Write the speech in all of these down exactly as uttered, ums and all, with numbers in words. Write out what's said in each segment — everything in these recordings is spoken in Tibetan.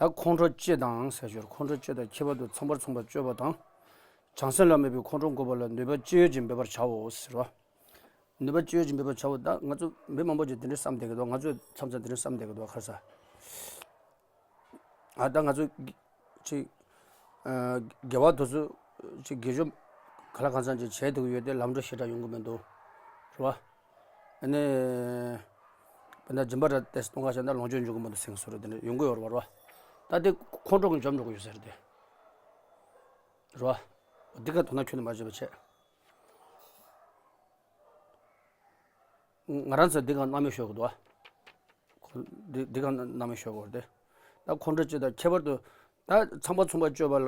ད་ཁོང་ཁྲོ་སྐྱེ་དང་ཟེར་ཞོར། ཁོང་ཁྲོ་སྐྱེ་དང་ཁྱད་པར་དུ་ཚངས་པར་མཚུངས་པར་སྤྱོད་པ་དང་། བྱང་སེམས་ལ་དམིགས་པའི་ཁོང་ཁྲོ་འགོག་པ་ལ་ནུས་པ་ཅི་ཡོད་ཀྱིས་འབད་པར་བྱའོ་ཟེར་བ། ནུས་པ་ཅི་ཡོད་ཀྱིས་འབད་པར་བྱའོ། ད་ང་ཚོ་མི་མང་པོ་ཅིག་དེ་འདྲའི་བསམ་བསྡད་ཀྱི་འདུག་ང་ཚོས་མཚམས་མཚམས་དེ་འདྲའི་བསམ་བསྡད་ཀྱི་འདུག་ཁ་ས། ཨ་ད་ང་ཚོ་ཅིག་ཨ་དགེ་བ་དེ་ཚོ་ཅིག་དགེ་སྦྱོར་ག་ལ་གང་འཚམ་ཅིག་བྱས་བསྡད་ཀྱི་ཡོད་དེ་ལམ་འགྲོ་ཞེ་དྲག་ཡོང་གི་མི་འདུག་རེད་བ། ཨ་ནི་དཔེར་ན་སྦྱིན་པ་ར་ཏེ་གཏོང་ག་བྱས་ན་ལོངས་སྤྱོད་འབྱུང་གི་མི་འདུག་ཟེར་གྱི་བཟོ་འདྲ་དེ་འདྲ་ཡོང་གི་ཡོད་རེད་བ། ད་དེ་ཁོང་ཁྲོ་གིས་འཇོམས་འགྲོ་གི་ཡོད་ས་རེད་དེ། རེད་བ། འདི་ག་དོ་སྣང་ཁྱོན་ནས་མ་བྱེད་པ་བྱས། ང་རང་ཚོ་འདི་ག་སྣང་མེད་ཤོར་གི་འདུག་ཨ། ཁོ་འདི་འདི་ག་སྣང་མེད་ཤོར་གི་རེད་དེ། ད་ཁོང་ཁྲོ་སྐྱེ་དང་ཁྱད་པར་དུ། ད་ཚངས་པ་མཚུངས་པར་སྤྱོད་པ་ལ་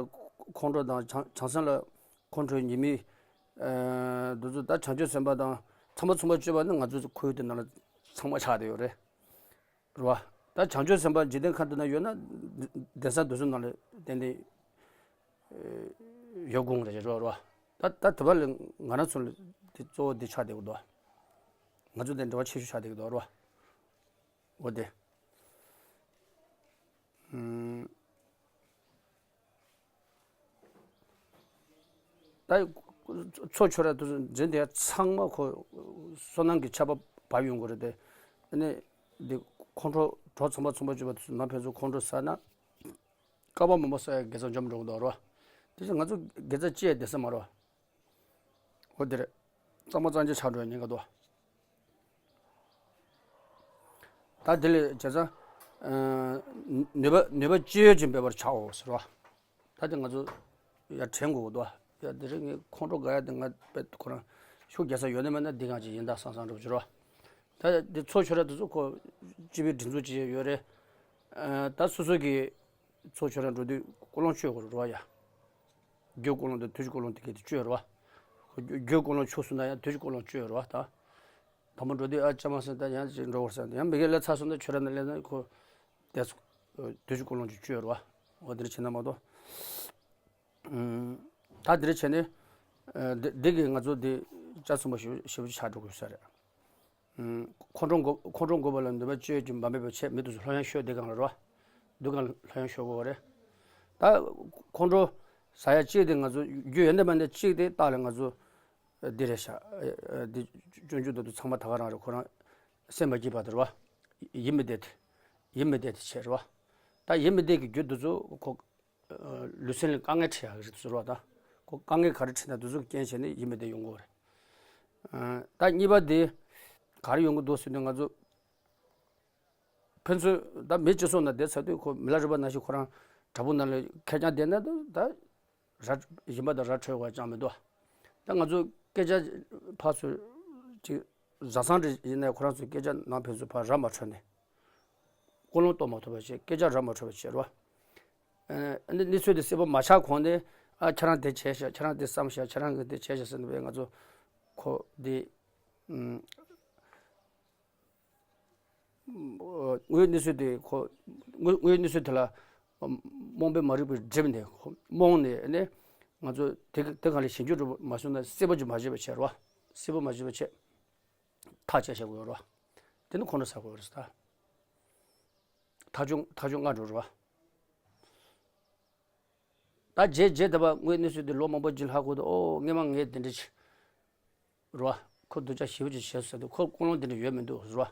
ཁོང་ཁྲོ་དང་བྱང་བྱང་སེམས་ལ་ཁོང་ཁྲོའི་ཉེས་དམིགས། ཨ་འདི་ཚོ་ད་བྱང་ཆུབ་སེམས་དཔའ་དང་ཚངས་པ་མཚུངས་པར་སྤྱོད་པ་ནི་ང་ཚོའི་ཁོར་ཡུག་དེ་ནང་ལ་ཚང་མ་ཆགས་བསྡད་ཡོད་རེད། རེད་བ། ད་བྱང་ཆུབ་སེམས་དཔའ་འཇིག་རྟེན་ཁམས་འདི་ན་ཡོད་ན། གདན་ས་འདི་ཚོ་ནང་ལ་ཏན་ཏན་ཡོད་དགོས་རེད་རེད་བ། ད་ད་དེ་བ་ལས་ང་རང་ཚོ་ལ་དེ་གཙོ་བོ་དེ་ཆགས་བསྡད་ཀྱི་འདུག་ང་ཚོ་དེ་འབྲེལ་བ་ཆེ་ཤོས་ཆགས་བསྡད་ཀྱི་འདུག་རེད་བ། འོ་དེ། ཨུམ། ད་ཚོ་ཆོས་ར་དེ་ཚོ་འཛིན་དེ་ཚང་མ་ཁོ་བསོད་ནམས་ཀྱི་ཆར་པ་བབས་ཡོང་གི་རེད་དེ། ཨ་ནི་འདི་ཁོང་ཁྲོ་གྲོགས་ཚངས་པ་མཚུངས་པར་སྤྱོད་པ་དེ་ཚོ་ནང་ཕན་ཚུན་ཁོང་ཁྲོ་ཟ་ན། བསྐལ་པ་མང་པོ་བསགས་ཡ་དགེ་རྩ་འཇོམས་འགྲོ་གི་འདུག་རོ། དེ་ཚོ་ང་ཚོ་དགེ་རྩ་ཅི་ཡ་བསྡད་ས་མ་རོ། འོ་དེ་རེད། གཙང་མ་གཙང་རྐྱང་ཆགས་འགྲོ་ཡ་ཉེན་ཁ་འདུག་ད་དེ་ལས་བྱས་ཙང་། ཨ་ནུས་པ་ནུས་པ་ཅི་ཡོད་ཀྱིས་འབད་པར་བྱའོ་ཟེར་བ། ད་དེ་ང་ཚོ་ཡར་དྲན་དགོས་ཀྱི་འདུག་ཡ་དེ་རིང་ངས་ཁོང་ཁྲོ་དགའ་ཡ་དེ་ང་དཔེ་ཁོ་རང་ཤུགས་རྒྱག་ས་ཡོད་ན་མེད་ན་འདི་གང་ཅིག་ཡིན་ད་བསམ་བསམ་འདྲ་པོ་ཅིག་རེད་བ། ད་དེ་ཚོ་ཆོས་ར་དེ་ཚོ་ཁོ་སྤྱི་པའི་སྒྲིག་འཛུགས་ཅིག་ཡོད་རེད། ཨ་ད་སོ་སོ་གི་ཚོ་ཆོས་ར་འགྲོ་དུས་ཀོ་ལོང་སྤྱོད་དགོས་རེད་བ་ཡ། རྒྱུ་ཀོ་ལོང་དང་དུས་ཀྱི་ཀོ་ལོང་དེ་གས་དེ་སྤྱོད་རེད་བ། རྒྱུ་ཀོ་ལོང་ཆུག་སོང་ན་ཡང་དུས་ཀྱི་ཀོ་ལོང་སྤྱོད་རེད་བ་ད། དང་པོ་འགྲོ་དུས་ཨ་ཅག་མ་སེམས་ད་ཡང་ཅིག་འགྲོ་བར་ཟེར་ཡང་མི་དགེ་ལས་ཚར་སོང་ན་ཆོས་ར་ན་ལས་ན་ཁོ་དེ་དུས་ཀྱི་ཀོ་ལོང་ཅིག་སྤྱོད་རེད་བ། འོ་དེ་འདྲ་བྱས་ན་མ་གཏོགས། ཨུམ། ད་དེ་འདྲ་བྱས་ནས། ཨ་འདི་འདི་གིས་ང་ཚོ་འདི་ལྕགས་ཚོན་པ་ཞེ་པོ་ཞེ་པོ་ཅིག་ཆགས་འགྲོ་དགོས་ས་རེད། ཁོང་ཁྲོ་འགོག་ཁོང་ཁྲོ་འགོག་པ་ལ་ནུས་པ་ཅི་ཡོད་ཀྱིས་འབད་མེད་པར་བྱེད། མི་དེ་ཚོ་ལྷོད་ཡངས་ཤོར་བསྡད་གང་ལ་རོ། འདུག་གང་ལྷོད་ཡངས་ཤོར་དགོས་པ་རེད། ད་ཁོང་ཁྲོ་ཟ་ཡ་གཅིག་དེ་ང་ཚོ་རྒྱུ་ཡོད་ན་མེད་ན་གཅིག་དེ་རྟགས་ལ་ང་ཚོ་འདི་རེད་ཤག་འདི་སྤྱོད་འཇུག་དེ་ཚོ་ཚང་མ་ད་ག་རང་རེད། ཁོ་རང་སེམས་མ་སྐྱིད་པ་དེ་རེད་བ། ཡིད་མི་བདེ་དེ། ཡིད་མི་བདེ་དེ་བྱས་རེད་བ། ད་ཡིད་མི་བདེ་གི་རྒྱུ་དེ་ཚོ་ཁོ། ལུས་སེམས་ལ་དཀའ་ངལ་འཕྲད་ཡག་གི་རེད་ཟེར་བ་དང་། ཁོ་དཀའ་ངལ་ག་རེ་འཕྲད་ན་དེ་ཚོ་རྐྱེན་བྱས་ནས་ཡིད་མི་བདེ་ཡོང་གི་རེད། ཨ་ད་གཉིས་པ་དེ་ག་རེ་ཡོང་གི་འདུག་ཟེར་དུས་ང་ཚོ་ཕན་ཚུན་ད་མི་སྤྱི་ཚོགས་ནང་བསྡད་ཚར་དུས་ཁོ་མི་ལ་རས་པ་ནང་བཞིན་ཁོ་རང་བྲག་ཕུག་ནང་ལ་ཁེར་རྐྱང་བསྡད་ན་ད་ད་ར་ཡིན་པ་དང་ར་འཕྲོད་པ་ཅང་མི་འདུག་ད་ང་ཚོ་སྐད་ཆ་ཕར་ཚུར་ཅིག་བཟའ་ཚང་རེ་ཡིན་ན་ཁོ་རང་ཚོ་སྐད་ཆ་ནང་ཕན་ཚུན་ཕར་ར་མ་འཕྲོད་ནས། ཀུན་སློང་རྟོགས་མ་ཐུབ་པ་བྱས། སྐད་ཆ་ར་མ་འཕྲོད་པ་བྱས་རོ། ཨ་ནི་གནས་ཚུལ་དེ་གསལ་པོ་མ་ཆགས་གོང་ནས་ཨ་ཁྱེད་རང་དེ་བྱས་ཤག་ཁྱེད་རང་དེ་བསམ་ཤག་ཁྱེད་རང་གིས་དེ་བྱས་ཤག་ཟེར་ནས་ང་ཚོ་ཁོ་དེ་ཨུམ་དངོས་ཡོད་གནས་ཚུལ་དེ་ཁོ་དངོས་དངོས་ཡོད་གནས་ཚུལ་དེ་ལ་རྨོངས་པས་མ་རིག་པའི་སྒྲིབ་ནས་ཁོ་རྨོངས་ནས་ཨ་ནི་ང་ཚོ་དེ་དེ་གང་ལ་ཞིབ་འཇུག་འགྲོ་མ་སོང་ན་གསལ་པོ་ཅིག་མ་བྱས་པ་བྱས་རོ། གསལ་པོ་མ་བྱས་པ་བྱས། ཐག་བཅད་བཞག་དགོས་རེད་བ། དེ་ནི་ཁོང་ཁྲོ་ཟ་དགོས་རེད་ད། ཐག་གཅོད་ཐག་གཅོད་སྔ་འགྲོ་རེད་བ། ད་རྗེས་རྗེས་ད་བ་དངོས་གནས་སུ་དེ་ལོ་མང་པོ་རྗེས་ལྷག་དགོས་འདུག་ཨོ་སྔས་མ་ངས་དེ་འདྲ་བྱས་རེད་བ། ཁོ་སྡུག་ཅག་ཞེ་པོ་ཅིག་བྱས་ཟེར་དུས་ཁོ་ཀུན་སློང་དེ་འདྲ་ཡོད་མི་འདུག་རེད་བ།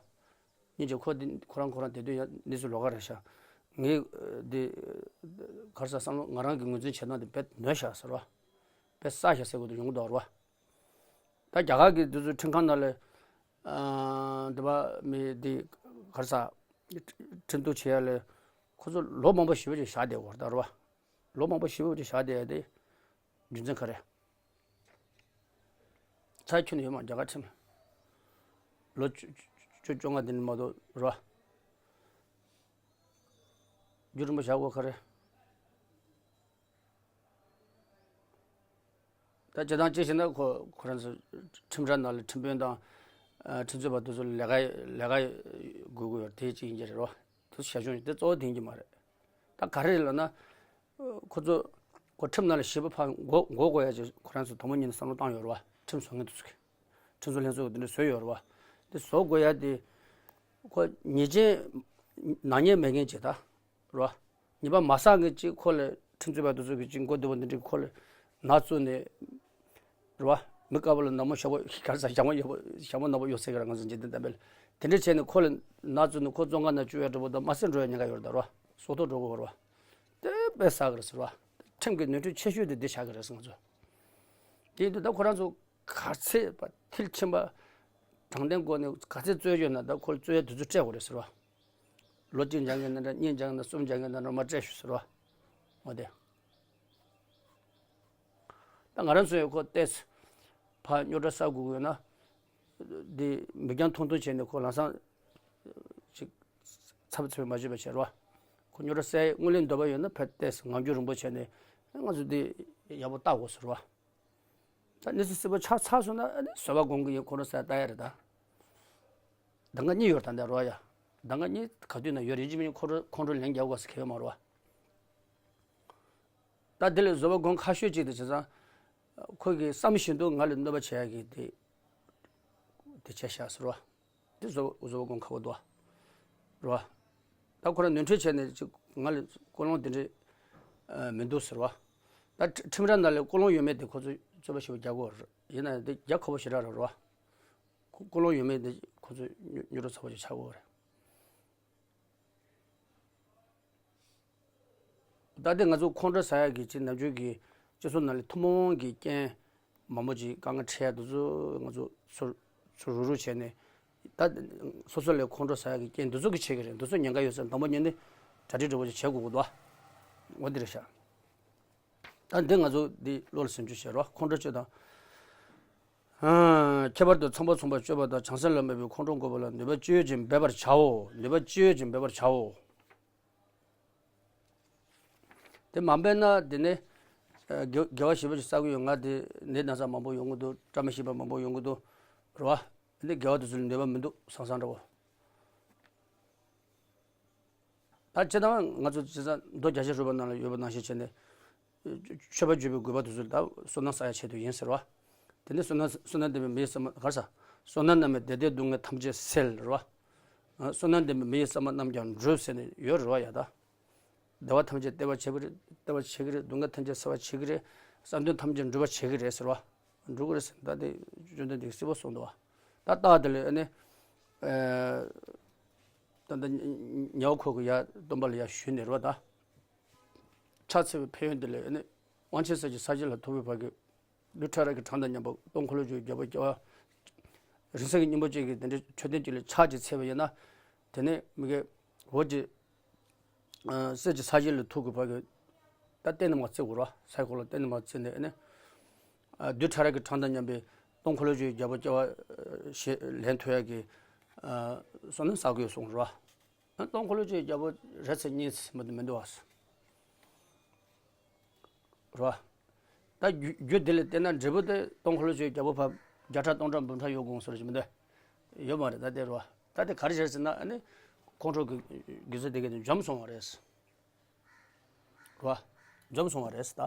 སྙིང་རྗེ་ཁོ་དེ་ཁོ་རང་ཁོ་རང་དེ་དུས་ཡང་གནས་ཚུལ་ལོགས་ཀ་རེད་ཤག་ངས་དེ་ག་རེ་ཟ་བསམ་བློ་ང་རང་གི་ངོས་འཛིན་བྱེད་སྟངས་དེ་དཔེ་ནོར་ཤག་ཟེར་བ། དཔེ་བསགས་ཤག་ཟེར་དགོས་འདུག་ཡོང་གི་འདུག་རེད་བ། ད་རྒྱ་གར་གྱི་དེ་ཚོའི་ཁྲིམས་ཁང་ནང་ལ་ཨ་འདི་པ་མི་འདི་ག་རེ་ཟ་ཁྲིམས་གཏུག་བྱེད་ཡ་ལ་ཁོ་ཚོ་ལོ་མང་པོ་ཞེ་པོ་ཅིག་བཞག་བསྡད་ཡོད་རེད་ད་རེད་བ། ལོ་མང་པོ་ཞེ་པོ་ཅིག་བཞག་བསྡད་ཡ་དེ་རྒྱུ་མཚན་ག་རེ། ཚ་ཁྱོན་ནས་ཡོད་མ་རྒྱ་གར་ཁྲིམས་ལོ་བཅུ་བཅུ་བཅོ་ལྔ་དེ་ནས་མ་གཏོགས་རེད་བ། རྒྱུ་རིང་པོ་བཞག་དགོས་ག་རེ། ད་སྤྱིར་བཏང་གཅིག་བྱས་ན་ཁོ་ཁོ་རང་ཚོ་ཁྲིམས་ར་ནང་ལ་ཁྲིམས་དཔོན་དང་ཨ་ཁྲིམས་རྩོད་པ་དེ་ཚོ་ལས་ཀ་ལས་ཀ་དགོས་དགོས་ཡོད་དེ་གཅིག་ཡིན་གྱི་རེད་བ། དེ་ཚོ་བྱ་སྤྱོད་དེ་གཙོ་བོ་དེ་ཡིན་གྱི་མ་རེད། ད་ག་རེ་རེད་ལབ་ན། ཁོ་ཚོ་ཁོ་ཁྲིམས་ནང་ལ་ཞེ་པོ་ཕར་མགོ་མགོ་སྒུར་ཡ་ཅིག་ཁོ་རང་ཚོ་དང་པོ་ཉིད་ནས་བསམ་བློ་བཏང་ཡོད་རེད་བ། ཁྲིམས་བཟོ་མཁན་དེ་ཚོ་གིས་ཁྲིམས་བཟོ་ལྷན་ཚོགས་ཀྱིས་དེ་འདྲ་བཟོས་ཡོད་རེད་བ། དེ་བཟོ་དགོས་ཡ་དེ་ཁོ་ཉེས་ཅན་ནག་ཉེས་མེད་མཁན་ཅིག་ད་རེད་བ། ཉེས་པ་མ་བསགས་མཁན་ཅིག་ཁོ་ལ་ཁྲིམས་རྩོད་པ་དེ་ཚོ་གི་ཅིག་མགོ་བདེ་པོ་འདི་འདྲའི་ཁོ་ལ་ནག་བཙུགས་ནས། རེད་བ། མི་དཀར་པོ་ལ་ནག་མོ་ཞྭ་མོ་ག་རེ་ཟ་ཞྭ་མོ་ཡག་པོ་ཞྭ་མོ་ནག་པོ་ཡོད་ཟེར་གི་ར། ང་ཚོ་འཇིག་རྟེན་གཏམ་དཔེ་ལ། དེ་འདྲ་བྱས་ནས་ཁོ་ལ་ནག་བཙུགས་ནས་ཁོ་བཙོན་ཁང་ནང་བཅུག་ཡ་འདྲ་པོ་དང་མ་སེ་འགྲོ་ཡ་ཉེན་ཁ་ཡོད་རེད་ད་རེད་བ། སྲོག་ཐོག་འགྲོ་གི་ཡོད་རེད་བ། དེ་དཔེ་བསགས་གི་རེད་ཟེར་བ། ཁྲིམས་ཀྱི་ནོར་འཁྲུལ་ཆེ་ཤོས་དེ་འདི་ཆགས་གི་རེད་ཟེར་ང་ཚོ། དེ་ཡིན་དུས་ད་ཁོ་རང་ཚོ་ག་ཚད་པ་མཐིལ་ཕྱིན་པ་དྲང་བདེན་སྒོ་ནས་ག་ཚད་རྩོད་ཡོད་ན་ད་ཁོ་རྩོད་ཡ་དུས་ཚོད་སྤྲད་དགོས་རེད་ཟེར་བ། ལོ་གཅིག་འཇང་གི་ན་འདྲ། གཉིས་འཇང་གི་ན། གསུམ་འཇང་གི་ན་འདྲ་མ་སྤྲད་ཞུ་ཟེར་བ། འོ་དེ། ད་ང་རང་ཚོས་ཁོ་ཏོག་ཙམ་ཕར་རྙོག་དྲ་བསགས་དགོས་ཀྱི་ཡོད་ན། འདི་མིག་རྒྱང་ཐུང་ཐུང་བྱས་ནས་ཁོ་ལམ་སང་ཅིག་ཚབ་ཚུབ་མ་བྱེད་པ་བྱེད་རོགས། ཁོ་རྙོག་དྲ་སེལ་དངུལ་ལེན་འདོད་པ་ཡོད་ན་ཕར་ཏོག་ཙམ་ངང་རྒྱུད་རིང་པོ་བྱས་ནས་ང་ཚོ་འདི་ཡག་པོ་བལྟ་དགོས་ཟེར་རོགས། ད་གནས་ཚུལ་གསལ་པོ་ཆགས་ཚར་སོང་ན་ཨ་ནི་བཟོད་པ་སྒོམ་གྱི་ཡིན། ཁོང་ཁྲོ་ཟ་ལྟ་ཡ་རེད་ད། ཟླ་ང་གཉིས་ཡོད་རེད་ད་འདི་རོགས་ཡ། ཟླ་ང་གཉིས་ག་དུས་ན་ཡོད་རེད། ཡིན་གཅིག་མིན་གཅིག་ཁོང་ཁྲོ་ཁོང་ཁྲོ་ལན་རྒྱག་དགོས་ཟེར་གྱི་ཡོད་མ་རེད་བ། ད་དེ་ལས་བཟོད་པ་སྒོམ་ཁག་ཤོས་གཅིག་དེ་བྱས་ཙང་། ཁོ་གིས་བསམ་བཞིན་དུ་ང་ལ་གནོད་པ་བྱེད་ཡ་གི་དེ། དེ་བྱས་ཤག་ཟེར་བ། དེ་བཟོད་བཟོད་པ་སྒོམ་ཁག་པོ་འདུག་བ། རེད་བ། ད་ཁོ་རང་ནོར་འཁྲུལ་བྱས་ནས་ཅིག་ང་ལ་ཀུན་སློང་དེ་འདྲ་མི་འདུག་ཟེར་བ། ད་ཁྲི་ཁྲིམས་ར་ནང་ལ་ཀུན་སློང་ཡོད་མེད་དེ་ཁོ་ཚོས་རྩོད་པ་ཞིག་རྒྱག་དགོས་རེད། ཡིན་ན་ཡང་དེ་རྒྱག་ཁག་པོ་ཞེ་དྲག་རེད་བ། ཀུན་སློང་ཡོད་མེད་དེ་ཁོ་ཚོས་རྙོག་དྲ་ཚ་པོ་ཞིག་ཆགས་དགོས་རེད། ད་ལྟ་ང་ཚོ་ཁོང་ཁྲོ་ཟ་ཡག་གི་ཅིག་ནམ་རྒྱུན་གྱི་སྤྱི་ཚོགས་ནང་ལ་ཐུན་མོང་གི་རྐྱེན་མང་པོ་ཅིག་དཀའ་ངལ་འཕྲད་ཡག་དེ་ཚོ་ང་ཚོ་ཚུར་ཚུར་རུག་རུག་བྱས་ནས། ད་སོ་སོ་ལ་ཁོང་ཁྲོ་ཟ་ཡག་གི་རྐྱེན་འདི་ཚོ་གི་བྱེད་ཀྱི་རེད། འདི་ཚོ་ཉེན་ཁ་ཡོད་ས་དང་པོ་ཉིད་ནས་གྲ་སྒྲིག་འདྲ་པོ་ཅིག་བྱེད་དགོས་ཀྱི་འདུག་འོ་འདི་རེད་ཤག་ད་འདི་ང་ཚོ་འདི་བློ་ལ་སེམས་ཤུགས་བྱེད་རོགས། ཁོང་ཁྲོ་སྤྱོད་དང་། ཁྱད་པར་དུ་ཚངས་པ་མཚུངས་པར་སྤྱོད་པ་དང་བྱང་སེམས་ལ་དམིགས་པའི་ཁོང་ཁྲོ་འགོག་པ་ལ་ནུས་པ་ཅི་ཡོད་ཀྱིས་འབད་པར་བྱའོ། ནུས་པ་ཅི་ཡོད་ཀྱིས་འབད་པར་བྱའོ། དེ་མ་འབད་ན་དེ་ནས་དགེ་དགེ་བ་ཞེ་པོ་ཞིག་བསགས་ཀྱི་ཡོད། ང་དེ་ནད་ན་ཚ་མང་པོ་ཡོང་གི་འདུག་བཀྲ་མ་ཤིས་པ་མང་པོ་ཡོང་གི་འདུག་རེད་བ། དེ་ནས་དགེ་བ་དེ་ཚོ་ལ་ནུས་པ་མི་འདུག་སང་སང་འདྲ་བོ། ད་སྤྱིར་བཏང་ང་ཚོ་བྱས་ཙང་མདོ་རྒྱ་ཆེར་རོལ་པ་ནང་ལ་ཡོད་པ་ནང་བཞིན་བྱས་ནས། མཆོད་པ་བརྗོད་པའི་དགོས་པ་དེ་ཚོ་ད་བསོད་ནམས་བསགས་ཡ་ཆེད་དུ་ཡིན་ཟེར་བ། དེ་ནས་བསོད་ནམས་བསོད་ནམས་ལྡན་པའི་མི་ཡི་བསམ་པ་ག་རེ་ཟ། བསོད་ནམས་རྣམས་ཀྱིས་བདེ་སྡུག་བདུན་ལྔའི་ཐམས་ཅད་སེལ་རེད་བ། བསོད་ནམས་ལྡན་པའི་མི་ཡི་བསམ་པ་རྣམས་ཀྱང་འགྲུབ་ཟེར་ནས་ཡོད་རེད་བ་ཡ་ད། བདེ་བ་ཐམས་ཅད་སྟེར་བར་བྱེད་ཀྱི་རེད། སྟེར་བར་བྱེད་ཀྱི་རེད། སྡུག་བསྔལ་ཐམས་ཅད་སེལ་བར་བྱེད་ཀྱི་རེད། བསམ་དོན་ཐམས་ཅད་འགྲུབ་པར་བྱེད་ཀྱི་རེད་ཟེར་བ། འགྲུབ་ཀྱི་རེད་ཟེར། ད་དེ་བཅོམ་ལྡན་འདས་ཀྱིས་གསལ་པོ་གསུངས་འདུག་བ། ད་རྟགས་དེ་ལས་ཨ་ནི། ད་ལྟ་ཉ་བ་ཁོ་གི་ཡ་སྟོན་པ་ལ་ཡ་ཞུས་ནས་རེད་བ་ད། ཕྱག་འཚལ་བའི་ཕན་ཡོན་དེ་ལས་ཨ་ནི། དབང་ཆེན་ས་ཀྱི་ས་གཞི་ལ་ཐུག་པའི་བར་གྱི། རྡུལ་ཕྲ་རབ་ཀྱི་གྲངས་དང་མཉམ་པ་སྟོང་འཁོར་ལོས་སྒྱུར་བའི་རྒྱལ་པོ་སྐྱེ་བ། རིང་བསྲེལ་གྱི་སྙིང་པོ་ཅན་གྱི་དེ་འདྲའི་མཆོད་རྟེན་གཅིག་ལ་ཕྱག་ཅིག་འཚལ་བ་ཡིན་ན། དེ་ནས་མི་དགེ་བ་གི། ཨ་གསེར་གྱི་ས་གཞི་ལ་ཐུག་གི་བར་གྱི། ད་རྟེན་རྣམ་པར་བརྩི་དགོས་ར། སའི་གོ་ལ་རྟེན་རྣམ་པར་བརྩིས་ནས་ཨ་ནི། ཨ་རྡུལ་ཕྲ་རབ་ཀྱི་གྲངས་དང་མཉམ་པའི་སྟོང་འཁོར་ལོས་སྒྱུར་བའི་རྒྱལ་པོ་སྐྱེ་བ་ཞེས་ལན་ཐོབ་ཡག་གི། ཨ་བསོད་ནམས་བསགས་དགོས་གསུངས་ར། སྟོང་འཁོར་ལོས་སྒྱུར་བའི་རྒྱལ་པོ་རེ་ཚེ་གཉིས་མི་འདུག་མི་འདུག་བ། རེད་བ། ད་རྒྱུ་རྒྱུ་དེ་ལ་བལྟས་ན་འབྲས་བུ་དེ་སྟོང་འཁོར་ལོས་སྒྱུར་བའི་རྒྱལ་པོ་ཕར་བརྒྱ་ཕྲག་སྟོང་ཕྲག་འབུམ་ཕྲག་ཡོད་དགོངས་སོ་ཞེས་མི་འདུག་ཡོད་མ་རེད་ད་དེ་རེད་བ། ད་དེ་ག་རེ་རེད་ཟེར་ན་ཨ་ནི། ཁོང་ཁྲོ་གི་རྒྱུ་ཚད་དེ་གས་དེ་འཇོམས་སོང་བ་རེད། རེད་བ། འཇོམས་སོང་བ་རེད་ད།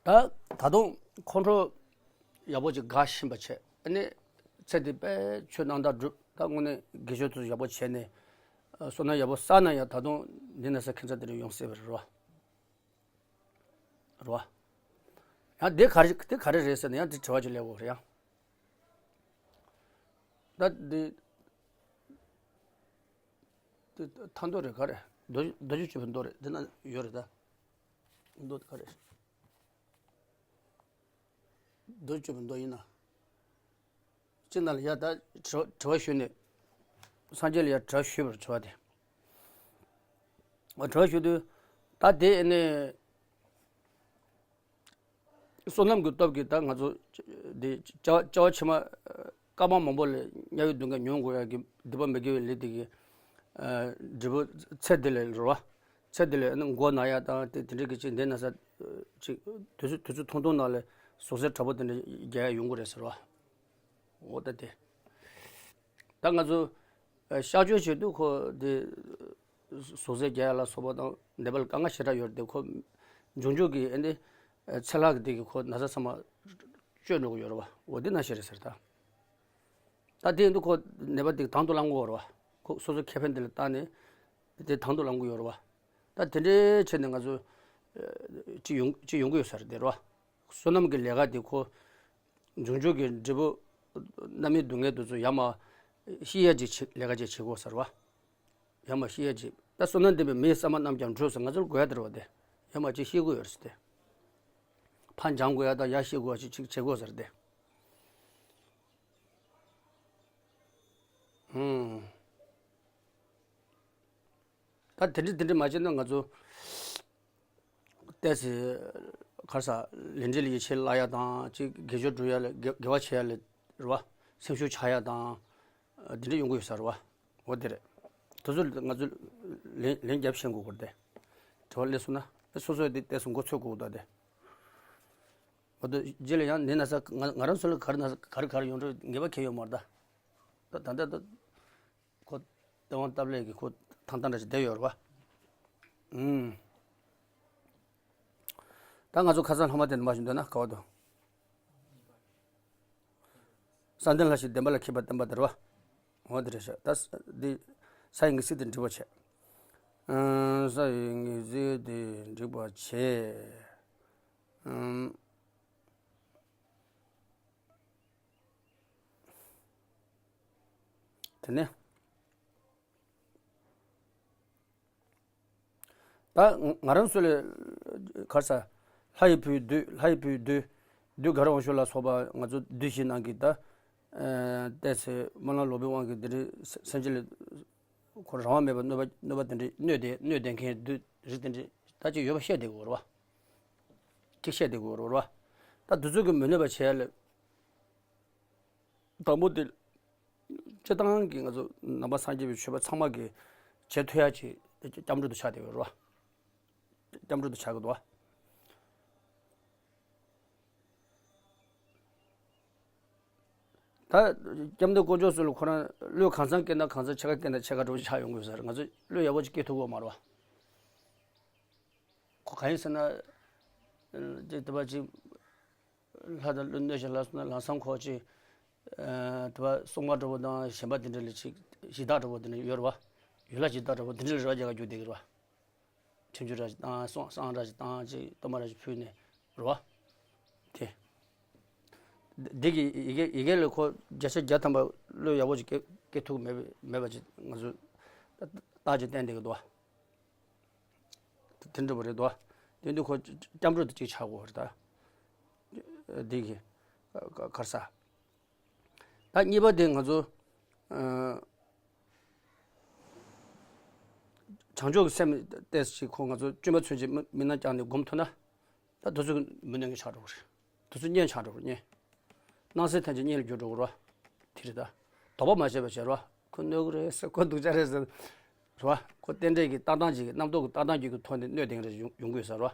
ད་ད་དུང་ཁོང་ཁྲོ་ཡག་པོ་ཅིག་དགའ་བཞིན་པ་བྱས་ཨ་ནི། ཚེ་འདི་དཔེ་ཆོས་རྣམ་དག་སྒྲུབ། ད་དངོས་གནས་དགེ་སྦྱོར་དེ་ཚོ་ཡག་པོ་བྱས་ནས། བསོད་ནམས་ཡག་པོ་བསགས་ན་ཡང་ད་དུང་འདི་ན་ས་ཁྱད་མཚར་དེ་རིགས་ཡོང་སྲིད་པ་རེད་བ། རེད་བ། ཡང་དེ་ག་རེ་དེ་ག་རེ་རེད་ཟེར་ན་ཡང་དེ་དྲི་བ་ཅིག་སླེབས་དགོས་རེད་ཡང་། ད་འདི། དེ་མཐའ་མདོ་རེད་ག་རེ། རྡོ་རྡོ་རྗེ་གཅོད་པའི་མདོ་རེད་དེ་ན་ཡོད་རེད་ད། མདོ་དེ་ག་རེ། རྡོ་རྗེ་གཅོད་པའི་མདོ་ཡིན་ན། སྤྱིར་ན་ལ་ཡ་ད་དྲི་དྲི་བ་ཞུས་ནས། སངས་རྒྱས་ལ་ཡ་དྲི་བ་ཞུས་པར་དྲི་བ་དེ། དྲི་བ་ཞུ་དུས། ད་དེ་ནས། བསོད་ནམས་ཀྱི་སྟོབས་ཀྱིས་ད་ང་ཚོ་འདི་བྱ་བྱ་བ་ཕྱི་མ་སྐར་མ་མང་པོ་ལ་དམྱལ་བའི་སྡུག་བསྔལ་མྱོང་དགོས་ཡག་གི་སྡིག་པ་མི་དགེ་བའི་ལས་དེ་གི་འབྲས་བུ་ཚེ་འདི་ལ་རེད་བ། ཚེ་འདི་ལ་ནི་མགོ་ན་ཡག་དང་དེ་དེ་འདྲ་གི་ཅིག་འདི་ན་ས་ཅིག་དུས་ཚོད་དུས་ཚོད་ཐུང་ཐུང་ནང་ལ་ཟུག་གཟེར་དྲག་པོ་དེ་འདྲ་རྒྱག་ཡག་ཡོང་གི་རེད་ཟེར་བ། འོ་ད་དེ། ད་ང་ཚོ་གཤག་བཅོས་བྱེད་དུས་ཁོ་དེ། ཟུག་གཟེར་རྒྱག་ཡ་ལ་སོགས་པ་དང་ནད་པ་ལ་དཀའ་ངལ་ཞེ་དྲག་ཡོད་རེད་དེ་ཁོ། འབྱུང་འགྱུར་གྱི་ཨ་ནི། ཚེ་ལྷག་གི་དེ་གི་ཁོ་ན་ཚ་ཚང་མ་བཅོས་འགྲོ་གི་ཡོད་རེད་བ། འོ་དེ་ན་ཞེ་རེད་ཟེར་ད། ད་དེ་ཡིན་དུས་ཁོ་ནད་པ་དེ་དང་དུ་བླང་དགོས་རེད་བ། སོ་སོའི་ཁེ་ཕན་དེ་ལ་བལྟས་ནས་དེ་དང་དུ་ལེན་གྱི་ཡོད་རེད་བ། ད་དེ་འདྲའི་ཆེད་ནས་ང་ཚོ་ཅིག་ཡོང་ཅིག་ཡོང་གི་ཡོད་ས་རེད་དེ་རེད་བ། བསོད་ནམས་ཀྱི་ལས་ཀ་དེ་ཁོ་འབྱུང་འགྱུར་གྱི་འབྲས་བུ་རྣམ་སྨིན་སྡུག་བསྔལ་དེ་ཚོ་ཡར་མར་ཤི་ཡས་ཅིག་བྱེད་ལས་ཀ་ཅིག་བྱེད་དགོས་ས་རེད་བ། ཡར་མར་ཤི་ཡས་ཅིག་ད་བསོད་ནམས་ལྡན་པའི་མིའི་བསམ་པ་རྣམས་ཀྱང་འགྲུབ་ཟེར་ང་ཚོར་དགོས་ཡ་དེ་རེད་བ་དེ། ཡར་མར་ཅིག་ཤི་དགོས་ཡོད་རེད་ཟེར་ཏེ། ཕར་འགྱངས་དགོས་ཡ་དང་ཡར་ཤི་དགོས་ཡ་ཅིག་ཅིག་བྱེད་དགོས་ས་རེད་དེ། ཧུམ། ད་དེ་འདྲ་དེ་འདྲ་མ་བྱས་ན་ང་ཚོ་ཏོག་ཙམ་ག་རེ་ཟེར་ལས་འབྲས་ལ་ཡིད་ཆེས་བརླག་ཡ་དང་ཅིག་དགེ་སྦྱོར་སྒྲུབ་ཡ་ལ་དགེ་དགེ་བ་བྱེད་ཡ་ལ་རེད་བ། སེམས་ཤུགས་ཆག་ཡ་དང་དེ་འདྲ་ཡོང་གི་ཡོད་ས་རེད་བ། འོ་དེ་རེད། དེ་ཚོ་ང་ཚོ་ལན་ལན་རྒྱབ་ཤེས་དགོས་ཀྱི་རེད་དེ། དྲི་བ་སླེབས་སོང་ན་སོ་སོས་དེ་ཏོག་ཙམ་མགོ་ཚོད་དགོས་ཀྱི་འདུག་དེ། འོ་དེ་རྗེས་ལ་ཡང་ནད་ན་ཚ་ང་ང་རང་ཚོ་ལ་ག་རེ་ན་ག་རེ་ག་རེ་ཡོང་འགྲོ་ངེས་པ་གང་ཡང་ཡོད་མ་རེད་ད། ད་ད་ལྟ་ད། ཁོ་སྟེས་དབང་སྟབས་ལེགས་ཀྱིས་ཁོ་ཐང་ཐང་འདྲ་ཞིག་བསྡད་ཡོད་རེད་བ། ཨུམ། ད་ང་ཚོ་ཁ་སང་ལྷག་མ་དེ་འདྲ་མ་ཞིག་འདོན་ན་ག་བ་དུ། བསམ་གཏན་ལྷ་ཞིག་བདེན་པ་ལ་མཁས་པ་བསྟན་པ་དེ་རེད་བ། འོ་དེ་རེད་ཤག་ད་ས་འདི་ས་ཡི་ངེས་ཚིག་དེ་འགྲིག་པ་བྱས། ཨུམ། ས་ཡི་ངེས་ཚིག་དེ་འགྲིག་པ་བྱས། ཨུམ། དེ་ནས། ད་ང་རང་ཚོ་ལ་ག་རེ་ཟེར། ལྷ་ཡི་བུའི་བདུད། ལྷ་ཡི་བུའི་བདུད། བདུད་དགའ་རབ་དབང་ཕྱུག་ལ་སོགས་པ་ང་ཚོ་བདུད་བཞིའི་ནང་གི་ད། ཨ། ཏོག་ཙམ་སྨོན་ལམ་ལོག་པའི་དབང་གིས་འདི་འདྲའི་སེམས་ཅན་ལ་ཁོ་རང་དབང་མེད་པར་གནོད་པ་གནོད་པ་དེ་འདྲའི་གནོད་དེ་གནོད་བསྡད་མཁན་བདུད་རིགས་དེ་འདྲའི་ད་ཅིག་ཡོད་པ་བཤད་བསྡད་དགོས་རེད་བ། ཅིག་བཤད་བསྡད་དགོས་རེད་བ། ད་འདི་ཚོ་གི་མི་གནོད་པ་བྱས་ལ། དང་པོ་དེ། སྤྱིར་བཏང་གི་ང་ཚོ་ནང་པ་སངས་རྒྱས་པའི་ཆོས་པ་ཚང་མ་གིས་བྱེད་ཐུབ་ཡ་ཅིག་སྐྱབས་འགྲོ་དུ་ཆགས་བསྡད་ཡོད་རེད་བ། སྐྱབས་འགྲོ་དུ་ཆགས་ཀྱི་འདུག་བ། ད་སྐྱབས་མགོན་དཀོན་མཆོག་གསུམ་ལ་ཁོ་རང་བློས་གང་འཚམ་སྐྱེས་ན་གང་འཚམ་ཕྱེད་ཀ་སྐྱེས་ན་ཕྱེད་ཀ་འདྲ་བོ་ཆགས་ཡོང་དགོས་ཟེར། ང་ཚོ་བློས་ཡག་པོ་ཅིག་སྐྱེ་ཐུབ་ཀྱི་ཡོད་མ་རེད་བ། ཁོ་གང་ཡིན་ཟེར་ན། ཅིག་དེ་བ་ཅིག་ལྷ་དང་ཀླུ་གནོད་བྱེད་ལ་སོགས་ན་ལམ་སང་ཁོ་ཅིག་ཨ། དེ་བ་སྲུང་མ་འདྲ་བོ་དང་གཞན་པ་དེ་འདྲ་ལ་ཅིག་གཞི་བདག་འདྲ་བོ་དེ་འདྲ་ཡོད་རེད་བ། ཡུལ་ལྷ་གཞི་བདག་འདྲ་བོ་དེ་འདྲ་ལ་རེ་བ་རྒྱག་ག་རྒྱུག་བསྡད་ཀྱི་རེད་བ། ཁྲིམས་གཅོད་འདྲ་ཞིག་བཏང་། བསང་བསང་འདྲ་ཞིག་བཏང་། ཅིག་གཏོར་མ་འདྲ་ཞིག་ཕུལ་ནས་རེད་བ། དེ། འདི་གི་ཡི་གེ་ཡི་གེ་ལ་ཁོ་བརྒྱ་ཆ་བརྒྱ་ཐམ་པ་བློ་ཡག་པོ་ཅིག་སྐྱེ་སྐྱེ་ཐུབ་མེད་པ་མེད་པ་ཅིག་ང་ཚོས་རྟགས་ཅིག་བསྟན་བསྡད་ཀྱི་འདུག་བ། དེ་འདྲ་པོ་རེད་དོ། དེ་འདི་ཁོ་སྐྱབས་འགྲོ་དེ་གཅིག་ཆགས་དགོས་རེད་ད། འདི་གི་ག་ག་རེ་ཟ། ད་གཉིས་པ་དེ་ང་ཚོ་ཨ། བྱང་ཕྱོགས་ཀྱི་སེམས་ཏོག་ཙམ་ཅིག་ཁོ་ང་ཚོ་སྐྱོན་མ་མཚོན་ཅིག་མི་མི་སྣང་བསྐྱངས་ནས་སྒོམ་ཐུབ་ན། ད་དེ་ཚོ་མི་གནོད་མཁན་ཆགས་འགྲོ་གི་རེད། དེ་ཚོ་གཉེན་ཆགས་འགྲོ་གི་རེད་གཉེན། སྣང་སྲིད་ཐམས་ཅད་གཉེན་ལ་འགྱུར་འགྲོ་གི་རེད་བ། དེ་རེད་ད། དོགས་པ་མ་བྱས་པ་བྱས་རེད་བ། ཁོ་གནོད་གི་རེད་ཟེར། ཁོ་སྡུག་ཅག་རེད་ཟེར། རེད་བ། ཁོ་རྟེན་འབྲེལ་གྱི་ལྟ་སྟངས་ཅིག་གི་རྣམ་རྟོག་གི་ལྟ་སྟངས་ཅིག་གི་ཐོག་ནས་གནོད་དེ་རེད་ཡོང་ཡོང་གི་ཡོད་ས་རེད་བ།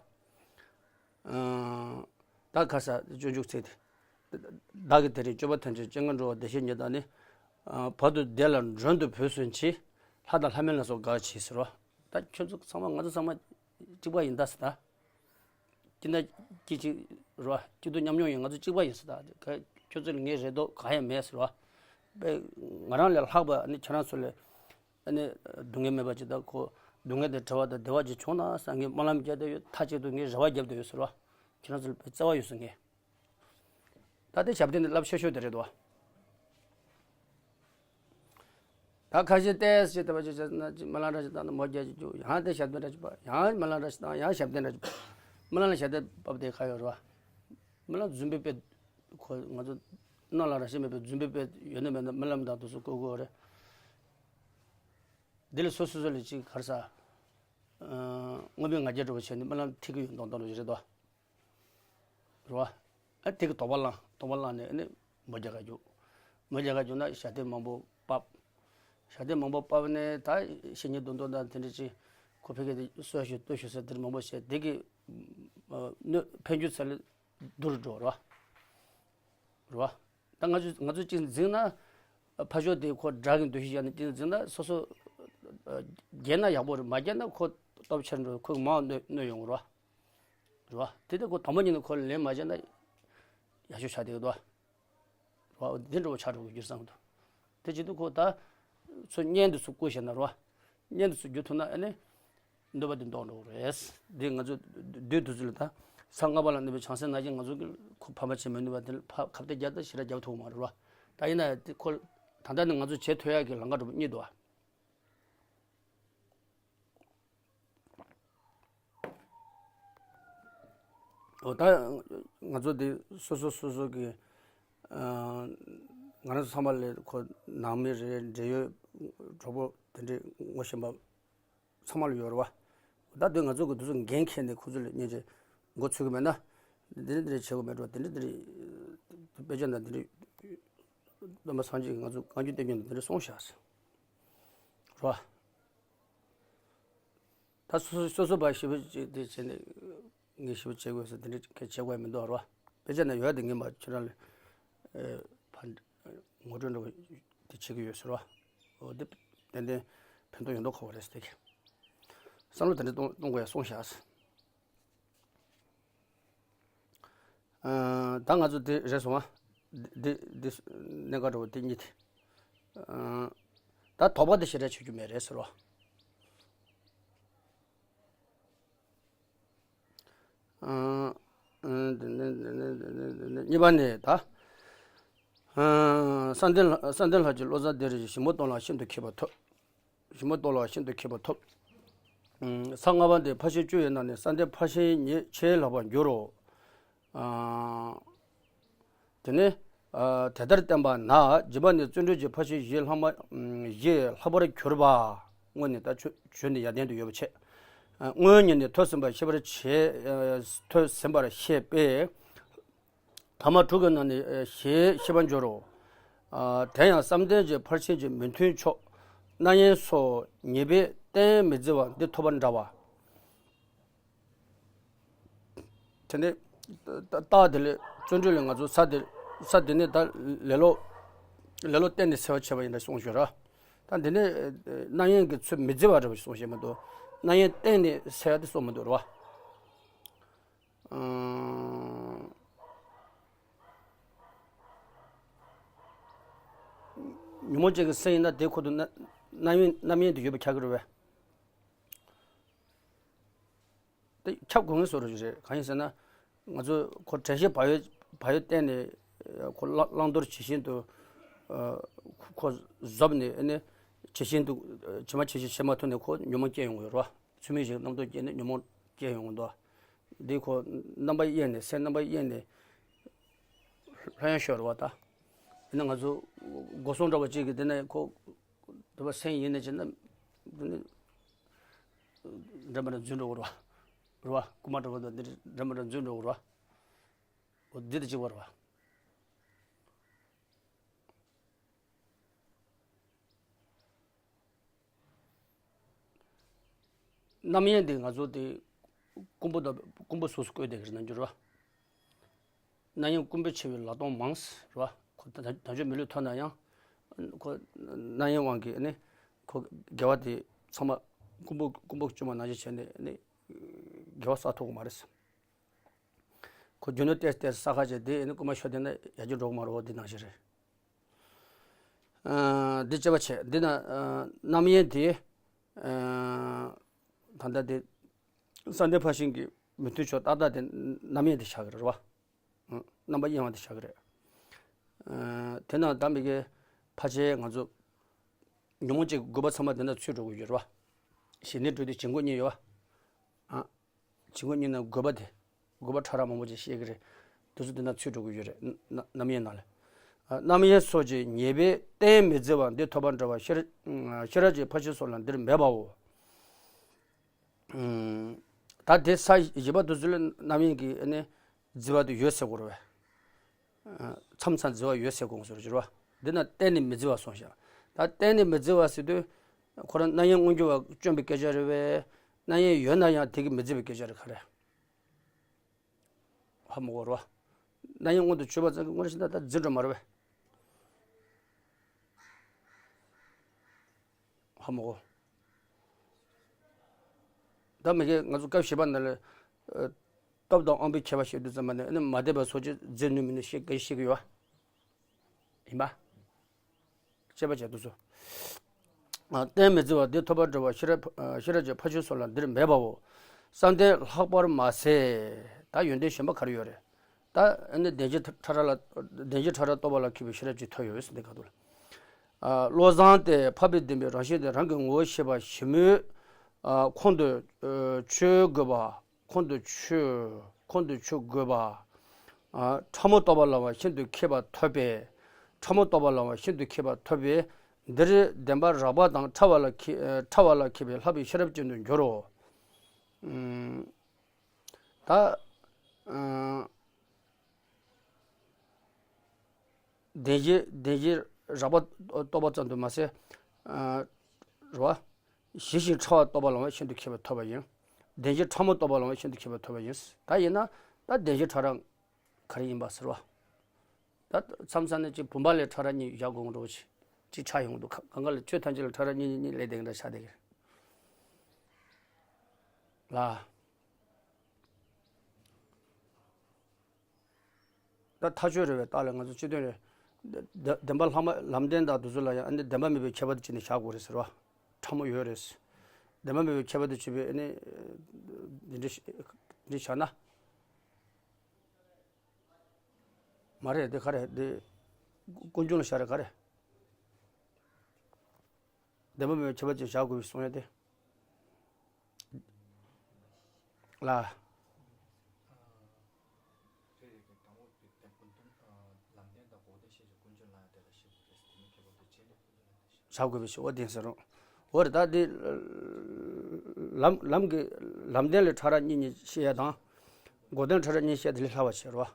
ཨང་། ད་ག་རེ་ཟ། སྤྱོད་འཇུག་ཚིག་དེ། བདག་གིས་དེ་རིང་སྤྱོད་པ་ཐམས་ཅད་སྤྱན་སྔར་འགྲོ་བ་བདེ་གཤེགས་ཉིད་དང་ནི། ཨ། བར་དུ་བདེ་ལ་མགྲོན་དུ་བོས་ཟིན་གྱིས། ལྷ་དང་ལྷ་མིན་ལ་སོགས་དགའ་བྱེད་ཟེར་བ། ད་ཁྱོད་ཚོ་ཚང་མ་ང་ཚོ་ཚང་མ་གཅིག་པ་ཡིན་ད་ཟེར་ད། སྐྱིད་ན་སྐྱིད་ཅིག་རེད་བ། སྐྱིད་སྡུག་མཉམ་མྱོང་ཡིན། ང་ཚོ་གཅིག་པ་ཡིན་ཟེར་ད། ག་ཁྱོད་ཚོ་ལ་ངའི་རེ་དོགས་གང་ཡང་མེད་ཟེར་བ། དཔེ་ང་རང་ལས་ལྷག་པ་ནི་ཁྱེད་རང་ཚོ་ལས། ཨ་ནི་སྡུག་བསྔལ་མེད་པ་ཅིག་དང་ཁོ་སྡུག་བསྔལ་དང་བྲལ་བ་དང་བདེ་བ་ཅིག་བྱུང་ན་བསམ་གྱི་སྨོན་ལམ་རྒྱག་བསྡད་ཡོད། མཐའ་གཅིག་ཏུ་ངས་རེ་བ་རྒྱབ་བསྡད་ཡོད་ཟེར་བ། ཁྱེད་རང་ཚོ་ལ་བརྩེ་བ་ཡོད་ཟེར་ངས། ད་ལྟའི་ཞབས་བརྟན་འདི་རླབས་ཆེ་ཤོས་དེ་རེད་དོ། ད་ཁ་ཤས་ཏོག་ཙམ་དེ་བ་ཅིག་བྱས་ན་ཅིག་སྨོན་ལམ་འདྲ་ཞིག་བཏང་ན་མོ་རྒྱག་ཅིག་རྒྱུག་ཡང་དེ་ཞབས་བརྟན་འདྲ་ཞིག་པ། ཡང་སྨོན་ལམ་འདྲ་ཞིག་བཏང་ཡང་ཞབས་བརྟན་འདྲ་ཞིག་པ། སྨོན་ལམ་ལ་ཞབས་བརྟན་བབས་དེ་ག་ཡོད་རེད་བ། སྨོན་ལམ་རྫུན་པའི་དཔེ། ཁོ་ང་ཚོ་སྣང་ལ་རང་བཞིན་མེད་པའི་རྫུན་པའི་དཔེ་ཡོད་ན་མེད་ན་སྨོན་ལམ་དང་དེ་ཚོ་བཀོད་དགོས་རེད། འདི་ལ་སོ་སོ་སོ་ལ་ཅིག་ག་རེ་ཟ། ཨ། དངོས་པོའི་ང་རྒྱལ་འདྲ་བོ་བྱས་ནས་སྨོན་ལམ་ཐེབས་ཀྱི་ཡོད་མདོག་མདོག་འདྲ་བོ་ཞིག་རེད་དོ། རེད་བ། ཨ། དེ་གི་དོགས་པ་བསླངས། དོགས་པ་བསླངས་ནས་ཨ་ནི་མོ་རྒྱག་ག་རྒྱུག་མོ་རྒྱག་ག་རྒྱུག་ན་ཞབས་བརྟན་མང་པོ་བབས། ཞབས་བརྟན་མང་པོ་བབས་ནས་ད་བཤེས་གཉེན་མདུན་ཐོག་དང་དེ་འདྲ་ཅིག་ཁོ་ཕ་གི་དེ་གསོལ་ཞུ་གཏུག་ཞུ་ཟེར་དེ་འདྲ་མང་པོ་བྱས། དེ་གི་ཨ། གནོད་ཕན་རྒྱུ་ཚད་ལ་བསྡུར་འགྲོ་རེད་བ། རེད་བ། ད་ང་ཚོས་ང་ཚོས་གཅིག་འཛིན་ན། ཕ་ཤོག་དེ་ཁོ་དགྲ་གི་འདུ་ཤེས་བཞག་ནས་གཅིག་འཛིན་ན་སོ་སོ་རྒྱལ་ན་ཡག་པོ་རེད། མ་རྒྱལ་ན་ཁོ་སྟོབས་ཆེར་འགྲོ། ཁོས་མང་གནོད་གནོད་ཡོང་གི་རེད་བ། རེད་བ། དེ་དེ་ཁོ་དང་པོ་ཉིད་ནས་ཁོ་ལན་མ་བྱས་ན་ཡག་ཤོས་ཆགས་བསྡད་ཀྱི་འདུག་བ། རེད་བ། འདི་འདྲ་བོ་ཆགས་འགྲོ་གི་རྒྱུ་བསམ་གི་འདུག་དེ་བྱེད་དུས་ཁོ་ད་ ཚོ་གཉེན་དུ་ཚུར་བསྐུར་བྱས་ན་རོ། གཉེན་དུ་ཚུར་བསྒྱུར་ཐུབ་ན་ཨ་ནི་གནོད་པ་དེ་ཟློག་འགྲོ་གི་རེད། འདི་ང་ཚོ་བདུད་འདུལ་ཚུལ་ལ་ད་ས་ལྔ་པ་ལ་གནོད་པའི་བྱང་སེམས་ནང་བཞིན་ང་ཚོ་གི་ཁོ་ཕམ་པ་བྱེད་མི་ནུས་པ་དེ་ལ་ཕ་ཁ་གཏད་རྒྱག་ད་ཞེ་དྲག་རྒྱབ་ཐུབ་མ་རེད་རོ། ད་ཡིན་ན་དེ་ཁོ་ད་ལྟ་ནི་ང་ཚོ་བྱེད་ཐུབ་ཡག་གི་ལམ་ཁ་འགྲོ་བ་གཉིས་འདུག་ཨ། འོ་ད་ང་ཚོ་འདི་སོ་སོ་སོ་སོ་གི་ང་རང་ཚོ་ཚང་མ་ལས་ཁོ་ནང་མི་རེད། འབྲེལ་ཡོད་གྲོགས་པོ་དེ་འདྲའི་ངོ་ཤེས་པ་ཚང་མ་ལ་ཡོད་རེད་བ། ད་དུས་ང་ཚོ་གི་དུས་ཚོད་འགན་འཁྱེར་ནས་ཁོ་ཚོ་ལ་སྙིང་རྗེ་མགོ་ཚོད་གི་མེད་ན། འདི་འདྲ་འདི་འདྲ་བྱེད་དགོས་མེད་འགྲོ། འདི་འདྲ་འདི་འདྲ་དཔེ་ཆ་འདི་འདྲ་སྟོན་པ་སངས་རྒྱས་ཀྱིས་ང་ཚོ་བཀའ་འགྱུར་བསྟན་འགྱུར་འདི་འདྲ་གསུངས་བཞག་ཟེར་རེད་བ། ད་སོ་སོ་སོ་སོ་བ་ཞིབ་ཅིག་དེ་བྱས་ནས་ངས་ཞིབ་བྱེད་དགོས་ཟེར་དེ་འདྲ་གལ་བྱེད་དགོས་མི་འདུག་རོ། དཔེ་ཆ་ན་ཡོད་དེ་ངས་མ་ཁྱོད་རང་ལ་ཕར་ངོ་སྤྲོད་འདྲ་བོ་དེ་བྱེད་ཀྱི་ཡོད་ཟེར་རོ། འོ་དེ་ཏན་ཏན་ཕན་ཐོགས་ཡོད་མདོག་ཁ་པོ་རེད་ཟེར་དེ་གི་བསམ་བློ་དེ་འདྲ་གཏོང་གཏོང་དགོས་ཡ་གསུངས་བཞག་ཟེར། ད་ང་ཚོ་དེ་རེད་སོང་ང་། དེ་དེ་གནད་འགག་འདྲ་བོ་དེ་གཉིས་དེ། ད་དོགས་པ་དེ་ཞེ་དྲག་བྱེད་རྒྱུ་མེད་རེད་ཟེར་རོ། གཉིས་པ་ནས་ད། བསམ་གཏན་ལྷ་བསམ་གཏན་ལྷ་གྱི་བློ་བཟང་དེ་རེད། ཞིང་པ་སྟོང་ལ་ཤིན་ཏུ་མཁས་པ་ཐོབ། ཞིང་པ་སྟོང་ལ་ཤིན་ཏུ་མཁས་པ་ཐོབ། ས་ལྔ་པ་འདི་ཕར་ཕྱིན་བཅུ་ཡི་ནང་ནས་བསམ་གཏན་ཕར་ཕྱིན་ཉིད་ཆེས་ལྷག་པར་འགྱུར་རོ། དེ་ནས་དེ་ལྟར་བསྟན་པ་ན་རྗེ་འབངས་ནི་བརྩོན་འགྲུས་ཀྱི་ཕར་ཕྱིན་བཞི་ལྷག་མ་བཞི་ལྷག་པར་གྱུར་པ། སྔོན་ནས་ད་ཆོས་ཆོས་འདི་ཡར་ལྡན་དུ་ཡོད་པ་བྱས། སྔོན་ཉིད་ནས་ཐོས་ཟིན་པར་ཤེས་པར་བྱེད། ཐོས་ཟིན་པར་ཤེས་པས། ཐ་མ་དྲུག་གི་ནང་ནས་ཞེས་ཤེས་པར་འགྱུར་རོ། དེ་ཡང་བསམ་གཏན་གྱི་ཕར་ཕྱིན་གྱི་མི་མཐུན་ཕྱོགས་རྣམ་གཡེང་སོགས་ཉེས་པས་གཏན་མི་བརྫི་བ་འདི་ཐོབ་པ་འདྲ་བ། དེ་ནས་རྟགས་དེ་ལས་བརྩོན་འགྲུས་ལས་ང་ཚོ་ས་དེ་ས་དེ་ནས་ད་ལེ་ལོ་ལེ་ལོ་གཏན་ནས་སེལ་བ་བྱས་པ་ཡིན་འདྲ་གསུངས་ཞོར་ར། ད་འདི་ནས་རྣམ་གཡེང་གི་ཚུལ་མི་བརྫི་བ་འདྲ་བ་གསུངས་ཞེས་མ་གཏོགས་རྣམ་གཡེང་གཏན་ནས་སེལ་བ་དེ་གསུངས་མི་འདུག་ར་བ། ཉོན་མོངས་ཅན་གྱི་སེམས་ཡིན་ན་དེ་ཁོ་ཏུ་རྣམ་གཡེང་རྣམ་གཡེང་དུ་ཡོད་པ་ཆགས་ཀྱི་རེད་བས། དེ་ཁྱབ་དགོས་ངེས་བཟོ་འདྲ་ཞིག་རེད། གང་ཡིན་ཟེར་ན། ང་ཚོ་ཁོ་དྲན་ཤེས་བག་ཡོད་བག་ཡོད་བསྟན་ནས་ཁོ་བླང་བླང་དོར་ཇི་བཞིན་དུ་ཁོ་བཟོད་ནས་ཨ་ནི་ཇི་བཞིན་དུ་ཇི་མ་ཇི་བཞིན་བྱེད་མ་ཐུབ་ནས་ཁོ་ཉོན་མོངས་སྐྱེ་ཡོང་གི་ཡོད་རེད་བ། ཚུལ་མིན་ཞིག་རྣམ་རྟོག་སྐྱེས་ནས་ཉོན་མོངས་སྐྱེ་ཡོང་གི་འདུག་འདི་ཁོ་རྣམ་པ་གཡེངས་ནས་སེམས་རྣམ་པ་གཡེངས་ནས་ལྷོད་ཡངས་ཤོར་བ་དང་། ཡིན་ན་ང་ཚོ་སྒོ་སྲུང་འདྲ་བ་གཅིག་གིས་དེ་ནས་ཁོ་དུ་བ་སེམས་ཡིན་ནས་བྱས་ན་དེ་ནི་འདྲ་མི་འདྲ་འཛུལ་འགྲོ་གི་རེད་བ། རེད་བ། རྐུ་མ་འདྲ་བ་དང་འདི་འདྲ་མི་འདྲ་འཛུལ་འགྲོ་གི་རེད་བ། འོ་འདི་དང་གཅིག་པ་རེད་བ། རྣམ་གཡེང་དེ་ང་ཚོ་དེ་རྐུན་པོ་དང་རྐུན་པོ་གཟུགས་སུ་བཀོད་བསྡད་ཀྱི་རེད་ན་འགྱུར་བ། རྣམ་གཡེང་རྐུན་པོས་ཆེ་བའི་ལག་སྟོང་མང་ཟེར་བ། ཁོ་ད་དུང་མི་ལུས་ཐོབ་ན་ཡང་། ཁོ་རྣམ་གཡེང་དབང་གིས་ནི་ཁོ་དགེ་བ་དེ་ཚང་མ་རྐུན་པོ་རྐུན་པོ་བཅོམ་པ་ནང་བཞིན་བྱས་ནས་ནི་དགེ་བ་བསགས་ཐུབ་ཀྱི་མ་རེད་ཟེར། ཁོ་རྒྱུ་ནོར་ཏོག་ཙམ་བསགས་ཁ་བྱས་དེ་ནི་རྐུན་མ་ཤོར་བསྡད་ན་ཡར་རྒྱས་འགྲོ་གི་མ་རེད། འོ་འདི་ནང་བཞིན་རེད། འདི་དཔྱད་པ་བྱས་འདི་ན་རྣམ་གཡེང་དེ་ད་ལྟ་དེ་བསམ་གཏན་ཕར་ཕྱིན་གྱི་མི་མཐུན་ཕྱོགས་ཏག་ཏག་དེ་རྣམ་གཡེང་དེ་ཆགས་ཀྱི་རེད་བ། རྣམ་པ་གཡེང་བ་དེ་ཆགས་ཀྱི་རེད། དེ་ན་ད་མི་དགེ་ཕལ་ཆེར་ང་ཚོ་ཉོན་མོངས་ཅན་གྱི་དགོས་པ་ཚང་མ་དེ་ན་ཚུད་འགྲོ་གི་ཡོད་རེད་བ། ཞི་གནས་དྲུག་དེ་བྱེད་སྒོ་གཉིས་ཡོད་བ། བྱེད་སྒོ་གཉིས་ན་དགོས་པ་དེ། དགོས་པ་ཕྲ་རགས་མང་པོ་ཅིག་བཤད་ཀྱི་རེད། དེ་ཚོ་དེ་ན་ཚུད་འགྲོ་གི་ཡོད་རེད། རྣམ་གཡེང་ནང་ལ། རྣམ་གཡེང་སོགས་ཀྱི་ཉེས་པས་གཏན་མི་བརྫི་བ་འདི་ཐོབ་པ་འདྲ་བ་ཤེས་ཤེས་རབ་ཀྱི་ཕར་ཕྱིན་སོགས་ལ་འདིར་མེད་པའོ། ད་དེ་ས་བཞི་པ་དེ་ཚོ་ལ་རྣམ་གཡེང་གི་ནི་བརྫི་བ་དེ་ཡོད་ཟེར་དགོས་རེད་བས། མཚམས་མཚམས་བརྫི་བ་ཡོད་ཟེར་དགོངས་སོ་ཟེར་བ། འདི་ན་གཏན་ནས་མི་བརྫི་བ་སོང་ཤག་ད་གཏན་ནས་མི་བརྫི་བ་ཟེར་དུས། ཁོ་རང་རྣམ་གཡེང་མངོན་གྱུར་བ་བཅོམ་པའི་སྐད་ཆ་རེད་བས། རྣམ་གཡེང་ཡོད་ན་ཡང་དེ་གིས་མི་བརྫི་བའི་སྐད་ཆ་རེད་ག་རེ། ཧ་མ་གོ་རོ། རྣམ་གཡེང་མངོན་དུ་གྱུར་པ་ཙམ་གྱིས་དངོས་གནས་བྱས་ན་ད་བརྫི་འགྲོ་མ་རེད་བས། ཧ་མ་གོ། ད་མི་དགེ་ང་ཚོ་སྐབས་བཞི་པ་ནང་ལ། སྟོབས་དང་དབང་པོའི་ཁྱད་པར་བཤད་དུས་ཙམ་པ་ནས་ཨ་ནི་མ་དད་པ་སོགས་ཀྱིས་བརྫི་ནུས་མིན་ནུས་ཤེས་གལ་ཤེས་ཀྱི་ཡོད་པ། ཡིན་པ། དཔྱད་པ་བྱས་དུས་སུ། གཏན་མི་བརྫི་བ་འདི་ཐོབ་པར་འགྲོ་བ་ཤེས་རབ་ཤེས་རབ་ཀྱི་ཕ་ཆོས་སོགས་ལ་འདིར་མེད་པའོ། བསམ་གཏན་ལྷག་པར་མ་ཟད། ད་ཡོན་ཏན་གཞན་པ་ག་རེ་ཡོད་རེད། ད་ཨ་ནི་བདེན་བཞི་ཕྲ་རགས་ལ་བདེན་བཞི་ཕྲ་རགས་རྟོགས་པ་ལ་མཁས་པའི་ཤེས་རབ་ཅིག་ཐོབ་ཡོད་ཟེར་འདི་ག་དུ་ལ། བློ་བཟང་སྟེ་འཕགས་པའི་བདེན་པའི་རང་བཞིན་དེ་རང་གི་ངོ་བོ་ཤེས་པ་ཞིབ་མོས་ཁོང་དུ་ཆུད་དགོས་པ། ཁོང་དུ་ཆུད་ཁོང་དུ་ཆུད་དགོས་པ། ཕྲ་མོ་རྟོགས་པ་ལ་ཡང་ཤིན་ཏུ་མཁས་པ་ཐོབ་པས། ཕྲ་མོ་རྟོགས་པ་ལ་ཡང་ཤིན་ཏུ་མཁས་པ་ཐོབ་པས། འདིར་བདེན་པ་རགས་པ་དང་ཕྲ་བ་ལ་མཁས་ཕྲ་བ་ལ་མཁས་པའི་ལྷག་པའི་ཤེས་རབ་ཅན་དུ་འགྱུར་རོ། ད། བདེན་བཞི་བདེན་བཞི་རགས་པ་རྟོགས་པ་ཙམ་དུ་མ་ཟད། རེད་བ། ཞི་ཞིང་ཕྲ་བ་རྟོགས་པ་ལ་ཡང་ཤིན་ཏུ་མཁས་པ་ཐོབ་པ་ཡིན། བདེན་བཞི་ཕྲ་མོ་རྟོགས་པ་ལ་ཡང་ཤིན་ཏུ་མཁས་པ་ཐོབ་པ་ཡིན། ད་ཡིན་ན་ད་བདེན་བཞི་ཕྲ་རགས་ག་རེ་ཡིན་པ་ཟེར་བ། ད་མཚམས་མཚམས་ནས་ཅིག་བུམ་པ་ལས་ཕྲ་རགས་གཉིས་བཞག་དགོས་འགྲོ་ཅིག་ཅིག་ཆགས་ཡོང་འདུག་གང་ག་ལ་ཆོས་ཐམས་ཅད་ལ་ཕྲ་རགས་གཉིས་གཉིས་གཉིས་ལས་དེ་འདྲ་ཆགས་བསྡད་ཀྱི་རེད། ལ། ད་ཐག་ཆོད་རེད་པས་རྟགས་ལ་ང་ཚོ་སྤྱི་དོན་རེད། བདེན་པ་ལྷག་མ་ལམ་བདེན་དང་དེ་ཚོ་ལ་ཡང་ཨ་ནི་བདེན་པ་མེད་པའི་ཁྱད་པར་དུ་བྱས་ནས་བཞག་དགོས་རེད་ཟེར་བ། ཕྲ་མོ་ཡོད་རེད། བདེན་པ་མེད་པའི་ཁྱད་པར་དུ་བྱས་པའི་ཨ་ནི། འདི་འདྲ་འདི་བཞག་ན། མ་རེད་འདི་ག་རེད་འདི། ཀུན་འབྱུང་ལ་བཞག་རེད་ག་རེད། བདེན་པ་མེད་པའི་ཁྱད་པར་ཅན་བཞག་དགོས་པའི་གསུང་ཡ་དེ། ལ། བཞག་དགོས་པའི་ཕྱིར་འོ་བདེན་ཟེར་རོ། འོ་རེད་ད་འདི། ལམ་ལམ་གྱི་ལམ་བདེན་ལས་ཕྲ་རགས་གཉིས་གཉིས་བཤད་ཡ་དང་། འགོག་བདེན་ཕྲ་རགས་གཉིས་བཤད་དེ་ལས་སླ་བ་བྱེད་རོ།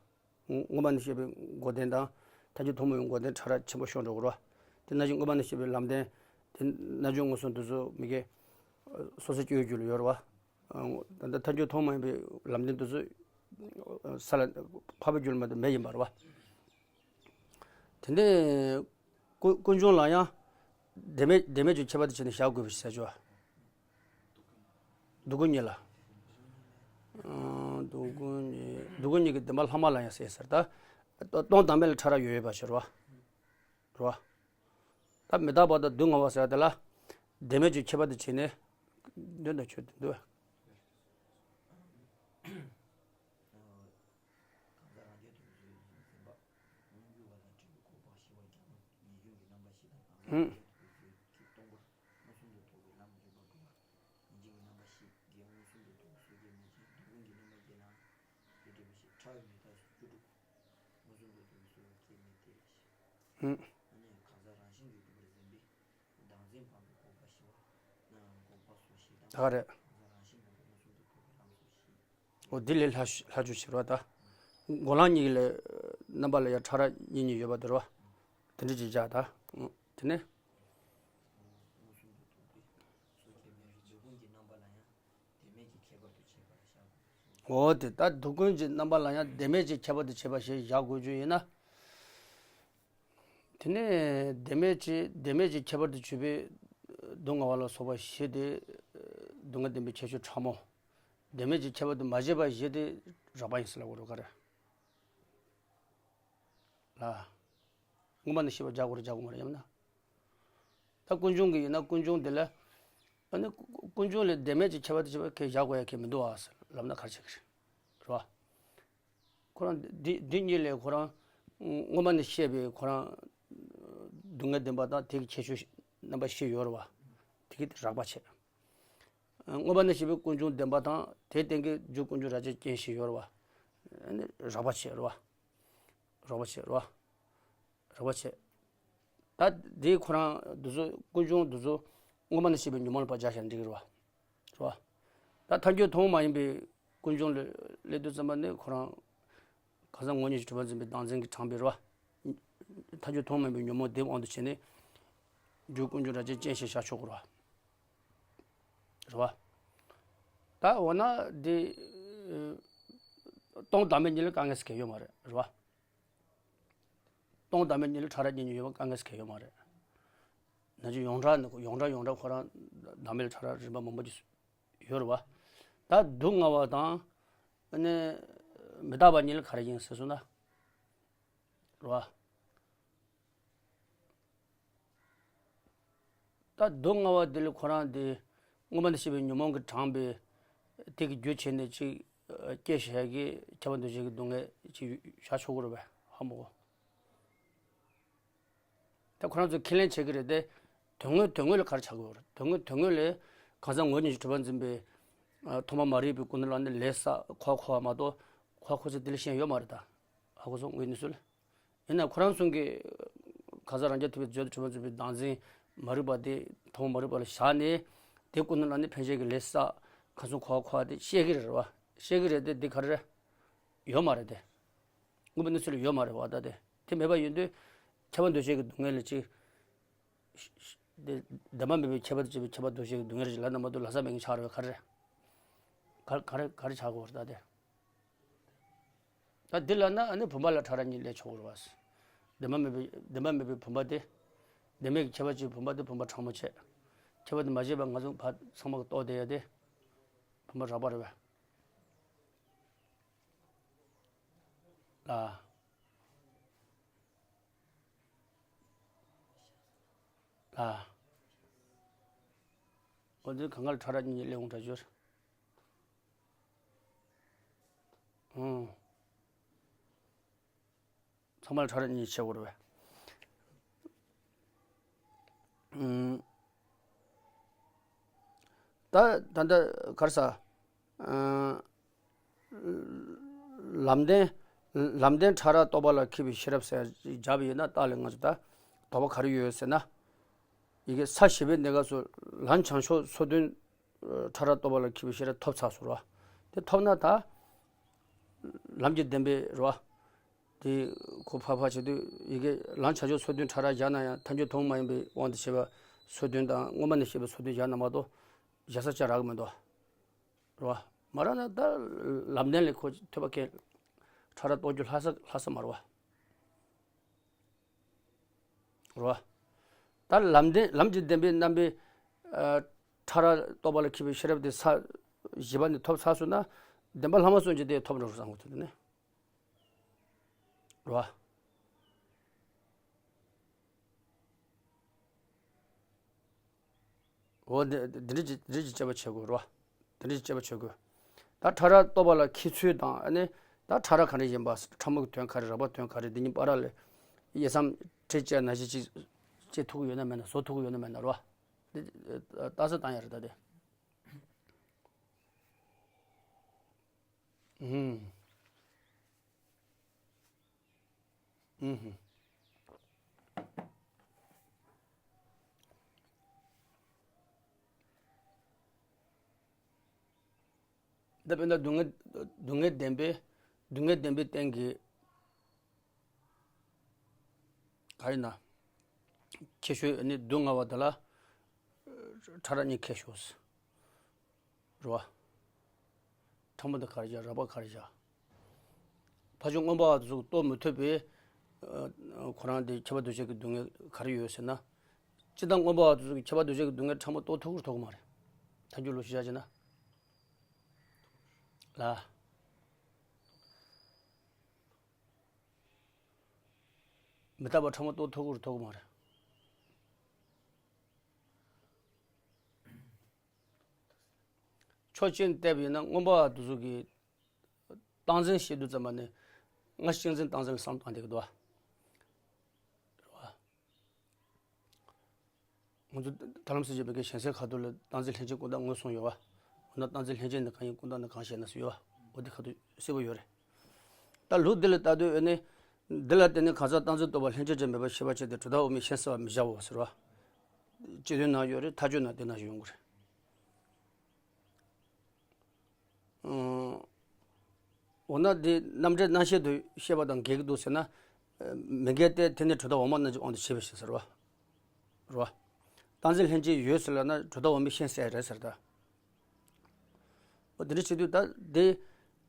སྔོན་མ་ནས་བཤད་པའི་འགོག་བདེན་དང་ཐལ་འགྱུར་ཐུན་མོང་བའི་འགོག་བདེན་ཕྲ་རགས་ཆེན་པོ་ཤོར་འགྲོ་གི་རེད་བ། དེ་ནང་བཞིན་སྔོན་མ་ནས་བཤད་པའི་ལམ་བདེན་དེ་རྣལ་འབྱོར་མངོན་སུམ་དེ་ཚོ་མི་དགེ་སོ་སོ་སྐྱེ་བོའི་རྒྱུད་ལ་ཡོད་རེད་བ། ད་ལྟ་ཐལ་འགྱུར་ཐུན་མོང་བའི་ལམ་བདེན་དེ་ཚོ་ས་ལ་འཕགས་པའི་རྒྱུད་ལ་མ་གཏོགས་མེད་ཡིན་པ་རེད་བ། དེ་ནས་ཀུན་ཀུན་འབྱུང་ལ་ཡང་བདེན་མེད་བདེན་མེད་ཀྱི་ཁྱད་པར་དུ་བྱས་ནས་བཞག་དགོས་པའི་ཟེར་ཆོག་སྡུག་ཀུན་གཉིས་ལ། སྡུག་ཀུན་གཉིས་སྡུག་ཀུན་གཉིས་ཀྱི་བདེན་པ་ལྷག་མ་ལ་ཡང་ཟེར་ཟེར་ད། སྟོང་དང་མེད་ལ་ཕྲ་རགས་ཡོད་ཡོད་པ་ཞིག་རེད་བ། རེད་བ། ད་མི་རྟག་པ་དང་སྡུག་བསྔལ་བ་ཟེར་བ་དེ་ལ། བདེན་མེད་ཀྱི་ཁྱད་པར་དུ་བྱས་ནས། འདོད་དང་ཆོས་དུ་འདུ། ཧུམ། ཧུམ། ད་ག་རེད། འོ་འདི་ལས་ལྷག་ལྷག་ཆོས་བྱེད་རོགས་ད། འགོག་ལམ་གཉིས་ལས་རྣམ་པ་ལ་ཡང་ཕྲ་རགས་གཉིས་གཉིས་ཡོད་པ་དེ་རེད་བ། དེ་འདྲ་ཅིག་བཞག་ད། དེ་ནས། འོ་དེ་ད་སྡུག་ཀུན་གྱི་རྣམ་པ་ལ་ཡང་བདེན་མེད་ཀྱི་ཁྱད་པར་དུ་བྱས་པ་ཞེས་བཞག་དགོས་རྒྱུ་ཡིན་ན། དེ་ནས་བདེན་མེད་ཀྱི་བདེན་མེད་ཀྱི་ཁྱད་པར་དུ་གྱུར་པའི་སྡུག་བསྔལ་བ་ལ་སོགས་པ་བཞི་དེ་སྡུག་བསྔལ་བདེན་པའི་ཁྱད་ཆོས་ཕྲ་མོ། བདེན་མེད་ཀྱི་ཁྱད་པར་དུ་མ་བྱས་པ་བཞི་དེ་རགས་པ་ཡིན་ཟེར་ལབ་དགོས་རེད་ག་རེ། ལ། སྔོན་མ་ནས་ཤེས་པ་རྒྱག་དགོས་རེད་རྒྱག་དགོས་མ་རེད་ཡང་ན། ད་ཀུན་འབྱུང་གི་ཡིན་ན་ཀུན་འབྱུང་དེ་ལ། ཨ་ནི་ཀུན་འབྱུང་ལས་བདེན་མེད་ཀྱི་ཁྱད་པར་དུ་བྱས་པ་ཁས་བཞག་དགོས་ཡ་ཁས་མི་འདུག་ཨ་ཟེར་ལབ་ན་ག་རེ་བྱེད་ཀྱི་རེད། རེད་བ། ཁོ་རང་འདི་འདི་གཉིས་ལས་ཁོ་རང་སྔོན་མ་ནས་བཤད་པའི་ཁོ་རང་སྡུག་བསྔལ་བདེན་པ་དང་དེ་གི་ཁྱད་ཆོས་རྣམ་པ་བཞི་ཡོད་རེད་བ། དེ་གི་རགས་པ་བྱས། སྔོན་མ་ནས་བཤད་པའི་ཀུན་འབྱུང་བདེན་པ་དང་དེའི་སྟེང་གི་རྒྱུ་ཀུན་འབྱུང་རང་བཞིན་ཅན་བཞི་ཡོད་རེད་བ། ཨ་ནི་རགས་པ་བྱས་རེད་བ། རགས་པ་བྱས་རེད་བ། རགས་པ་བྱས། ད་དེ་ཁོ་རང་འདི་ཚོ་ཀུན་འབྱུང་འདི་ཚོ་སྔོན་མ་ནས་བཤད་པའི་ཉོན་མོངས་ལ་ཕར་སྦྱར་བཞག་འགྲིག་གི་རེད་བ། རེད་བ། ད་ཐལ་འགྱུར་ཐུན་མོང་མ་ཡིན་པའི་ཀུན་འབྱུང་ལ་སླེབས་དུས་ཙམ་པ་ནས་ཁོ་རང་གང་ཟག་ངོ་བོ་ཉིད་ཀྱི་གྲུབ་པ་འཛིན་པའི་བདག་འཛིན་གྱིས་དྲངས་པའི་རེད་བ། ཐལ་འགྱུར་ཐུན་མོང་མ་ཡིན་པའི་ཉོན་མོངས་དེའི་དབང་དུ་བྱས་ནས། རྒྱུ་ཀུན་འབྱུང་རང་བཞིན་ཅན་ཞེས་བཞག་ཆོག་གི་རེད་བ། རེད་བ། ད་འོ་ན་འདི། སྟོང་བདག་མེད་གཉིས་ལ་དཀའ་ངལ་ཟེར་མཁན་ཡོད་མ་རེད་རེད་བ། སྟོང་བདག་མེད་གཉིས་ལ་ཕྲ་རགས་གཉིས་གཉིས་ཡོད་པ་དཀའ་ངལ་ཟེར་མཁན་ཡོད་མ་རེད། ན་ཆུང་ཡོངས་གྲགས་ནི་ཡོངས་གྲགས་ཡོངས་གྲགས་ཁོ་རང་བདག་མེད་ལ་ཕྲ་རགས་རིམ་པ་མང་པོ་ཅིག་ཡོད་རེད་བ། ད་སྡུག་བསྔལ་བ་དང་། ཨ་ནི། མི་རྟག་པ་གཉིས་ལ་ག་རེ་ཡིན་ཟེར་སོང་ན། རེད་བ། ད། ད་སྡུག་བསྔལ་བ་དེ་ལ་ཁོ་རང་དེ་མངོན་པ་ནས་ཤེས་པའི་ཉོན་མོངས་ཀྱིས་དྲངས་པའི་དེ་གི་རྒྱུ་བྱས་ནས་ཅིག་སྐྱེ་བཞག་གི་ཁྱབ་པ་འདུ་བྱེད་ཀྱི་སྡུག་བསྔལ་ཅིག་བཞག་ཆོག་གི་རེད་པས། ཧ་མ་གོ། ད་ཁོ་རང་ཚོས་ཁས་ལེན་བྱེད་ཀྱི་རེད་དེ། དོན་དངོས་དོན་དངོས་ལ་ག་རེ་ཆགས་ཀྱི་ཡོད་རེད། དོན་དངོས་དོན་དངོས་ལ་གང་ཟག་ངོ་བོ་ཉིད་ཀྱི་གྲུབ་པ་འཛིན་པའི་ཨ་ཐོག་མ་མ་རིག་པའི་ཀུན་ཏུ་བརླག་ནས་ལས་བསགས་ཁོ་ཁོ་བ་མ་གཏོགས་ཁོ་ཁོ་ཚོས་དེ་ལ་ཤེས་ཡོད་མ་རེད་ད། ཧ་གོ་སོང་། ངའི་གནས་ཚུལ། ཡིན་ན་ཁོ་རང་ཚོ་གིས་གང་ཟག་རང་རྐྱ་ཐུབ་པའི་རྫས་དང་གྲུབ་པ་འཛིན་པའི་བདག་འཛིན་མ་རིག་པ་དེ་ཐོག་མ་མ་རིག་པ་ལ་བཞག་ནས་དེ་ཀུན་ཏུ་བརླག་ནས་འཕེན་བྱེད་ཀྱི་ལས་བསགས་ཁོ་ཚོ་ཁོ་ཁོ་བ་དེ་ཤེས་ཀྱི་རེད་པ། ཤེས་ཀྱི་རེད་དེ། དེ་ག་རེ་རེད། ཡོད་མ་རེད་དེ། དངོས་པོའི་གནས་ཚུལ་ལ་ཡོད་མ་རེད་པ། ད་དེ་དེ་མེད་པ་ཡིན་དུས་ཁྱབ་པ་འདུ་བྱེད་ཀྱི་སྡུག་བསྔལ་ལ་ཅིག་དེ་བདེན་པ་མེད་པའི་ཁྱད་པར་དུ་བྱས་པའི་ཁྱབ་པ་འདུ་བྱེད་ཀྱི་སྡུག་བསྔལ་ཅིག་ལབ་ན་མ་གཏོགས་ལབ་ས་མེད་མཁན་ཆགས་རེད་པས། ག་རེ་རེད། ག་རེ་ག་རེ་ག་རེ་ཆགས་དགོས་རེད་ད་དེ། ད་འདི་ལབ་ན་ཨ་ནི་བུམ་པ་ལ་ཕྲ་རགས་གཉིས་སླེབས་ཆོག་གི་རེད་པ། བདེན་པ་མེད་པའི་བདེན་པ་མེད་པའི་བུམ་པ་དེ། བདེན་མེད་ཀྱི་ཁྱད་པར་གཅིག་བུམ་པ་དེ་བུམ་པ་ཕྲ་མོ་བྱས། ཁྱད་པར་དེ་མ་བྱས་པ་ང་ཚོ་ཕར་ཚང་མ་གི་རྟོགས་བསྡད་ཡ་དེ་བུམ་པ་རགས་པ་རེད་པས། ལ། ལ། འོ་དེ་གང་ག་ལ་ཕྲ་རགས་གཉིས་སླེབས་འོང་འདྲ་ཅིག་ཡོད་རེད། ཨང་། ཚང་མ་ལ་ཕྲ་རགས་གཉིས་བྱེད་དགོས་རེད་པས། ཨང་། ད་ད་ལྟ་ག་རེ་ཟ། ཨང་། ལམ་བདེན། ལམ་བདེན་ཕྲ་རགས་རྟོགས་པ་ལ་མཁས་པའི་ཤེས་རབ་ཟེར་ཡ་སྦྱར་བ་ཡིན་ན། རྟགས་ལ་ང་ཚོ་ད་དོགས་པ་ག་རེ་ཡོད་ཟེར་ན། ཡི་གེ་ས་བཞི་པའི་གནས་སྐབས་སུ་ལམ་བྱང་ཆུབ་སོ་བདུན་ཕྲ་རགས་རྟོགས་པ་ལ་མཁས་པའི་ཤེས་རབ་ཐོབ་ཚར་སོང་ར། དེ་ཐོབ་ན་ད་ལམ་གྱི་བདེན་པའི་ར། དེ་ཁོ་ཕར་ཕར་བྱེད་དུས་ཡི་གེ་ལམ་བྱང་ཆུབ་སོ་བདུན་ཕྲ་རགས་བཞག་ན་ཡང་ཐལ་འགྱུར་དོན་མ་ཡིན་པའི་དབང་དུ་བྱས་པ་སོ་བདུན་དང་མངོན་པ་ནས་ཤེས་པའི་སོ་བདུན་བཞག་ན་མ་གཏོགས་བཞག་ས་ཅིག་རག་གི་མི་འདུག་ར། མ་རག་ན་ད་ལམ་བདེན་ལ་ཁོ་ཐོས་པ་མཁས། ཕྲ་རགས་རྟོགས་རྒྱུ་ལྷག་ས་ལྷག་ས་མ་རེད་པ། རེད་པ། ད་ལམ་བདེན་ལམ་གྱི་བདེན་པའི་རྣམ་པའི་ཨ་ཕྲ་རགས་རྟོགས་པ་ལ་མཁས་པའི་ཤེས་རབ་དེ་ས་བཞི་པ་ནས་ཐོབ་ཚར་སོང་ན་བདེན་པ་ལྷག་མ་གསུམ་གྱི་དེ་ཐོབ་འགྲོ་བསམ་གྱི་འདུག་དེ་ནས། རེད་པ། འོ་འདི་འདི་འདྲ་ཅིག་འདི་འདྲ་ཅིག་དཔྱད་པ་བྱེད་དགོས་རེད་པ། འདི་འདྲ་ཅིག་དཔྱད་པ་བྱེད་དགོས། ད་ཕྲ་རགས་རྟོགས་པ་ལ་མཁས་ཚུལ་དང་། ཨ་ནི་ད་ཕྲ་རགས་ག་འདྲ་ཡིན་པ། ཕྲ་མོ་གི་དོན་ག་རེ། རགས་པ་དོན་ག་རེ། འདི་གཉིས་བར་ལ་དབྱེ་མཚམས་ཁྲིད་བྱས་ན་ཅིག་ཅིག་བྱེད་ཐུབ་ཀྱི་ཡོད་ན་མེད་ན། བཟོ་ཐུབ་ཀྱི་ཡོད་ན་མེད་ན་རེད་པ། འདི་ལྟ་ས་བཏང་ཡ་རེད་ད་དེ། ཨུམ། ཨུམ། ད་དཔེར་ན་སྡུག་བསྔལ་སྡུག་བསྔལ་བདེན་པའི་སྡུག་བསྔལ་བདེན་པའི་སྟེང་གི་ག་རེ་ན། ཁྱད་ཆོས་ནི་སྡུག་བསྔལ་བ་དེ་ལ་ཕྲ་རགས་གཉིས་ཁྱད་ཆོས། རེད་པ། ཕྲ་མོ་དེ་ག་རེ་བྱ། རགས་པ་ག་རེ་བྱ། ཕར་ཕྱོགས་མངོན་པ་བ་དེ་ཚོ་རྟོགས་མི་ཐུབ་པའི་ཨ་ཁོ་རང་དེ་ཁྱད་པར་འདུ་བྱེད་ཀྱི་སྡུག་བསྔལ་ག་རེ་ཡོད་ཟེར་ན། སྤྱིར་བཏང་མངོན་པ་བ་དེ་ཚོ་གི་ཁྱད་པར་འདུ་བྱེད་ཀྱི་སྡུག་བསྔལ་ཕྲ་མོ་རྟོགས་ཐུབ་ཀྱི་རེད་ཐུབ་ཀྱི་མ་རེད། ཐལ་འགྱུར་ལུགས་ཤིག་བཞག་བྱས་ན། ལ། མི་རྟག་པ་ཕྲ་མོ་རྟོགས་ཐུབ་ཀྱི་རེད་ཐུབ་ཀྱི་མ་རེད། ཕྱོགས་གཅིག་ནས་བལྟས་པ་ཡིན་ན་མངོན་པ་བ་དེ་ཚོ་གིས་སྟངས་འཛིན་བྱེད་དུས་ཙམ་པ་ནས་སྔ་ཕྱི་གཅིག་འཛིན་སྟངས་འཛིན་ལ་བསམ་བློ་བཏང་བསྡད་ཀྱི་འདུག་པ། ང་ཚོ་ཐར་ལམ་ཟེར་གྱི་མི་འགའ་གཞན་སའི་ཁ་ཐུག་ལ་སྟངས་འཛིན་ལྷན་སྐྱེས་ཀུན་བརྟགས་ངོས་བཟུང་ཡོད་པ། འོ་ན་སྟངས་འཛིན་ལྷན་སྐྱེས་ནི་གང་ཡིན། ཀུན་བརྟགས་ནི་གང་ཞེ་ན་ཟེར་ཡོད་པ། འོ་དེ་ཁ་ཐུག་གསལ་པོ་ཡོད་རེད། ད་ལུགས་འདི་ལ་ལྟ་དུས་ཨ་ནི། འདི་ལ་བརྟེན་ནས་གང་ཟག་སྟངས་འཛིན་རྟོག་པ་ལྷན་སྐྱེས་ཀྱང་མེད་པར་ཤེས་པར་བྱས་ཏེ་གྲུབ་མཐའ་འོག་མའི་ཤེས་གསལ་བ་མི་བྱའོ་ཟེར་བ། སྤྱི་དོན་ནང་ཡོད་རེད། མཐའ་དཔྱོད་ནང་དེ་ནང་བཞིན་ཡོང་གི་རེད། ཨང་། འོ་ན་འདི་རྣམ་འགྲེལ་རྣམ་བཤད་དུ་བཤད་པ་དང་འགལ་གྱི་འདུག་ཟེར་ན། མི་འགལ་ཏེ། དེ་ནི་གྲུབ་མཐའ་འོག་མ་རྣམས་ཀྱི་དབང་དུ་བྱས་པའི་ཕྱིར་ཟེར་བ། རེད་པ། སྟངས་འཛིན་ལྷན་སྐྱེས་ཡོད་ཟེར་ལབ་ན་གྲུབ་མཐའ་འོག་མའི་ཤེས་གསལ་རེད་ཟེར་ད། འོ་དེ་འདྲ་བྱེད་དུས་ད་འདི།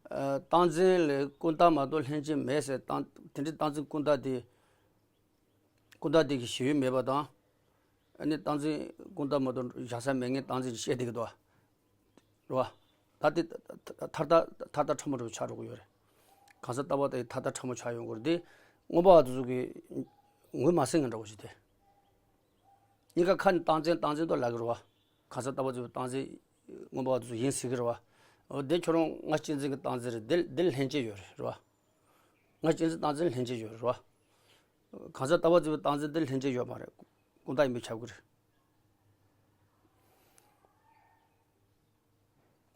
ཨ་སྟངས་འཛིན་ལ་ཀུན་བརྟགས་མ་གཏོགས་ལྷན་སྐྱེས་མེད་ཟེར། སྟངས་དེ་འདྲའི་སྟངས་འཛིན་ཀུན་བརྟགས་དེ། ཀུན་བརྟགས་དེ་གི་གཞི་ཡོད་མེད་པ་དང་། ཨ་ནི་སྟངས་འཛིན་ཀུན་བརྟགས་མ་གཏོགས་བཞག་ས་མེད་མཁན་སྟངས་འཛིན་བཤད་བསྡད་ཀྱི་འདུག་པ། རེད་པ། ད་དེ་ཐ་ཐ་ཐ་ཐ་ཕྲ་མོ་འདྲ་པོ་ཆགས་འགྲོ་གི་ཡོད་རེད། གང་ཟག་རྟག་པ་དེ་ཐ་ཐ་ཕྲ་མོ་ཆགས་ཡོང་གི་རེད་དེ། མངོན་པ་བ་དེ་ཚོ་གིས་ངོས་མ་ཟིན་མཁན་འདྲ་པོ་ཞིག་དེ། གཉིས་ཀ་ཁ་ནས་རྟག་འཛིན་རྟག་འཛིན་དུ་ལབ་ཀྱི་རེད་བ། གང་ཟག་ལྟ་བ་རྫོགས་པའི་རྟག་འཛིན་མངོན་པ་དེ་ཚོ་ཡིན་ཟེར་གྱི་རེད་བ། འོ་དེ་ཁྱོད་རང་ང་གཅེས་འཛིན་གྱི་རྟག་འཛིན་རེད། དེ་དེ་ལྷན་སྐྱེས་ཡོད་རེད་རེད་བ། ང་གཅེས་འཛིན་རྟག་འཛིན་ལྷན་སྐྱེས་ཡོད་རེད་བ། གང་ཟག་ལྟ་བ་རྫོགས་པའི་རྟག་འཛིན་དེ་ལྷན་སྐྱེས་ཡོད་མ་རེད། ཀུན་བརྟགས་ཡིན་པས་ཁྱབ་ཀྱི་རེད།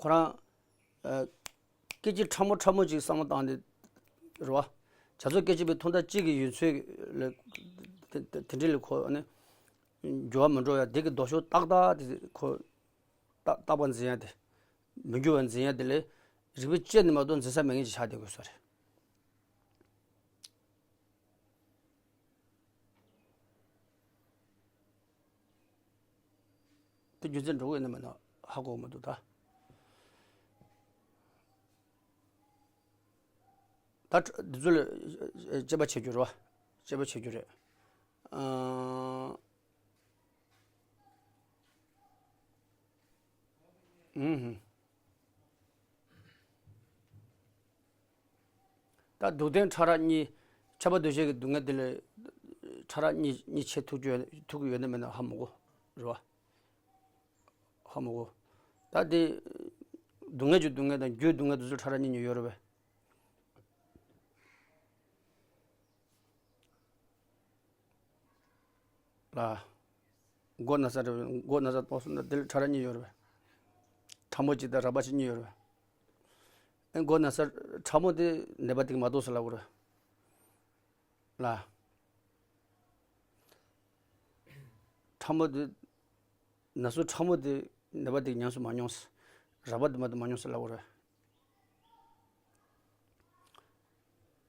ཁོ་རང་ཨ། སྐད་ཅིག་ཕྲ་མོ་ཕྲ་མོ་ཅིག་བསམ་བློ་བཏང་སྟེ་རེད་བ། བྱ་རྫོགས་སྐད་ཅིག་པའི་དོན་དག་གཅིག་གི་ཡུལ་ཚོད་ལ་དེ་དེ་དེ་འདྲ་ལ་ཁོ་ནི་འགྱུར་བ་མི་འགྲོ་ཡ་དེ་གི་ལྡོག་ཕྱོགས་ཏག་ཏག་དེ་ཁོ་རྟག་རྟག་པ་འཛིན་ཡ་དེ། མི་འགྱུར་བ་འཛིན་ཡ་དེ་ལས་རིགས་པས་དཔྱད་ནས་མ་གཏོགས་འཛིན་ས་མེད་མཁན་ཅིག་ཆགས་བསྡད་དགོས་ས་རེད། དེ་རྒྱུ་མཚན་འགྲོ་གི་ཡོད་ན་མེད་ན་ཧ་གོ་མི་འདུག་ད། ད་འདི་ཚོ་ལ་དཔྱད་པ་བྱེད་རྒྱུ་རེད་བ། དཔྱད་པ་བྱེད་རྒྱུ་རེད། ཨང་། ཨུམ། ད་སྡུག་བདེན་ཕྲ་རགས་གཉིས། ཁྱབ་པ་འདུ་བྱེད་ཀྱི་སྡུག་བསྔལ་དེ་ལས་ཕྲ་རགས་གཉིས་གཉིས་ཕྱེ་ཐུབ་རྒྱུ་ཐུབ་ཀྱི་ཡོད་ན་མེད་ན་ཧ་མ་གོ་རེད་བ། ཧ་མ་གོ། ད་དེ་སྡུག་བསྔལ་གྱི་སྡུག་བསྔལ་དང་རྒྱུའི་སྡུག་བསྔལ་དེ་ཚོ་ཕྲ་རགས་གཉིས་གཉིས་ཡོད་རེད་པས། ལ། མགོ་ན་ཚ་རེད། མགོ་ན་ཚ་རྟོགས་སོང་ན་དེ་ལ་ཕྲ་རགས་གཉིས་ཡོད་རེད་པས། ཕྲ་མོ་གཅིག་དང་རགས་པ་གཅིག་གཉིས་ཡོད་རེད་པས། ཨེ་མགོ་ན་ཚ་ཕྲ་མོ་དེ་ནད་པ་དེ་གིས་མ་རྟོགས་ས་ལབ་དགོས་རེད། ལ། ཕྲ་མོ་དེ། ན་ཟུག་ཕྲ་མོ་དེ་ནད་པ་དེ་གིས་ཉམས་སུ་མ་མྱོང་ས། རགས་པ་དེ་མ་དེ་མ་མྱོང་ས་ལབ་དགོས་རེད།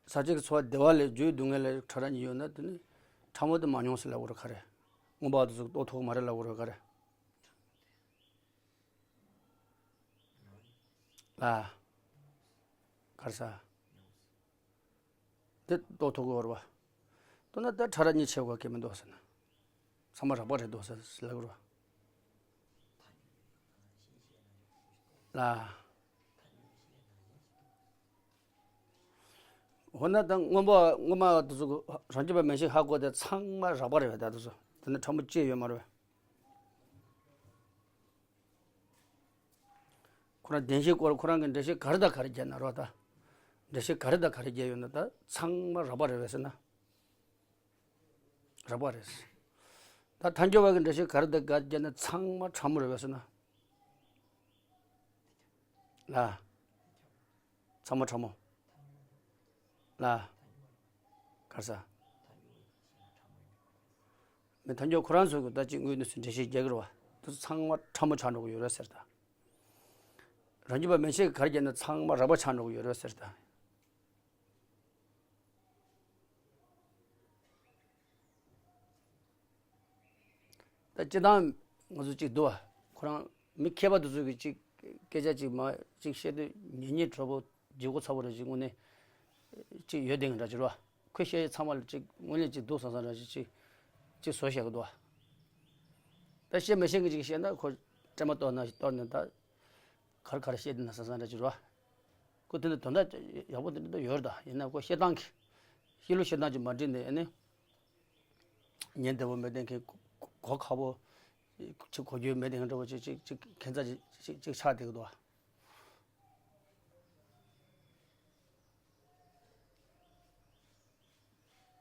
ས་བཅད་ཀྱི་ཚོར་བ་བདེ་བ་ལས་རྒྱུའི་སྡུག་བསྔལ་ལས་ཕྲ་རགས་གཉིས་ཡོད་ན་དེ་ནི་ཕྲ་མོ་དེ་མ་མྱོང་ས་ལབ་དགོས་རེད་ག་རེ། མངོན་པ་དེ་ཚོ་རྟོགས་ཐུབ་ཀྱི་མ་རེད་ལབ་དགོས་རེད་ག་རེ། ལ། ག་རེ་ཟ། དེ་རྟོགས་ཐུབ་ཀྱི་ཡོད་རེད་བ། མདོར་ན་ད་ཕྲ་རགས་གཉིས་ཕྱེ་དགོས་ཀྱི་མི་འདུག་ཟེར་ན། ཚང་མ་རགས་པ་རེད་འདུག་ཟེར་ཟེར་ལབ་ཀྱི་རེད་བ། ལ། འོ་ན་ད་སྔོན་པོ་སྔོན་མ་དེ་ཚོ་རང་རྒྱུད་པ་མན་ཆད་ཧ་གོ་དེ་ཚང་མ་རགས་པ་རེད་བ། ད་དེ་ཚོ་དེ་ནི་ཕྲ་མོ་གཅིག་ཡོད་མ་རེད་བ། ཁོ་རང་བདེན་བཞིའི་སྐོར་ཁོ་རང་གིས་འགྲེལ་བཤད་ག་རེ་དང་ག་རེ་བརྒྱབ་ན་རོ་ད། འགྲེལ་བཤད་ག་རེ་དང་ག་རེ་བརྒྱབ་ཡོད་ན་ད་ཚང་མ་རགས་པ་རེད་བས་ཟེར་ན། རགས་པ་རེད། ད་ཐལ་འགྱུར་བ་གི་འགྲེལ་བཤད་ག་རེ་དང་ག་རེ་བརྒྱབ་ན་ཚང་མ་ཕྲ་མོ་རེད་བས་ཟེར་ན། ལ། ཚང་མ་ཕྲ་མོ། ལ། ག་རེ་ཟ། མི་ཐལ་འགྱུར་ཁོ་རང་ཚོ་གི་ད་ཅིག་དངོས་གནས་སུ་འགྲེལ་བཤད་རྒྱག་གི་རེད་བ། དེ་ཚོ་ཚང་མ་ཕྲ་མོ་ཆགས་འགྲོ་གི་ཡོད་རེད་ཟེར་ད། རང་རྒྱུད་པ་མན་ཆད་ག་རེ་བརྒྱབ་ན་ཚང་མ་རགས་པ་ཆགས་འགྲོ་གི་ཡོད་རེད་ཟེར་ད། ད་སྤྱིར་བཏང་ང་ཚོ་གཅིག་འདུག་བ། ཁོ་རང་མི་མཁས་པ་དེ་ཚོ་གིས་གཅིག་སྐད་ཆ་གཅིག་མ་གཅིག་བཤད་དུས་ཉན་ཉན་དྲོ་པོ་བརྗེད་པོ་ཚ་པོ་རེ་ཞིག་དངོས་གནས་གཅིག་ཡོད་དེ་འདྲ་ཅིག་རེད་བ། ཁོས་བཤད་ཡ་ཚང་མ་ལ་གཅིག་དངོས་གནས་གཅིག་འདུག་བསམ་བསམ་འདྲ་ཞིག་གཅིག་གཅིག་བཟོ་བཤད་གི་འདུག་བ། ད་བཤད་མི་ཤེས་མཁན་ཅིག་གིས་བཤད་ན་ཁོ་སྲན་མ་གཏོར་ན་གཏོར་ནས་ད། ག་རེ་ག་རེ་བཤད་དེ་ན་བསམ་བསམ་འདྲ་ཅིག་རེད་བ། ཁོ་དེ་འདྲ་དོན་དག་ཡག་པོ་དེ་འདྲ་ཡོད་རེད་ད། ཡིན་ན་ཁོ་བཤད་སྟངས་ཀྱི་བཤད་ལུགས་བཤད་སྟངས་ཀྱི་མ་འགྲིག་ནས་ཨ་ནི། ཉན་བདེ་པོ་མེད་དེ་མཁན་གོ་ཁག་པོ། ཅིག་གོ་རྒྱུ་མེད་དེ་མཁན་འདྲ་པོ་ཅིག་ཅིག་ཅིག་ཁྱད་མཚར་ཅིག་ཅིག་ཅིག་ཆགས་བསྡད་ཀྱི་འདུག་བ།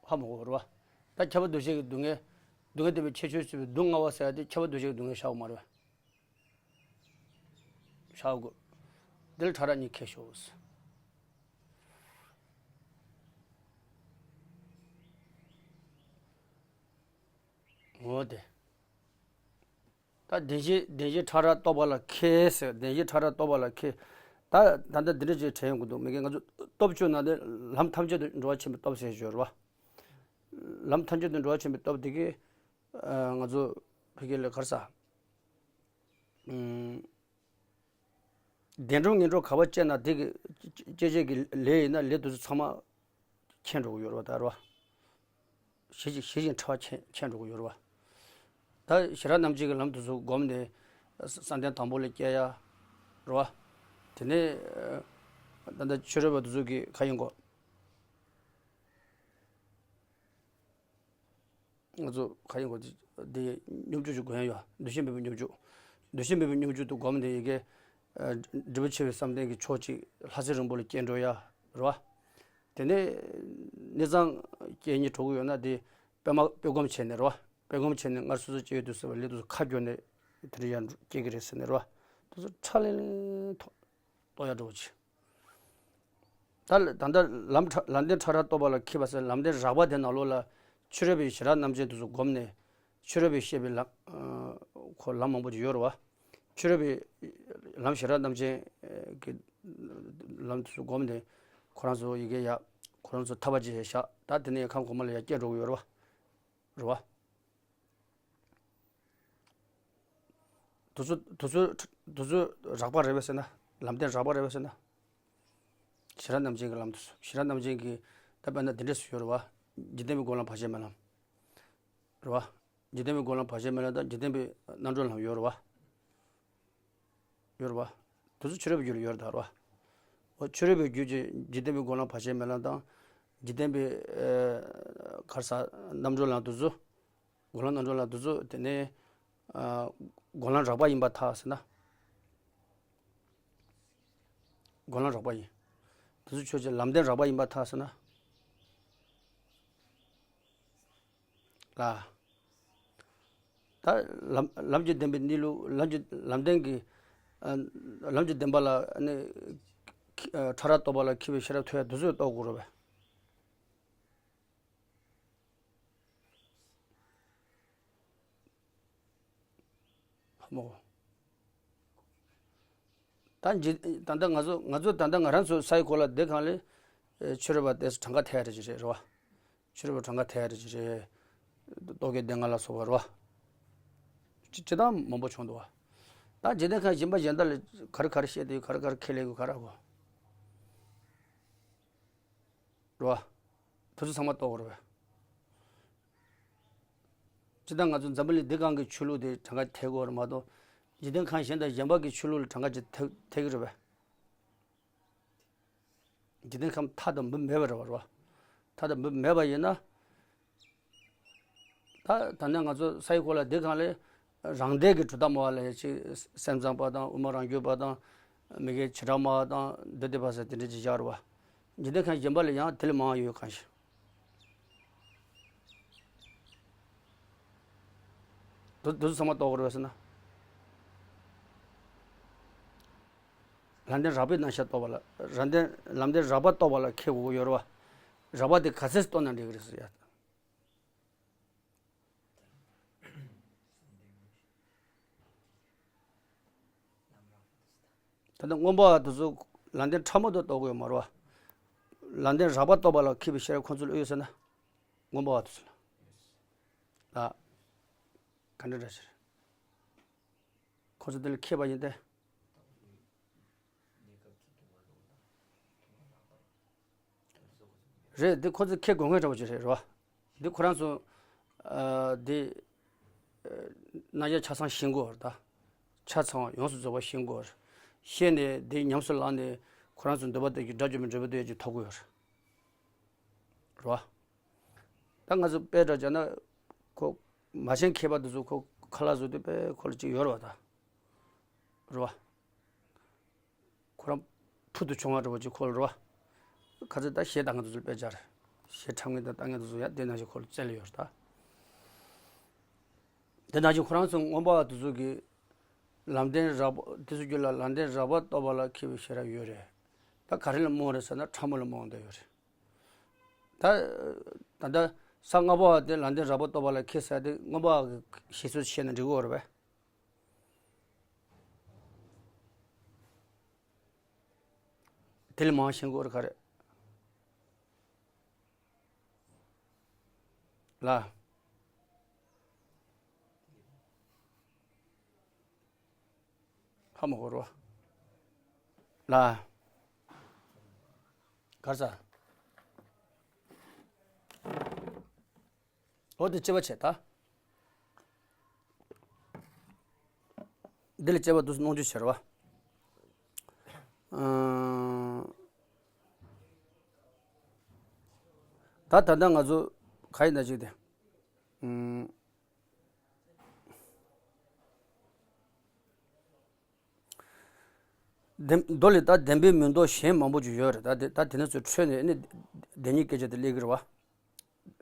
ཧ་མ་གོ་རེད་བ། ད་ཁྱབ་པ་འདུ་བྱེད་ཀྱི་སྡུག་བསྔལ། སྡུག་བསྔལ་བསྟན་པའི་ཁྱད་ཆོས་ཟེར་བའི་སྡུག་བསྔལ་བ་ཟེར་ཡ་དེ་ཁྱབ་པ་འདུ་བྱེད་ཀྱི་སྡུག་བསྔལ་ཤར་བ་མ་རེད་བ། ཤར་དགོས། འདིར་ཕྲ་རགས་གཉིས་ཁྱད་ཤོས། འོ་དེ། ད་བདེན་བཞི་བདེན་བཞི་ཕྲ་རགས་རྟོགས་པ་ལ་མཁས་ཟེར། བདེན་བཞི་ཕྲ་རགས་རྟོགས་པ་ལ་མཁས། ད་ད་ལྟ་འདི་འདྲ་ཅིག་དྲན་ཡོང་གི་འདུག་མི་དགེ་ང་ཚོ་སྟོབས་བཅུ་ནང་དེ་ལམ་ཐམས་ཅད་དུ་འགྲོ་བ་ཆེན་པོའི་སྟོབས་ཟེར་ཞོར་བ། ལམ་ཐམས་ཅད་དུ་འགྲོ་བ་ཆེན་པོའི་སྟོབས་དེ་གིས་ང་ཚོ་ཕ་གི་ལ་ག་རེ་ཟ། བདེ་འགྲོ་ངན་འགྲོ་ག་པར་སྐྱེས་ན་དེ་གི་སྐྱེ་བྱེད་ཀྱི་ལས་ཡིན་ན་ལས་དེ་ཚོ་ཚང་མ་མཁྱེན་འགྲོ་གི་ཡོད་རེད་བ། ད་རེད་བ། ཞི་ཞིང་ཞི་ཞིང་ཕྲ་བ་མཁྱེན་མཁྱེན་འགྲོ་གི་ཡོད་རེད་བ། ད་ཞི་རགས་རྣམ་འབྱེད་ཀྱི་ལམ་དེ་ཚོ་བསྒོམས་ནས་བསམ་གཏན་དང་པོ་ལ་སྐྱེ་ཡ་རེད་བ། དེ་ནས་ད་ལྟ་ཕྱི་རོལ་པ་དེ་ཚོ་གི་ག་ཡིན་གོ། ང་ཚོ་ག་ཡིན་གོ་འདི་སྙོམས་འཇུག་ཅིག་སྒོམ་ཡ་ཡོད། འདུ་ཤེས་མེད་པའི་སྙོམས་འཇུག་འདུ་ཤེས་མེད་པའི་སྙོམས་འཇུག་ཏུ་སྒོམ་ནས་ཡི་གེ་སྒྲིབ་པ་ཆེ་བའི་བསམ་གཏན་གྱི་ཕྱོགས་གཅིག་ལྷ་སྲིན་རིན་པོ་ལ་སྐྱེ་འགྲོ་ཡ་རེད་བ། དེ་ནས་གནས་ཚང་སྐྱེ་གཉིས་གྲོགས་ཀྱི་ཡོད་ན་དེ་པད་མ་པད་སྒོམ་བྱས་ནས་རེད་བ། པད་སྒོམ་བྱས་ནས་སྔར་སོ་སོ་སྐྱེ་ཡོད་དུས་ཟེར་བ་ལས་དུས་སུ་ཁ་བསྒྱུར་ནས་དེ་འདྲ་ཡང་སྐྱེ་གི་རེད་ཟེར་ནས་རེད་བ། དུས་ཚོད་ཁྲ་ལིང་ལིང་ཐོག་ཏོ་ཡ་འགྲོ་ཆེ། ད་ད་ལྟ་ལམ་ཕྲ་ལམ་བདེན་ཕྲ་རགས་རྟོགས་པ་ལ་མཁས་པ་ཟེར་ལམ་བདེན་རགས་པ་དེ་ནང་ལོགས་ལ་ཕྱི་རོལ་པའི་ཞི་རགས་རྣམ་བཅད་དུས་སུ་བསྒོམས་ནས་ཕྱི་རོལ་པའི་བཤད་པའི་ལམ་ཁོ་ལམ་མང་པོ་ཅིག་ཡོད་རེད་བ། ཕྱི་རོལ་པའི་ལམ་ཞི་རགས་རྣམ་བཅད་ཀྱི་ལམ་དུས་སུ་བསྒོམས་ནས་ཁོ་རང་ཚོ་ཡི་གེ་ཡ་ཁོ་རང་ཚོ་ཐར་པ་ཅིག་བཞག་ད་དེ་ནས་ཁམས་གོང་མ་ལ་ཡ་སྐྱེ་འགྲོ་གི་ཡོད་རེད་བ། རེད་བ། དུས་ཚོད་དུས་ཚོད་དུས་ཚོད་རགས་པ་རེད་པས་ཟེར་ན། ལམ་བདེན་རགས་པ་རེད་པས་ཟེར་ན། ཞི་རགས་རྣམ་བཅད་ཀྱི་ལམ་དུས་སུ་ཞི་རགས་རྣམ་བཅད་ཀྱི་ད་དཔེར་ན་འདི་འདྲས་སུ་ཡོད་རེད་བ། འཇིག་རྟེན་པའི་སྒོམ་ལམ་བར་ཆད་མེད་ལམ། རེད་བ། འཇིག་རྟེན་པའི་སྒོམ་ལམ་བར་ཆད་མེད་ལམ་དང་འཇིག་རྟེན་པའི་རྣལ་འབྱོར་ལམ་ཡོད་རེད་བ། ཡོད་རེད་བ། དེ་ཚོ་ཕྱི་རོལ་པའི་རྒྱུད་ལ་ཡོད་རེད་ད་རེད་བ། འོ་ཕྱི་རོལ་པའི་རྒྱུད་ཀྱི་འཇིག་རྟེན་པའི་སྒོམ་ལམ་བར་ཆད་མེད་ལམ་དང་། འཇིག་རྟེན་པའི་ཨ་ག་རེ་ཟ་རྣལ་འབྱོར་ལམ་དེ་ཚོ། སྒོམ་ལམ་རྣལ་འབྱོར་ལམ་དེ་ཚོ་དེ་ནས་ཨ་སྒོམ་ལམ་རགས་པ་ཡིན་པར་ཐལ་ཟེར་ན། སྒོམ་ལམ་རགས་པ་ཡིན། དེ་ཚོ་ཆོས་ཅན། ལམ་བདེན་རགས་པ་ཡིན་པར་ཐལ་ཟེར་ན། ལ། ད་ལམ་ལམ་གྱི་བདེན་པའི་གནས་ལུགས། ལམ་གྱི་ལམ་བདེན་གྱི་ཨ་ལམ་གྱི་བདེན་པ་ལ་ནི་ཨ་ཕྲ་རགས་རྟོགས་པ་ལ་མཁས་པའི་ཤེས་རབ་ཐོབ་ཡ་དེ་ཚོས་རྟོགས་དགོས་རེད་པས། ཧ་མོ། ད་འཇི་ད་ལྟ་ང་ཚོ་ང་ཚོ་ད་ལྟ་ང་རང་ཚོ་ས་ཡི་གོ་ལ་བསྡད་གང་ལས་ཨེ་ཕྱི་རོལ་པ་དེ་གྲངས་ཀ་ཐད་རེ་ཅིག་རེད་རེད་བ། ཕྱི་རོལ་པ་གྲངས་ཀ་ཐད་རེ་ཅིག་རེད། རྟོག་གེ་སྡེ་ལྔ་ལ་སོགས་པ་རེད་བ། ཅི་ཅི་ལྟར་མང་པོ་བྱུང་འདུག་བ། ད་འཇིག་རྟེན་ཁམས་གཞན་པ་གཞན་དག་ལ་ག་རེ་ག་རེ་བཤད་དེ་ག་རེ་ག་རེ་ཁས་ལེན་དགོས་ག་རེ་དགོས། རེད་བ། དེ་ཚོ་ཚང་མ་རྟོགས་དགོས་རེད་བས། སྤྱིར་བཏང་ང་ཚོ་འཛམ་བུ་གླིང་འདི་སྒང་གི་ཆོས་ལུགས་དེ་གྲངས་ཀ་ཐད་དགོས་རེད་མ་གཏོགས། འཇིག་རྟེན་ཁམས་གཞན་དང་གཞན་པ་གི་ཆོས་ལུགས་ལ་གྲངས་ཀ་ཅིག་ཐད་ཐད་ཀྱི་རེད་བས། འཇིག་རྟེན་ཁམས་མཐའ་དང་མུ་མེད་པ་རེད་བ་རེད་བ། མཐའ་དང་མུ་མེད་པ་ཡིན་ན། ད་ད་ནས་ང་ཚོ་ས་ཡི་གོ་ལ་འདི་སྒང་ལས་རང་སྡེ་གི་གྲུབ་མཐའ་སྨྲ་བ་ལ་ཡ་ཅིག་སེམས་ཙམ་པ་དང་དབུ་མ་རང་རྒྱུད་པ་དང་མི་དགེ་བྱེ་བྲག་སྨྲ་བ་དང་འདི་སྡེ་པ་ཟེར་དེ་འདྲ་ཅིག་བཞག་རེད་བ། འཇིག་རྟེན་ཁམས་གཞན་པ་ལ་ཡང་དེ་ལས་མང་བ་ཡོད་གང་ཞིག་དུ་དུ་ཚང་མ་རྟོགས་དགོས་རེད་ཟེར་ན། ལམ་བདེན་རགས་པའི་རྣམ་གཞག་རྟོགས་པ་ལ་རང་བདེན་ལམ་བདེན་རགས་པ་རྟོགས་པ་ལ་མཁས་དགོས་ཀྱི་ཡོད་རེད་བ། རགས་པ་དེ་ག་ཚད་རྟོགས་ན་འགྲིག་གི་རེད་ཟེར་ཡ། ད་ལྟ་མངོན་པ་བ་དེ་ཚོ་ལམ་བདེན་ཕྲ་མོ་དུ་རྟོགས་ཀྱི་ཡོད་མ་རེད་བ། ལམ་བདེན་རགས་པ་རྟོགས་པ་ལ་མཁས་པའི་ཤེས་རབ་ཁོང་ཚོ་ལ་ཡོད་ཟེར་ན། མངོན་པ་བ་དེ་ཚོ་ལ། ལ། ག་འདྲ་འདྲ་ཕྱིར། ཁོ་ཚོ་དེ་ལ་མཁས་པ་ཡིན་ཏེ། རེད་དེ་ཁོ་ཚོ་མཁས་དགོས་ངེས་འདྲ་བོ་ཅིག་རེད་རོ། འདི་ཁོ་རང་ཚོ་ཨ་འདི་ཨ་རྣམ་གཞག་ཆ་ཚང་ཤེས་དགོས་རེད་ད། ཆ་ཚང་བ་ཡོངས་སུ་རྫོགས་པ་ཤེས་དགོས་རེད། ཤེས་ནས་འདི་ཉམས་སུ་བླངས་ནས་ཁོ་རང་ཚོ་འདོད་པ་ལྟར་གྱི་དགྲ་བཅོམ་པའི་འབྲས་བུ་དེ་ཡ་ཅིག་ཐོབ་དགོས་རེད། རོ། ད་ང་ཚོ་དཔེ་འདྲ་བྱས་ན་ཁོ་མ་ཤེས་མཁས་པ་འདི་ཚོ་ཁོ་ཁ་ལག་བཟོ་དུས་དཔེ་ཁོ་ལ་ཅིག་ཡོད་རེད་བ་ད། རེད་བ། ཁོ་རང་ཕུལ་དུ་བྱུང་བ་འདྲ་བོ་ཅིག་ཁོ་ལ་རེད་བ། ཁ་ཚ་ད་གཞས་ལྟ་མཁན་དེ་ཚོ་ལ་དཔེ་སྦྱར། གཞས་འཁྲབ་མཁན་དང་ལྟ་མཁན་དེ་ཚོ་ཡ་དེ་ནང་བཞིན་ཁོ་ལ་རྩལ་ཡོད་རེད་ད། དེ་ནང་བཞིན་ཁོ་རང་ཚོ་མངོན་པ་བ་དེ་ཚོ་གི་ལམ་བདེན་རགས་པ་དེ་ཚོ་རྒྱུད་ལ་ལམ་བདེན་རགས་པ་རྟོགས་པ་ལ་མཁས་པའི་ཤེས་རབ་ཡོད་རེད། ད་ག་རེ་ལ་རྨོངས་རེད་ཟེར་ན་ཕྲ་མོ་ལ་རྨོངས་བསྡད་ཡོད་རེད། ད་ད་ལྟ་ས་ལྔ་པ་བ་དེ་ལམ་བདེན་རགས་པ་རྟོགས་པ་ལ་མཁས་ཟེར་དེ་མངོན་པ་བ་གི་བཤད་ཚུལ་བཤད་ན་འགྲིག་གི་ཡོད་རེད་པས། དེ་ལས་མང་ཤེས་དགོས་རེད་ག་རེ། ལ། ཧ་མ་གོ་རོ། ལ། གར་ས། འོ་དེ་དཔྱད་པ་བྱེད་ད། འདི་ལ་དཔྱད་པ་འདུག་སེ་གནོང་རྒྱུ་བྱེད་རོ། ཨང་། ད་ད་ལྟ་ང་ཚོ་ག་ཡིན་ན་ཅིག་དེ། ཨང་། བདེན་མདོ་ལས་ད་བདེན་པའི་མིང་འདོགས་གཞན་མང་པོ་ཅིག་ཡོད་རེད། ད་དེ་ད་དེ་ནས་ཚུར་འཕྲོས་ནས་ཨ་ནི་བདེན་གཉིས་སྐད་ཆ་དེ་སླེབས་ཀྱི་རེད་བ།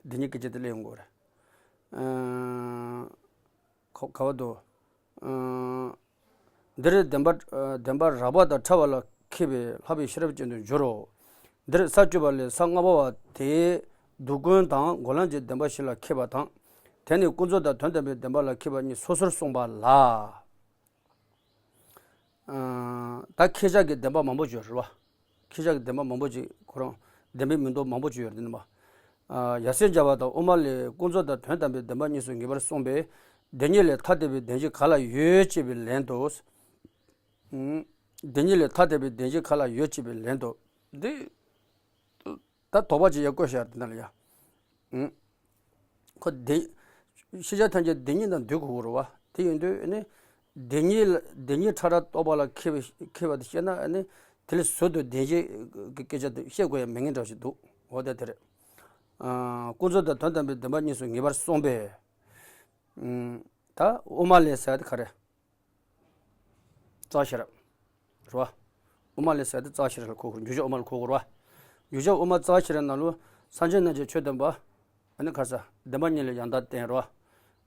བདེན་གཉིས་སྐད་ཆ་དེ་སླེབས་ཡོང་གི་རེད། ཨ་ག་ག་བ་དུ། ཨ་འདིར་བདེན་པ་བདེན་པ་རགས་པ་དང་ཕྲ་བ་ལ་མཁས་པས་ལྷག་པའི་ཤེས་རབ་ཅན་དུ་འགྱུར་རོ། འདིར་ས་བཅུ་པ་ལས་ས་ལྔ་པ་བ་དེས་སྡུག་ཀུན་དང་འགོག་ལམ་གྱི་བདེན་པ་བཞི་ལ་མཁས་པ་དང་། དེ་ནས་ཀུན་རྫོབ་དང་དོན་དམ་པའི་བདེན་པ་ལ་མཁས་པ་གཉིས་སོ་སོར་གསུངས་པ་ལ། ད་ཁྱེད་ཅག་གི་བདེན་པ་མང་པོ་ཅིག་ཡོད་རེད་བ། ཁྱེད་ཅག་གི་བདེན་པ་མང་པོ་ཅིག་ཁོ་རང་བདེན་པའི་མིང་འདོགས་མང་པོ་ཅིག་ཡོད་རེད་ནི་མ། ཡ་སེན་སྦྱར་བ་དང་དབུ་མ་ལས་ཀུན་རྫོབ་དང་དོན་དམ་པའི་བདེན་པ་གཉིས་སུ་ངེས་པར་གསུངས་པས། བདེན་གཉིས་ལས་ཐ་དད་པའི་བདེན་བཞི་ག་ལ་ཡོད་ཅེས་པའི་ལན་དུ། བདེན་གཉིས་ལས་ཐ་དད་པའི་བདེན་བཞི་ག་ལ་ཡོད་ཅེས་པའི་ལན་དུ། འདི། ད་དོགས་པ་ཅིག་ཡར་བཀོད་བཞག་དེ་ན་ལ་ཡ། ཁོ་བདེན། ཤེས་བྱ་ཐམས་ཅད་བདེན་གཉིས་དང་འདུས་དགོས་རེད་བ། དེ་ཡིན་དུས་ནི། བདེན་གཉིས་ལ་བདེན་གཉིས་ཕྲ་རགས་རྟོགས་པ་ལ་མཁས་པའི་མཁས་པ་དེ་བཤད་ན་ནི། དེ་ལས་ཟུར་དུ་བདེན་བཞི་གི་སྐད་ཆ་དེ་བཤད་དགོས་ཡ་མེད་ངེས་འདྲ་ཞིག་འདུག་འོ་ད་དེ་རེད། ཀུན་རྫོབ་དང་དོན་དམ་པའི་བདེན་པ་གཉིས་སུ་ངེས་པར་གསུངས་པས། ད་དབུ་མ་ལས་ཟེར་ཡ་དེ་ག་རེ། རྩ་ཤེས་རབ། རེད་བ། དབུ་མ་ལས་ཟེར་དེ་རྩ་ཤེས་རབ་ལ་གོ་དགོས་རེད། འཇུག་བྱ་དབུ་མ་ལ་གོ་དགོས་རེད་བ། འཇུག་བྱ་དབུ་མ་རྩ་ཤེས་རབ་ནང་ལོ། སེམས་ཅན་རྣམས་ཀྱི་ཆོས་བདེན་པ། ཨ་ནི་ག་རེ་ཟེར། བདེན་པ་གཉིས་ལ་ཡང་དག་བརྟེན་རེད་བ།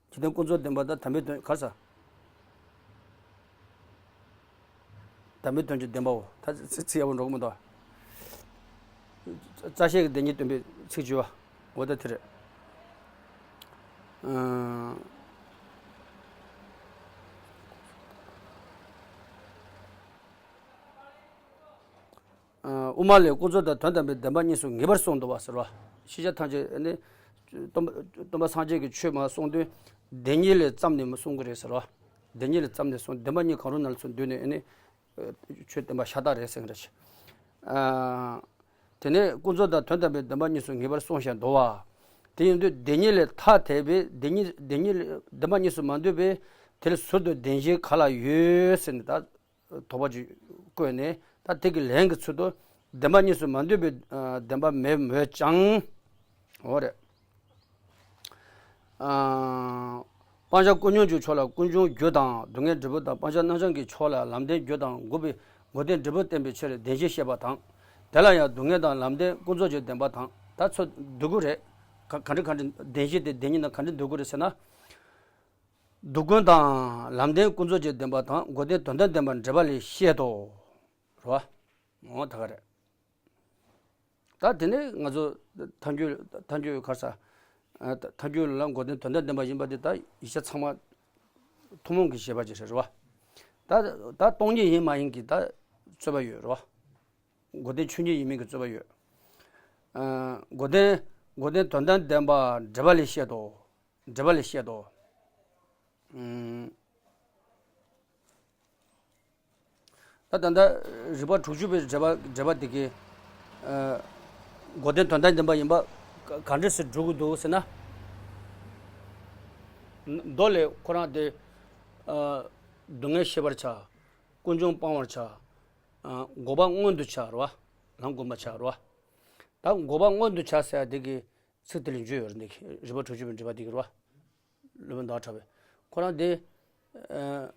འཇིག་རྟེན་ཀུན་རྫོབ་བདེན་པ་དང་དམ་པའི་དོན་ག་རེ་ཟེར། དམ་པའི་དོན་གྱི་བདེན་པའོ། ད་ཚིག་ཚིག་ཡག་པོ་འགྲོ་གི་མི་འདུག་ཚ་ཤེས་ཀྱི་བདེན་གཉིས་སྟོན་པའི་ཚིག་བརྗོད་པ། འོ་ད་དེ་རེད། ཨ་དབུ་མ་ལས་ཀུན་རྫོབ་དང་དོན་དམ་པའི་བདེན་པ་གཉིས་སུ་ངེས་པར་གསུངས་འདུག་པ་ཟེར་བ། ཤེས་བྱ་ཐམས་ཅད་ནི། སྟོན་པ་སྟོན་པ་སངས་རྒྱས་ཀྱིས་ཆོས་མ་གསུངས་དུས། བདེན་གཉིས་ལས་བརྩམས་ནས་མི་གསུང་གི་རེད་ཟེར་བ། བདེན་གཉིས་ལས་བརྩམས་ནས་གསུངས། བདེན་པ་གཉིས་གང་རུང་ནང་ལ་ཚུར་འདུས་ནས་ནི། ཆོས་བསྟན་པ་ཤ་སྟག་རེད་ཟེར་གྱི་རེད། ཨ། དེ་ནས་ཀུན་རྫོབ་དང་དོན་དམ་པའི་བདེན་པ་གཉིས་སུ་ངེས་པར་གསུངས་བཞག་འདུག་བ། དེ་ཡིན་དུས་བདེན་གཉིས་ལས་ཐ་དད་པའི་བདེན་གཉིས་བདེན་གཉིས་ལས་བདེན་པ་གཉིས་སུ་མ་འདུས་པའི་དེ་ལས་ཟུར་དུ་བདེན་བཞི་ག་ལ་ཡོད་ཟེར་ནས་ད་དོགས་པ་ཅིག་བཀོད་ནས། ད་དེ་གི་ལན་གྱི་ཚུལ་དུ་བདེན་པ་གཉིས་སུ་མ་འདུས་པའི་ཨ་བདེན་པ་མེད་མོད་ཀྱང་། འོ་རེད། ཨ། སྤང་བྱ་ཀུན་འབྱུང་གི་ཕྱོགས་ལ་ཀུན་འབྱུང་རྒྱུ་དང་སྡུག་བསྔལ་འབྲས་བུ་དང་། སྤང་བྱ་རྣམ་བྱང་གི་ཕྱོགས་ལ་ལམ་བདེན་རྒྱུ་དང་འགོག་པའི་འགོག་བདེན་འབྲས་བུ་བསྟན་པའི་ཕྱིར་བདེན་བཞི་བཤད་པ་དང་། དེ་ལ་ཡང་སྡུག་བསྔལ་དང་ལམ་བདེན་ཀུན་རྫོབ་ཀྱི་བདེན་པ་དང་། ད་ཚུར་འདུ་དགོས་རེད། ག་ག་འདྲ་ག་འདྲ་བདེན་བཞི་དེ་བདེན་གཉིས་ནང་ག་འདྲ་འདུ་དགོས་རེད་ཟེར་ན། སྡུག་ཀུན་དང་ལམ་བདེན་ཀུན་རྫོབ་ཀྱི་བདེན་པ་དང་འགོག་བདེན་དོན་དམ་བདེན་པ་འགྲེལ་པ་ལས་བཤད་དོ། རེད་བ། འོ་ད་ག་རེད། ད་དེ་ནས་ང་ཚོ་ཐལ་འགྱུར་ཐལ་འགྱུར་ག་རེ་ཟེར། ཨ་ད་ཐལ་འགྱུར་ལ་འགོག་བདེན་དོན་དམ་བདེན་པ་ཡིན་པ་དེ་ད་ཡིག་ཆ་ཚང་མ་ཐུན་མོང་གི་བཞེད་པ་ཅིག་རེད་བ། ད་ད་སྟོང་ཉིད་ཡིན་མ་ཡིན་གྱི་ད་རྩོད་པ་ཡོད་རེད་བ། འགོག་བདེན་ཆོས་ཉིད་ཡིན་མིན་གྱི་རྩོད་པ་ཡོད། ཨ་འགོག་བདེན་འགོག་བདེན་དོན་དམ་བདེན་པ་འགྲེལ་པ་ལས་བཤད་དོ། འགྲེལ་པ་ལས་བཤད་དོ། ཨུམ། ད་ད་ལྟ་རིགས་པ་དྲུག་ཅུ་པའི་འགྲེལ་པ་འགྲེལ་པ་འདི་གའི། ཨ་འགོག་བདེན་དོན་དམ་བདེན་པ་ཡིན་པ་ག་ག་འདྲ་སེ་སྒྲུབ་དགོས་འདུག་ཟེར་ན། མདོ་ལས་ཁོ་རང་དེ། ཨ་སྡུག་བསྔལ་ཤེས་པར་བྱ། ཀུན་འབྱུང་སྤང་བར་བྱ། ཨ་འགོག་པ་མངོན་དུ་བྱ་རེད་བ། ལམ་བསྒོམ་པར་བྱ་རེད་བ། ད་འགོག་པ་མངོན་དུ་བྱ་ཟེར་ཡ་འདི་གི་ཚིག་དེ་ལ་འཇུས་ཡོད་རེད། འདི་གི་རིགས་པ་དྲུག་ཅུ་པའི་འགྲེལ་པ་འདི་གི་རེད་བ། སློབ་དཔོན་ཟླ་བ་གྲགས་པས་ཁོ་རང་དེ། ཨ་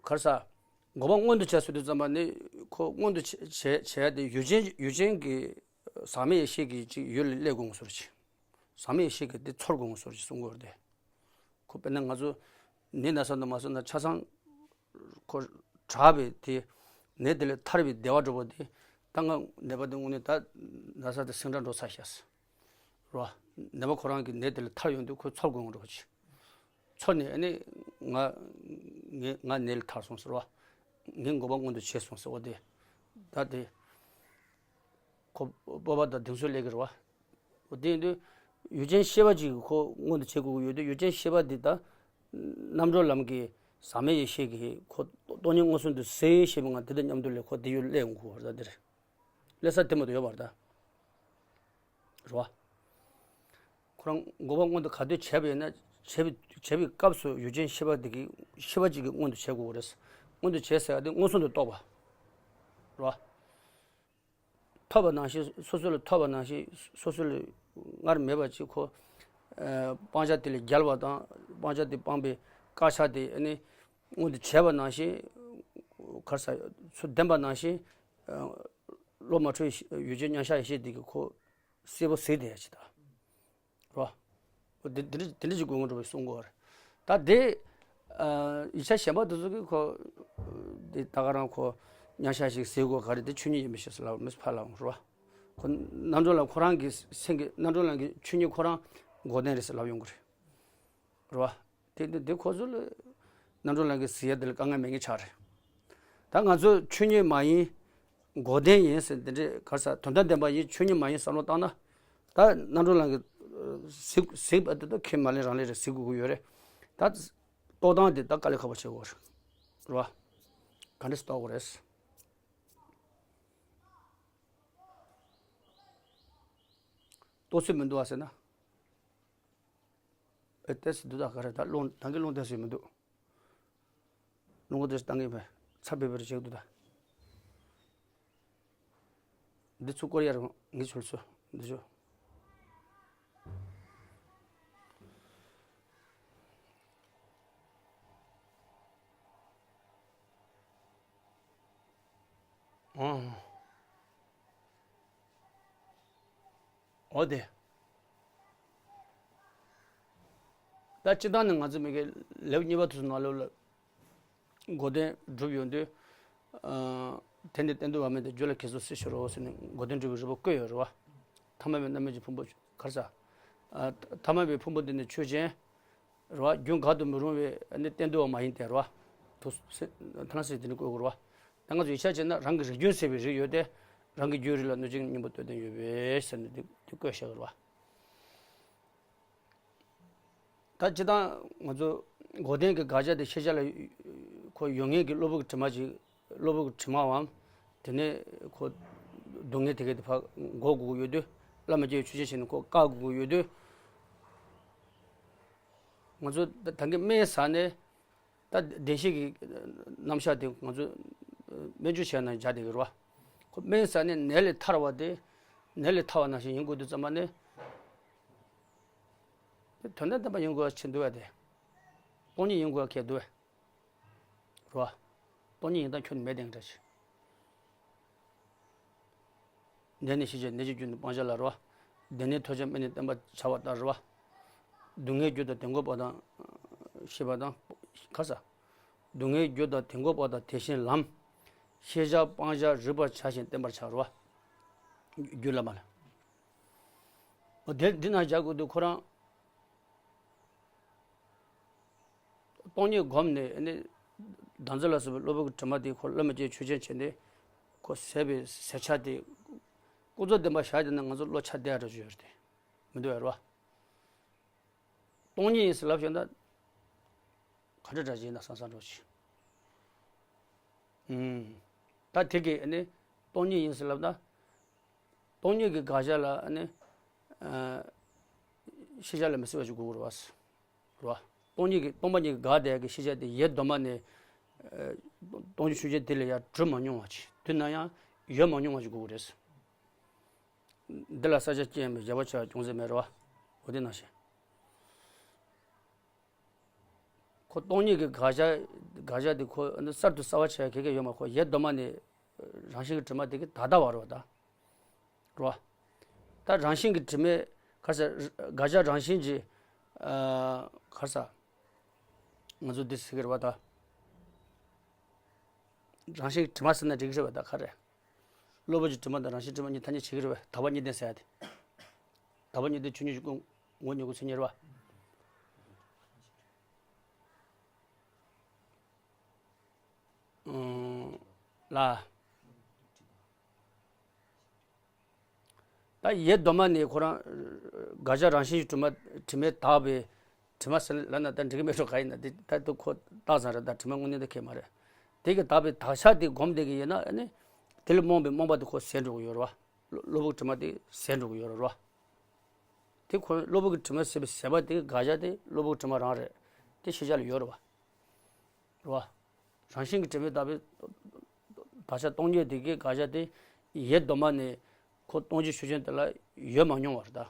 ག་རེ་ཟེར། འགོག་པ་མངོན་དུ་བྱ་ཟེར་དུས་ཙམ་པ་ནི་ཁོ་མངོན་དུ་བྱ་བྱ་བྱ་ཡ་དེ་ཡུལ་ཅན་ཡུལ་ཅན་གྱི་ཟག་མེད་ཡེ་ཤེས་ཀྱི་ཅིག་ཡུལ་ལ་སླེབས་དགོས་ངོ་སོར་ཅིག་ཟག་མེད་ཡེ་ཤེས་ཀྱི་དེ་ཚོར་དགོས་ངོ་སོར་ཅིག་གསུང་གི་ཡོད་རེད་དེ། ཁོ་དཔེར་ན་ང་ཚོ་ནད་ན་ཚ་དང་མ་སོང་ན་ཆ་ཚང་ཁོ་དྲག་པའི་དེ་ནད་དེ་ལས་ཐར་བའི་བདེ་བ་འདྲ་པོ་དེ། ད་ང་ནད་པ་དེ་དངོས་གནས་ད་ན་ཚ་དེ་སིང་དྲག་འགྲོ་ཚར་ཤག་ཟེར་རོ། ནད་པ་ཁོ་རང་གི་ནད་དེ་ལས་ཐར་ཡོང་དུས་ཁོ་ཚོར་དགོས་འདྲ་པོ་ཅིག་ཚོར་ནས་ཨ་ནི་ང་ངས་ང་ནད་ལས་ཐར་སོང་ཟེར་རོ། ངས་འགོག་པ་མངོན་དུ་བྱས་སོང་ཟེར་བ་དེ། ད་དེ་ཁོ་སྤོབས་པ་དང་གདེང་ཚོད་སླེབས་ཀྱི་རེད་བ། འོ་དེ་ཡིན་དུས་ཡུལ་ཅན་ཤེས་པ་ཅིག་གིས་ཁོ་མངོན་དུ་བྱེད་དགོས་ཀྱི་ཡོད་དུས། ཡུལ་ཅན་ཤེས་པ་འདི་ད་རྣམ་གྲོལ་ལམ་གྱི་ཟག་མེད་ཡེ་ཤེས་ཀྱིས་ཁོ་སྟོང་ཉིད་མངོན་སུམ་དུ་གཟིགས་ཞེས་པའི་ངང་དེ་དང་མཉམ་དུ་ལས་ཁོ་དེ་ཡུལ་སླེབས་ཡོང་གི་ཡོད་རེད། ད་འདིར་སླེབས་ས་དེ་མ་གཏོགས་ཡོད་པ་རེད་ད། རེད་བ། ཁོ་རང་འགོག་པ་མངོན་དུ་ག་དུས་བྱས་པ་ཡིན་ན། བྱས་པའི་བྱས་པའི་སྐབས་སུ་ཡུལ་ཅན་ཤེས་པ་འདི་གིས་ཤེས་པ་ཅིག་གིས་མངོན་དུ་བྱེད་དགོས་རེད། མངོན་དུ་བྱེད་ཟེར་བ་དེ་མངོན་སུམ་དུ་རྟོགས་པ་རེད་བ། ཐོབ་པ་ནང་བཞིན་སོ་སོ་ལ་ཐོབ་པ་ནང་བཞིན་སོ་སོ་ལ་སྔར་མེད་པ་ཅིག་ཁོ། ཨ་སྤང་བྱ་དེ་ལས་རྒྱལ་བ་དང་སྤང་བྱ་དེ་སྤངས་པའི་དཀར་ཆ་དེ་ཨ་ནི་མངོན་དུ་བྱས་པ་ནང་བཞིན་ ག་རེ་ཟ། ཚུར་བདེན་པ་ནང་བཞིན། ཨ། བློ་མ་འཁྲུལ་ཡོད་བྱད་མཉམ་གཞག་ཡེ་ཤེས་དེ་གི་ཁོ་གསལ་པོ་གཟིགས་བསྡད་ཡ་ཅིག་དང་། རོ། འོ་དེ་དེ་འདྲ་དེ་འདྲ་ཅིག་དགོས་ཀྱི་འགྲོ་བའི་གསུང་གི་ཡོད་རེད། ད་དེ། ཨ། ཡིག་ཆ་གཞན་པ་དེ་ཚོ་གིས་ཁོ། དེ་ད་ག་རང་ཁོ་མཉམ་གཞག་ཞིག་ཟེར་དགོས་ག་རེ་དེ་ཆོས་ཉིད་ཡིན་པའི་ཕྱིར་ཟེར་ལབ་མི་ཕར་ལབ་རོ། ཁོ་རྣམ་གྲོལ་ལ་ཁོ་རང་གི་སེམས་ཀྱི་རྣམ་གྲོལ་ལ་གི་ཆོས་ཉིད་ཁོ་རང་འགོག་བདེན་རེད་ཟེར་ལབ་ཡོང་གི་རེད། རེད་བ། དེ་དེ་དེ་ཁོ་ཚོ་ལ་རྣམ་གྲོལ་ལམ་གྱི་ཟེར་ཡ་དེ་ལ་དཀའ་ངལ་མེད་མཁན་ཆགས་རེད། ད་ང་ཚོ་ཆོས་ཉིད་མ་ཡིན། འགོག་བདེན་ཡིན་ཟེར་དེ་འདྲའི་ག་རེ་ཟ། དོན་དམ་བདེན་པ་ཡིན། ཆོས་ཉིད་མ་ཡིན་བསམ་བློ་བཏང་ན། ད་རྣམ་གྲོལ་ལམ་གྱི་གཟིགས་གཟིགས་པ་དེ་ད་ཁས་མ་ལེན་རང་ལེན་རེད་ཟེར་དགོས་ཀྱི་ཡོད་རེད། ད་རྟོགས་སྟངས་དེ་ད་དཀའ་ལས་ཁག་པོ་བྱེད་དགོས་རེད། རེད་བ། ག་འདྲས་རྟོགས་དགོས་རེད། རྟོགས་ཚོད་མི་འདུག་བ་ཟེར་ན། ཨེ་ཏོག་ཙམ་འདུག་ད་ག་རེ་ད་རླུང་ད་གིན་རླུང་ཏོག་ཙམ་མི་འདུག་རླུང་ཏོག་ཙམ་བཏང་གིན་པས་ཚ་བེར་བེར་བྱེད་འདུག་ད། འདི་ཚུར་བསྐོར་ཡ་རེད། ངས་ཚུར་ཚུར་འདི་ཚུར། ཨང་། འོ་དེ། ད་སྤྱིར་བཏང་ནས་ང་ཚོ་མི་གི་ལེའུ་གཉིས་པ་དེ་ཚོ་ནང་ལོགས་ལ་འགོག་བདེན་གྲུབ་ཡོང་དུས། ཨ། དེ་ནི་གཏན་དུ་བ་མེད་དེ། རྒྱུད་ལ་ཁྱེར་སོ་སྲིད་ཕྱིར་རོ་ཟེར་ནས་འགོག་བདེན་གྲུབ་པའི་རིམ་པ་བཀོད་ཡོད་རེད་བ། ཐ་མལ་པའི་རྣམ་སྨིན་གྱི་ཕུང་པོ་ག་རེ་ཟ། ཨ། ཐ་མལ་པའི་ཕུང་པོ་འདི་ནི་ཆོས་ཅན། རེད་བ། རྒྱུན་འགག་ཏུ་མི་རུང་བའི་ནི་གཏན་དུ་བ་མ་ཡིན་ཏེ་རེད་བ། ཐུགས་སེ་ཐ་ན་སེ་དེ་ནི་བཀོད་དགོས་རེད་བ། ད་ང་ཚོ་ཡིག་ཆ་བྱས་ན་རང་གི་རིགས་རྒྱུན་ཟད་པའི་རིགས་ཡོད་དེ། རང་གི་རྒྱུད་རིགས་ལ་གནོད་བྱེད་གཉེན་པོ་གཏོད་དོན་ཡོད་པས་ཟེར་ནས་དེ་དེ་བཀོད་བཞག་གི་རེད་བ། ད་སྤྱིར་བཏང་ང་ཚོ་འགོག་བདེན་གྱི་དགག་བྱ་དེ་ཤེས་བྱ་ལ་ཁོ་ཡོད་ངེས་ཀྱི་གློ་བུར་གྱི་དྲི་མ་ཅིག་གློ་བུར་གྱི་དྲི་མའམ། དེ་ནས་ཁོ་སྡུག་བསྔལ་དེ་གའི་དེ་ཕར་འགོག་དགོས་ཀྱི་ཡོད་དུས། བླ་མ་སྐྱེ་བོའི་ཆོས་ཅན་བྱས་ནས་ཁོ་བཀག་དགོས་ཀྱི་ཡོད་དུས། ང་ཚོ་ད་ད་གིན་སྨན་ཟ་ནས། ད་བདེན་བཞི་གི་རྣམ་གཞག་དེ་ང་ཚོ་སྨན་བཅོས་བྱས་ན་བྱ་བསྡད་ཀྱི་རེད་བ། ཁོ་སྨན་ཟ་ནས་ནད་ལས་ཐར་བ་དེ། ནད་ལས་ཐར་བ་ནང་བཞིན་ཡིན་དགོས་དུས་ཙམ་པ་ནས། དོན་དམ་བདེན་པ་ཡིན་དགོས་པ་ཆེ་འདུག་བ་དེ། སྟོང་ཉིད་ཡིན་དགོས་པ་གལ་འདུག་བས། རེད་བ། སྟོང་ཉིད་ཡིན་སྟངས་ཁྱོན་ནས་མེད་དེ་འདྲ་ཞིག་འདི་ནི་ཤེས་བྱ་ནད་ཀྱི་རྒྱུ་ནི་སྤང་བྱ་ལ་རེད་བ། འདི་ནི་ཐོས་བྱ་སྨན་ནི་བསྟེན་པར་བྱ་བ་ལྟར་རེད་བ། སྡུག་བསྔལ་རྒྱུ་དང་དེ་འགོག་པ་དང་། ཤེས་པ་དང་། ག་རེ་ཟ། སྡུག་བསྔལ་རྒྱུ་དང་དེ་འགོག་པ་དང་དེ་བཞིན་ལམ། ཤེས་བྱ་སྤང་བྱ་རིག་པར་བྱ་ཞིང་བསྟེན་པར་བྱ་རེད་བ། རྒྱུད་བླ་མ་ལ། འོ་དེ་འདི་ན་བཞག་དགོས་དུས་ཁོ་རང་། སྟོང་ཉིད་བསྒོམས་ནས་ནི། བདག་འཛིན་ལ་སོགས་པའི་གློ་བུར་གྱི་དྲི་མ་དེ་ཁོ་བླ་མ་སྐྱེ་བོའི་ཆོས་ཅན་བྱས་ནས། ཁོ་ཟད་པའི་ཟད་ཆ་དེ། ཀུན་རྫོབ་བདེན་པ་བཞག་བསྡད་ན་ང་ཚོ་བློ་ཆགས་བསྡད་ཡ་འདྲ་ཅིག་ཡོད་རེད་དེ། མི་འདུག་བས་རེད་བ། སྟོང་ཉིད་ཡིན་ཟེར་ལབ་བཞག་ན། ག་འདྲ་འདྲ་ཅིག་ཡིན་ན་བསམ་བསམ་འདྲ་ཅིག་ཨུམ། ད་དེ་གིས་ནི། སྟོང་ཉིད་ཡིན་ཟེར་ལབ་ན། སྟོང་ཉིད་ཀྱི་དགག་བྱ་ལ་ནི། ཨ། ཤེས་བྱ་ལ་མི་སྲིད་པ་ཞིག་དགོས་ཀྱི་རེད་བ། རེད་བ། སྟོང་ཉིད་ཀྱི་སྟོང་པ་ཉིད་ཀྱི་དགག་བྱ་གི་ཤེས་བྱ་དེ་ཡེ་གདོད་མ་ནས། ཨ། སྟོང་ཉིད་ཆོས་ཅན་དེ་ལས་ཡར་གྲུབ་མ་མྱོང་བ་ཅིག་དུས་ན་ཡང་ཡོད་མ་མྱོང་བ་ཞིག་དགོས་ཀྱི་རེད། འདི་ལ་བསལ་བྱ་ཅི་ཡང་མེད། བྱས་པ་ཆེ་བ་ཅུང་ཟད་མེད་རེད་བ། འོ་དེ་ནང་བཞིན། ཁོ་སྟོང་ཉིད་ཀྱི་དགག་བྱ། དགག་བྱ་དེ་ཁོ་གསར་དུ་གསལ་བ་ཆེ་གེ་གེ་ཡོད་མ། ཁོ་ཡེ་གདོད་མ་ནས་རང་བཞིན་གྱི་དྲི་མ་དེ་གི་ད་ལྟ་བ་རེད་བ་ད། རེད་བ། ད་རང་བཞིན་གྱི་དྲི་མས་ག་རེ་ཟ། དགག་བྱ་རང་བཞིན་གྱི། ཨ། ག་རེ་ཟ། ང་ཚོ་འདི་ཟེར་གི་རེད་བ་ད། རང་བཞིན་གྱི་དྲི་མ་ཟེར་ན་འགྲིག་གི་རེད་བ་ད་ག་རེ། གློ་བུར་གྱི་དྲི་མ་དང་རང་བཞིན་དྲི་མ་གཉིས་ཐ་སྙད་བྱེད་ཀྱི་རེད་བས། དག་པ་གཉིས་ལྡན་ཟེར་ཡ་དེ། དག་པ་གཉིས་ལྡན་ཆོས་ཉིད་ཀྱི་སྐུ་ངོ་བོ་ཉིད་ཀྱི་མཚན་ཉིད་རེད་བ། ཨུམ། ལ། ད་ཡེ་གདོད་མ་ནས་ཁོ་རང་། དགག་བྱ་རང་བཞིན་གྱི་དྲི་མ། དྲི་མས་དག་པའི། དྲི་མ་ཟེར་ལབ་ན་ད་འགྲིག་གི་མེད་འགྲོ། ག་ཡིན་ན་དེ་ད་དུ་ཁོ་རྟགས་ཙམ་རེད། ད་དྲི་མ་དངོས་གནས་ད་ཁེལ་མ་རེད། དེ་གི་དག་པའི་དག་ཆ་དེ་བསྒོམས་བསྡད་ཀྱི་ཡོད་ན་ནི། དེ་ལས་རྨོངས་པའི་རྨོངས་པ་དེ་ཁོ་ཟད་འགྲོ་གི་ཡོད་རེད་བ། གློ་གློ་བུར་དྲི་མ་དེ་ཟད་འགྲོ་གི་ཡོད་རེད་བ། དེ་ཁོ་གློ་བུར་གྱི་དྲི་མ་ཟད་པའི་ཟད་པ་དེ་གི་དགག་བྱ་དེ་གློ་བུར་གྱི་དྲི་མ་རང་རེད། དེ་ཤེས་བྱ་ལ་ཡོད་རེད་བ། རེད་བ། རང་བཞིན་གྱིས་གྲུབ་པའི་དག་པའི་དག་ཆ་སྟོང་ཉིད་དེ་གའི་དགག་བྱ་དེ་ཡེ་གདོད་མ་ནས་ཁོ་སྟོང་ཉིད་ཆོས་ཅན་དེ་ལ་ཡོད་མ་མྱོང་བ་རེད་ད།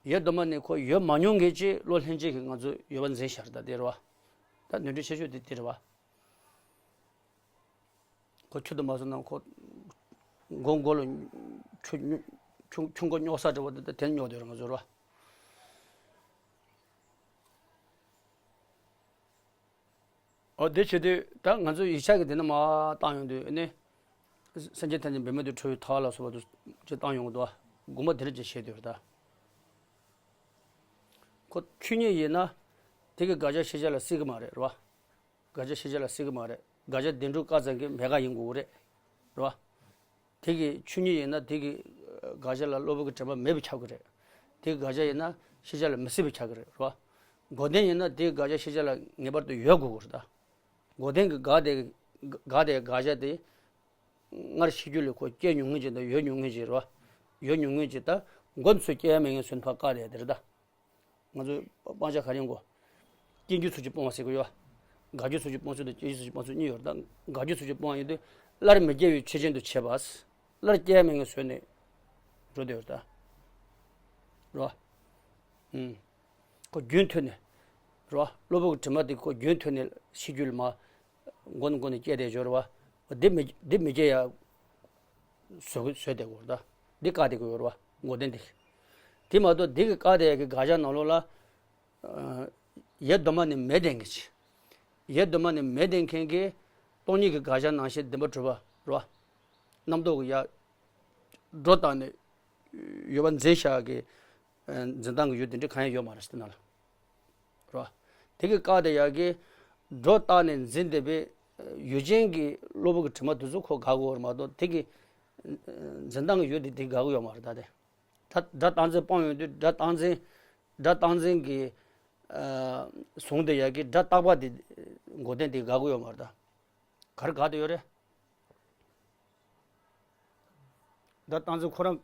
ཡེ་གདོད་མ་ནས་ཁོ་ཡོད་མ་མྱོང་མཁན་ཅིག་བློ་ལྷན་སྐྱེས་ཀྱིས་ང་ཚོས་ཡོད་པ་འཛིན་བཞག་རེད་ད། དེ་རེད་བ། ད་ནོར་འཁྲུལ་ཆེ་ཤོས་དེ་དེ་རེད་བ། ཁོ་ཆུ་དུ་མ་སོང་ན་ཁོ་མགོ་མགོ་ལ་ཆུ་ཆུ་ཆུ་མགོ་སྙོག་ས་འདྲ་བོ་དེ་དེ་སྙོག་སྡོད་ར་ང་ཚོ་ར། ཨོ་དེ་བྱེད་དུས་ད་ང་ཚོ་ཡིག་ཆ་གི་དེ་ནས་མར་བཏང་ཡོང་དུས་ནི། སེམས་ཅན་ཐམས་ཅད་འབད་མེད་དུ་ཁྲོ་བའི་ཐབས་ལ་སོགས་པ་དུ་ཅིག་བཏང་ཡོང་གི་འདུག་དགོངས་པ་དེ་རིགས་ཅིག་བཞེས་དུས་རེད་ད། ཁོ་ཆོས་ཉིད་ཡིན་ན་དེ་གི་དགག་བྱ་ཤེས་བྱ་ལ་སྲིད་གི་མ་རེད་རོ། དགག་བྱ་ཤེས་བྱ་ལ་སྲིད་གི་མ་རེད། དགག་བྱ་བདེན་གྲུབ་བཀག་ཙམ་གྱི་མེད་དགག་ཡིན་དགོས་རེད་རོ། དེ་གི་ཆོས་ཉིད་ཡིན་ན་དེ་གི་དགག་བྱ་ལ་གློ་བུར་གྱི་དྲན་པ་མེད་པ་ཆགས་ཀྱི་རེད། དེ་གི་དགག་བྱ་ཡིན་ན་ཤེས་བྱ་ལ་མི་སྲིད་པ་ཆགས་ཀྱི་རེད་རོ། འགོག་བདེན་ཡིན་ན་དེ་གི་དགག་བྱ་ཤེས་བྱ་ལ་ངེས་པར་དུ་ཡོད་དགོས་ཀྱི་རེད་ད། འགོག་བདེན་གྱི་དགག་དེ་དགག་དེ་དགག་བྱ་དེ་སྔར་ཤེས་རྒྱུད་ལ་ཁོ་སྐྱེ་མྱོང་མཁན་ཅིག་དང་ཡོད་མྱོང་མཁན་ཅིག་རེད་བ། ཡོད་མྱོང་མཁན་ཅིག་ད་མགོ་ཚོས་སྐྱེ་ཡ་མེད་མཁན་བཟོས་ནས་ཕར་བཀག་དེ་དེ་རེད་ད། ང་ཚོས་སྤང་བྱ་ག་རེ་ཡིན་གོ། སྐྱེ་རྒྱུ་ཚུལ་གྱིས་སྤོང་བ་ཟེར་གི་ཡོད་བ། དགག་རྒྱུ་ཚུལ་གྱིས་སྤོང་ཚུལ་དང་སྐྱེ་རྒྱུ་ཚུལ་གྱིས་སྤོང་ཚུལ་གཉིས་ཡོད་རེད་ད། དགག་རྒྱུ་ཚུལ་གྱིས་སྤོང་བ་ཡིན་དུས་སླར་མི་སྐྱེ་བའི་ཆོས་ཅན་དུ་བྱེད་པ། སླར་སྐྱེ་ཡ་མེད་མཁན་བཟོས་ནས་འགྲོ་དེ་ཡོད་རེད་ད། རེད་བ། ཨུམ། ཁོ་རྒྱུན་མཐུད་ནས། རེད་བ། གློ་བུར་གྱི་དྲི་མ་དེ་ཁོ་རྒྱུན་མཐུད་ནས་ཤེས་རྒྱུད་ལ་མར་མགོ་ནས་མགོ་ནས་སྐྱེ་བསྡད་ཡོད་རེད་བ། འདི་མི་འདི་མི་སྐྱེ་ཡ་བཟོ་བཟོས་བསྡད་ཡོད་རེད་ད། འདི་བཀག་བསྡད་ཀྱི་ཡོད་རེད་བ་འགོག་བདེན་འདི། དེ་མ་གཏོགས་འདི་གི་བཀག་བསྡད་ཡ་གི་དགག་བྱ་ནང་ལོགས་ལ། ཡེ་གདོད་མ་ནས་མེད་བསྡད་མཁན་གྱི། ཡེ་གདོད་མ་ནས་མེད་བསྡད་མཁན་གྱི་སྟོང་ཉིད་ཀྱི་དགག་བྱ་ནང་བཞིན་བདེན་པར་གྲུབ་པ་རེད་བ། རྣམ་རྟོག་གི་ཡ། སྒྲོ་བཏགས་ནས་ཡོད་པ་འཛིན་བྱ་གི་འཛིན་སྟངས་ཀྱི་ཡུལ་དེ་འདྲ་གང་ཡང་ཡོད་མ་རེད་ཟེར་ན་ལ། རེད་བ། དེ་གི་བཀག་བསྡད་ཡ་གི་སྒྲོ་བཏགས་ནས་འཛིན་བསྡད་པའི་ཡུལ་ཅན་གྱི་གློ་བུར་གྱི་དྲི་མ་དེ་ཚོ་ཁོ་དགག་གི་ཡོད་རེད་མ་གཏོགས་དེ་གི་འཛིན་སྟངས་ཀྱི་ཡུལ་དེ་དེ་དགག་གི་ཡོད་མ་རེད་ད་དེ། ད་སྒྲ་རྟག་འཛིན་སྤངས་ཡོང་དུས་སྒྲ་རྟག་འཛིན། སྒྲ་རྟག་འཛིན་གྱི་ཨ་བཟུང་བསྡད་ཡ་གི་སྒྲ་རྟག་པ་དེ་འགོག་བདེན་དེ་དགག་གི་ཡོད་མ་རེད་ད། ག་རེ་དགག་བསྡད་ཡོད་རེད། སྒྲ་རྟག་འཛིན་ཁོ་རང་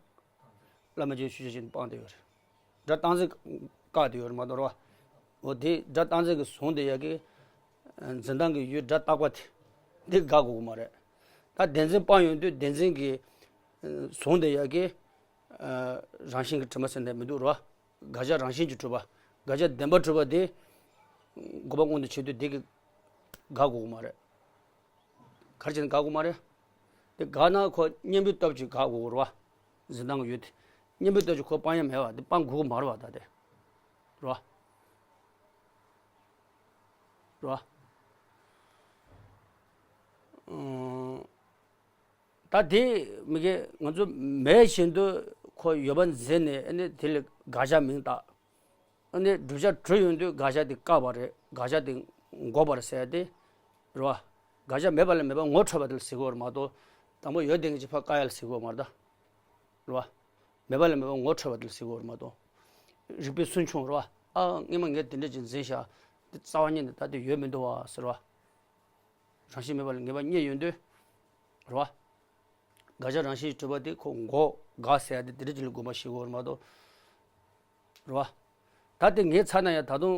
བླ་མེད་ཀྱི་ཆོས་ཅན་ཞིག་སྤངས་བསྡད་ཡོད་རེད། སྒྲ་རྟག་འཛིན་བཀག་བསྡད་ཡོད་རེད་མ་གཏོགས་རེད་བ། འོ་དེ་སྒྲ་རྟག་འཛིན་གྱི་བཟུང་བསྡད་ཡ་གི་འཛིན་སྟངས་ཀྱི་ཡུལ་སྒྲ་རྟག་པ་དེ་འདི་དགག་དགོས་ཀྱི་མ་རེད། ད་བདེན་འཛིན་སྤངས་ཡོང་དུས་བདེན་འཛིན་གྱི་བཟུང་བསྡད་ཡ་གི་རང་བཞིན་གྱི་དྲི་མ་ཟེར་ནས་མི་འདུག་རེད་བ། དགག་བྱ་རང་བཞིན་གྱིས་གྲུབ་པ། དགག་བྱ་བདེན་པར་གྲུབ་པ་དེ་འགོག་པ་མངོན་དུ་བྱེད་དུས་དེ་གི་དགག་དགོས་ཀྱི་མ་རེད། ག་རེ་བྱས་ནས་དགག་དགོས་མ་རེད། དེ་དགག་ན་ཁོ་གཉེན་པོའི་སྟོབས་ཀྱིས་དགག་དགོས་རེད་བ། འཛིན་སྟངས་ཀྱི་ཡུལ་དེ། གཉེན་པོའི་སྟོབས་ཀྱིས་ཁོ་སྤང་ཡ་མེད་བ་དེ་སྤང་དགོས་ཀྱི་མ་རེད་བ་ད་དེ། རེད་བ། རེད་བ། ཨང་། ད་དེ་མི་དགེ་ང་ཚོ་མེད་བཞིན་དུ་ཁོ་ཡོད་པ་འཛིན་ནས་ཨ་ནི་དེ་ལ་དགག་བྱ་མིང་བཏགས། ཨ་ནི་བསྒྲུབ་བྱ་གྲུབ་ཡོང་དུས་དགག་བྱ་དེ་བཀག་པ་རེད། དགག་བྱ་དེ་འགོག་པ་རེད་ཟེར་ཏེ། རེད་བ། དགག་བྱ་མེད་པ་ལ་མེད་པ་ངོ་འཕྲོད་པ་དེ་ལ་ཟེར་གི་ཡོད་རེད་མ་གཏོགས། དང་པོ་ཡོད་བསྡད་མཁན་གྱི་ཕར་བཀག་ཡ་ལ་ཟེར་གི་ཡོད་མ་རེད་ད། རེད་བ། མེད་པ་ལ་མེད་པ་ངོ་འཕྲོད་པ་དེ་ལ་ཟེར་གི་ཡོད་རེད་མ་གཏོགས། རིགས་པའི་སུན་ཕྱུང་རེད་བ། ཨ་སྔོན་མ་ངས་དེ་འདྲ་ཅིག་འཛིན་བཞག་དེ་རྩ་བ་ཉིད་ནས་ད་དེ་ཡོད་མི་འདུག་བ་ཟེར་བ། རང་བཞིན་མེད་པ་ལ་ངེས་པ་རྙེད་ཡོང་དུས། རེད་བ། དགག་བྱ་རང་བཞིན་གྱིས་གྲུབ་པ་དེ་ཁོ་འགོག་དགག་ཟེར་ཡ་དེ་དེ་འདྲ་ཅིག་ལ་དགོངས་པ་བཞེས་དགོས་རེད་མ་གཏོགས། རེད་བ། ད་དེ་ངས་ཚར་ན་ཡང་ད་དུང་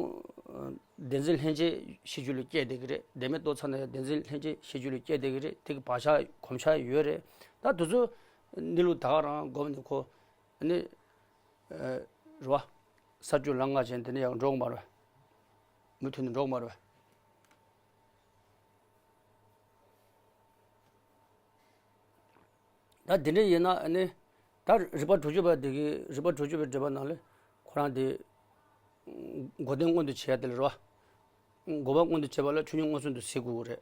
བདེན་འཛིན་ལྷན་སྐྱེས་ཤེས་རྒྱུད་ལ་སྐྱེས་བསྡད་ཀྱི་རེད། བདེན་མེད་རྟོགས་ཚར་ན་ཡང་བདེན་འཛིན་ལྷན་སྐྱེས་ཤེས་རྒྱུད་ལ་སྐྱེས་བསྡད་ཀྱི་རེད། དེ་གི་བག་ཆགས་གོམས་ཆགས་ཡོད་རེད། ད་དེ་ཚོ་གནས་ལུགས་ད་ག་རང་སྒོམ་ནས་ཁོ་ནི་རེད་བ། ས་བཅུ་ལམ་ལྔ་ཅན་དེ་ནས་ཡང་འགྲོ་གི་མ་རེད་བ། མུ་མཐུད་ནས་འགྲོ་གི་མ་རེད་བ། ད་དེ་འདྲ་ཡིན་ན་ཨ་ནི། ད་རིགས་པ་དྲུག་ཅུ་པ་དེ་གི་རིགས་པ་དྲུག་ཅུ་པའི་འགྲེལ་པ་ནང་ལ་ཁོ་རང་དེ། འགོག་བདེན་མངོན་དུ་བྱས་དེ་ལ་རེད་བ། འགོག་པ་མངོན་དུ་བྱེད་པ་ལ་ཆོས་ཉིད་མངོན་སུམ་དུ་གཟིགས་དགོས་ཀྱི་རེད།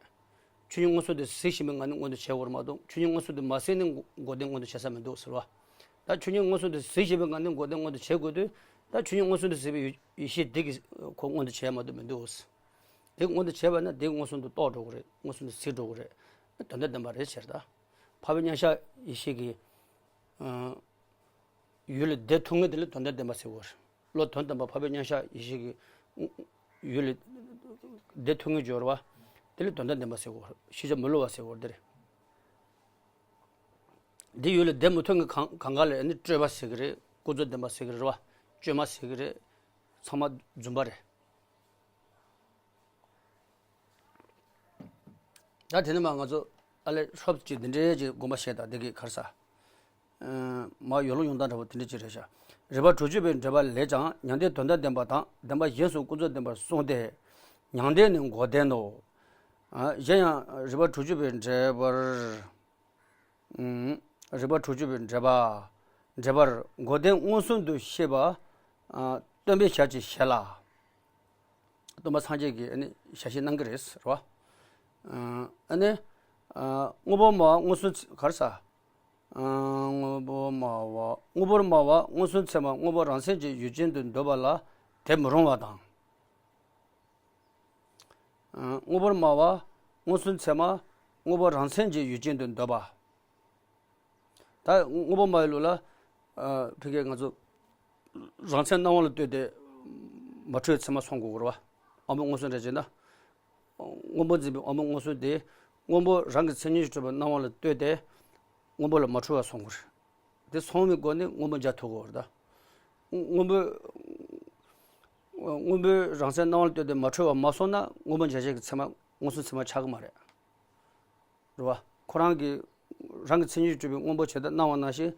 ཆོས་ཉིད་མངོན་སུམ་དུ་གཟིགས་བཞིན་པའི་ངང་ནས་མངོན་དུ་བྱེད་དགོས་རེད་མ་གཏོགས་ཆོས་ཉིད་མངོན་སུམ་དུ་མ་གཟིགས་ནས་འགོག་བདེན་མངོན་དུ་བྱེད་ས་མི་འདུག་ཟེར་བ། ད་ཆོས་ཉིད་མངོན་སུམ་དུ་གཟིགས་བཞིན་པའི་ངང་ནས་འགོག་བདེན་མངོན་དུ་བྱེད་དགོས་དུས་ད་ཆོས་ཉིད་མངོན་སུམ་དུ་གཟིགས་པའི་ཡེ་ཤེས་དེ་གིས་ཁོ་མངོན་དུ་བྱེད་མ་གཏོགས་མི་འདུག་དེ་མངོན་དུ་བྱས་པ་ན་དེ་མངོན་སུམ་དུ་རྟོགས་འགྲོ་གི་རེད། མངོན་སུམ་དུ་གཟིགས་འགྲོ་གི་རེད། དོན་དམ་བདེན་པ་རེད་ཟེར་ད། འཕགས་པའི་མཉམ་གཞག་ཡེ་ཤེས་ཀྱི་ཨ་ཡུལ་ལ་བདེ་ཐུབ་ངེས་དེ་ལ་དོན་དམ་བདེན་པ་ཟེར་གོ་རེད། བློ་དོན་དམ་པ་འཕགས་པའི་མཉམ་གཞག་ཡེ་ཤེས་ཀྱི་ཡུལ་ལ་བདེ་ཐུབ་ངེས་སྦྱོར་བ་དེ་ལ་དོན་དམ་བདེན་པ་ཟེར་གོ་རེད། ཤེས་བྱ་མི་བསླུ་བ་ཟེར་གོ་རེད་དེ་རེད། འདི་ཡུལ་ལ་བདེ་མི་ཐུབ་ངེས་གང་གང་ག་ལ་ནི་སྤྲོས་པ་ཟེར་གི་རེད། ཀུན་རྫོབ་བདེན་པ་ཟེར་གི་རེད་བ། བཅོས་མ་ཟེར་གི་རེད། ཚང་མ་རྫུན་པ་རེད། ད་དེ་ནས་མ་ང་ཚོ་ཨ་ལས་ཧྲོབ་ཅིག་འདི་འདྲའི་ཅིག་དགོངས་པ་བཞེས་དང་འདི་གི་ཁར་ས། ཨ་མ་ཡོ་ལོ་ཡོང་སྟངས་འདྲ་པོ་དེ་འདྲ་ཅིག་རེད་ཤག་རིགས་པ་དྲུག་ཅུ་པའི་འགྲེལ་པ་ལས་ཀྱང་མྱང་འདས་དོན་དམ་བདེན་པ་དང་བདེན་པ་གཞན་གསུམ་ཀུན་རྫོབ་བདེན་པར་གསུངས་ཏེ། མྱང་འདས་ནི་འགོག་བདེན་ནོ། གཞན་ཡང་རིགས་པ་དྲུག་ཅུ་པའི་འགྲེལ་པར། རིགས་པ་དྲུག་ཅུ་པའི་འགྲེལ་པ། འགྲེལ་པར་མགོ་ལྡན་མངོན་སུམ་དུ་ཤེས་པ། སྟོན་པའི་ཞལ་གྱི་བཞེད་ལ། སྟོན་པ་སངས་རྒྱས་ཀྱིས་ཨ་ནི་ཞལ་བཞེས་གནང་གི་རེད་ཟེར་བ། ཨ་ནི། དངོས་པོར་སྨྲ་བ་མངོན་སུམ་ག་རེ་ཟ། དངོས་པོར་སྨྲ་བ་དངོས་པོར་སྨྲ་བ་མངོན་སུམ་ཚད་མ་དངོས་པོ་རང་མཚན་གྱི་ཡུལ་ཅན་དུ་འདོད་པ་ལ་དེ་མི་རུང་བ་དང་། དངོས་པོར་སྨྲ་བ་མངོན་སུམ་ཚད་མ་དངོས་པོ་རང་མཚན་གྱི་ཡུལ་ཅན་དུ་འདོད་པ། ད་དངོས་པོར་སྨྲ་བའི་ལུགས་ལ། ཕ་གིར་ང་ཚོ་རང་མཚན་སྣང་བ་ལ་ལྟོས་ཏེ་མ་འཁྲུལ་བའི་ཚད་མ་ཚང་དགོས་ཀྱི་རེད་བ། དབང་པོ་མངོན་སུམ་རེད་ཅེ་ན། དངོས་པོ་འཛིན་པའི་དབང་པོ་མངོན་སུམ་དེ་དངོས་པོ་རང་གི་མཚན་ཉིད་ཀྱིས་གྲུབ་པའི་སྣང་བ་ལ་ལྟོས་ཏེ་དངོས་པོ་ལ་མ་འཁྲུལ་བ་ཚང་དགོས་རེད། དེ་ཚང་བའི་སྒོ་ནས་དངོས་པོ་མཇལ་ཐུབ་དགོས་རེད་ད། དངོས་པོ། དངོས་པོའི་རང་མཚན་སྣང་བ་ལ་ལྟོས་ཏེ་མ་འཁྲུལ་བ་མ་སོང་ན་དངོས་པོ་མཇལ་བྱེད་ཀྱི་ཚད་མ་མངོན་སུམ་ཚད་མ་ཆགས་ཀྱི་མ་རེད། རེད་བ། ཁོ་རང་གི་རང་གི་མཚན་ཉིད་གྲུབ་པའི་དངོས་པོ་ཇི་ལྟར་སྣང་བ་ནང་བཞིན་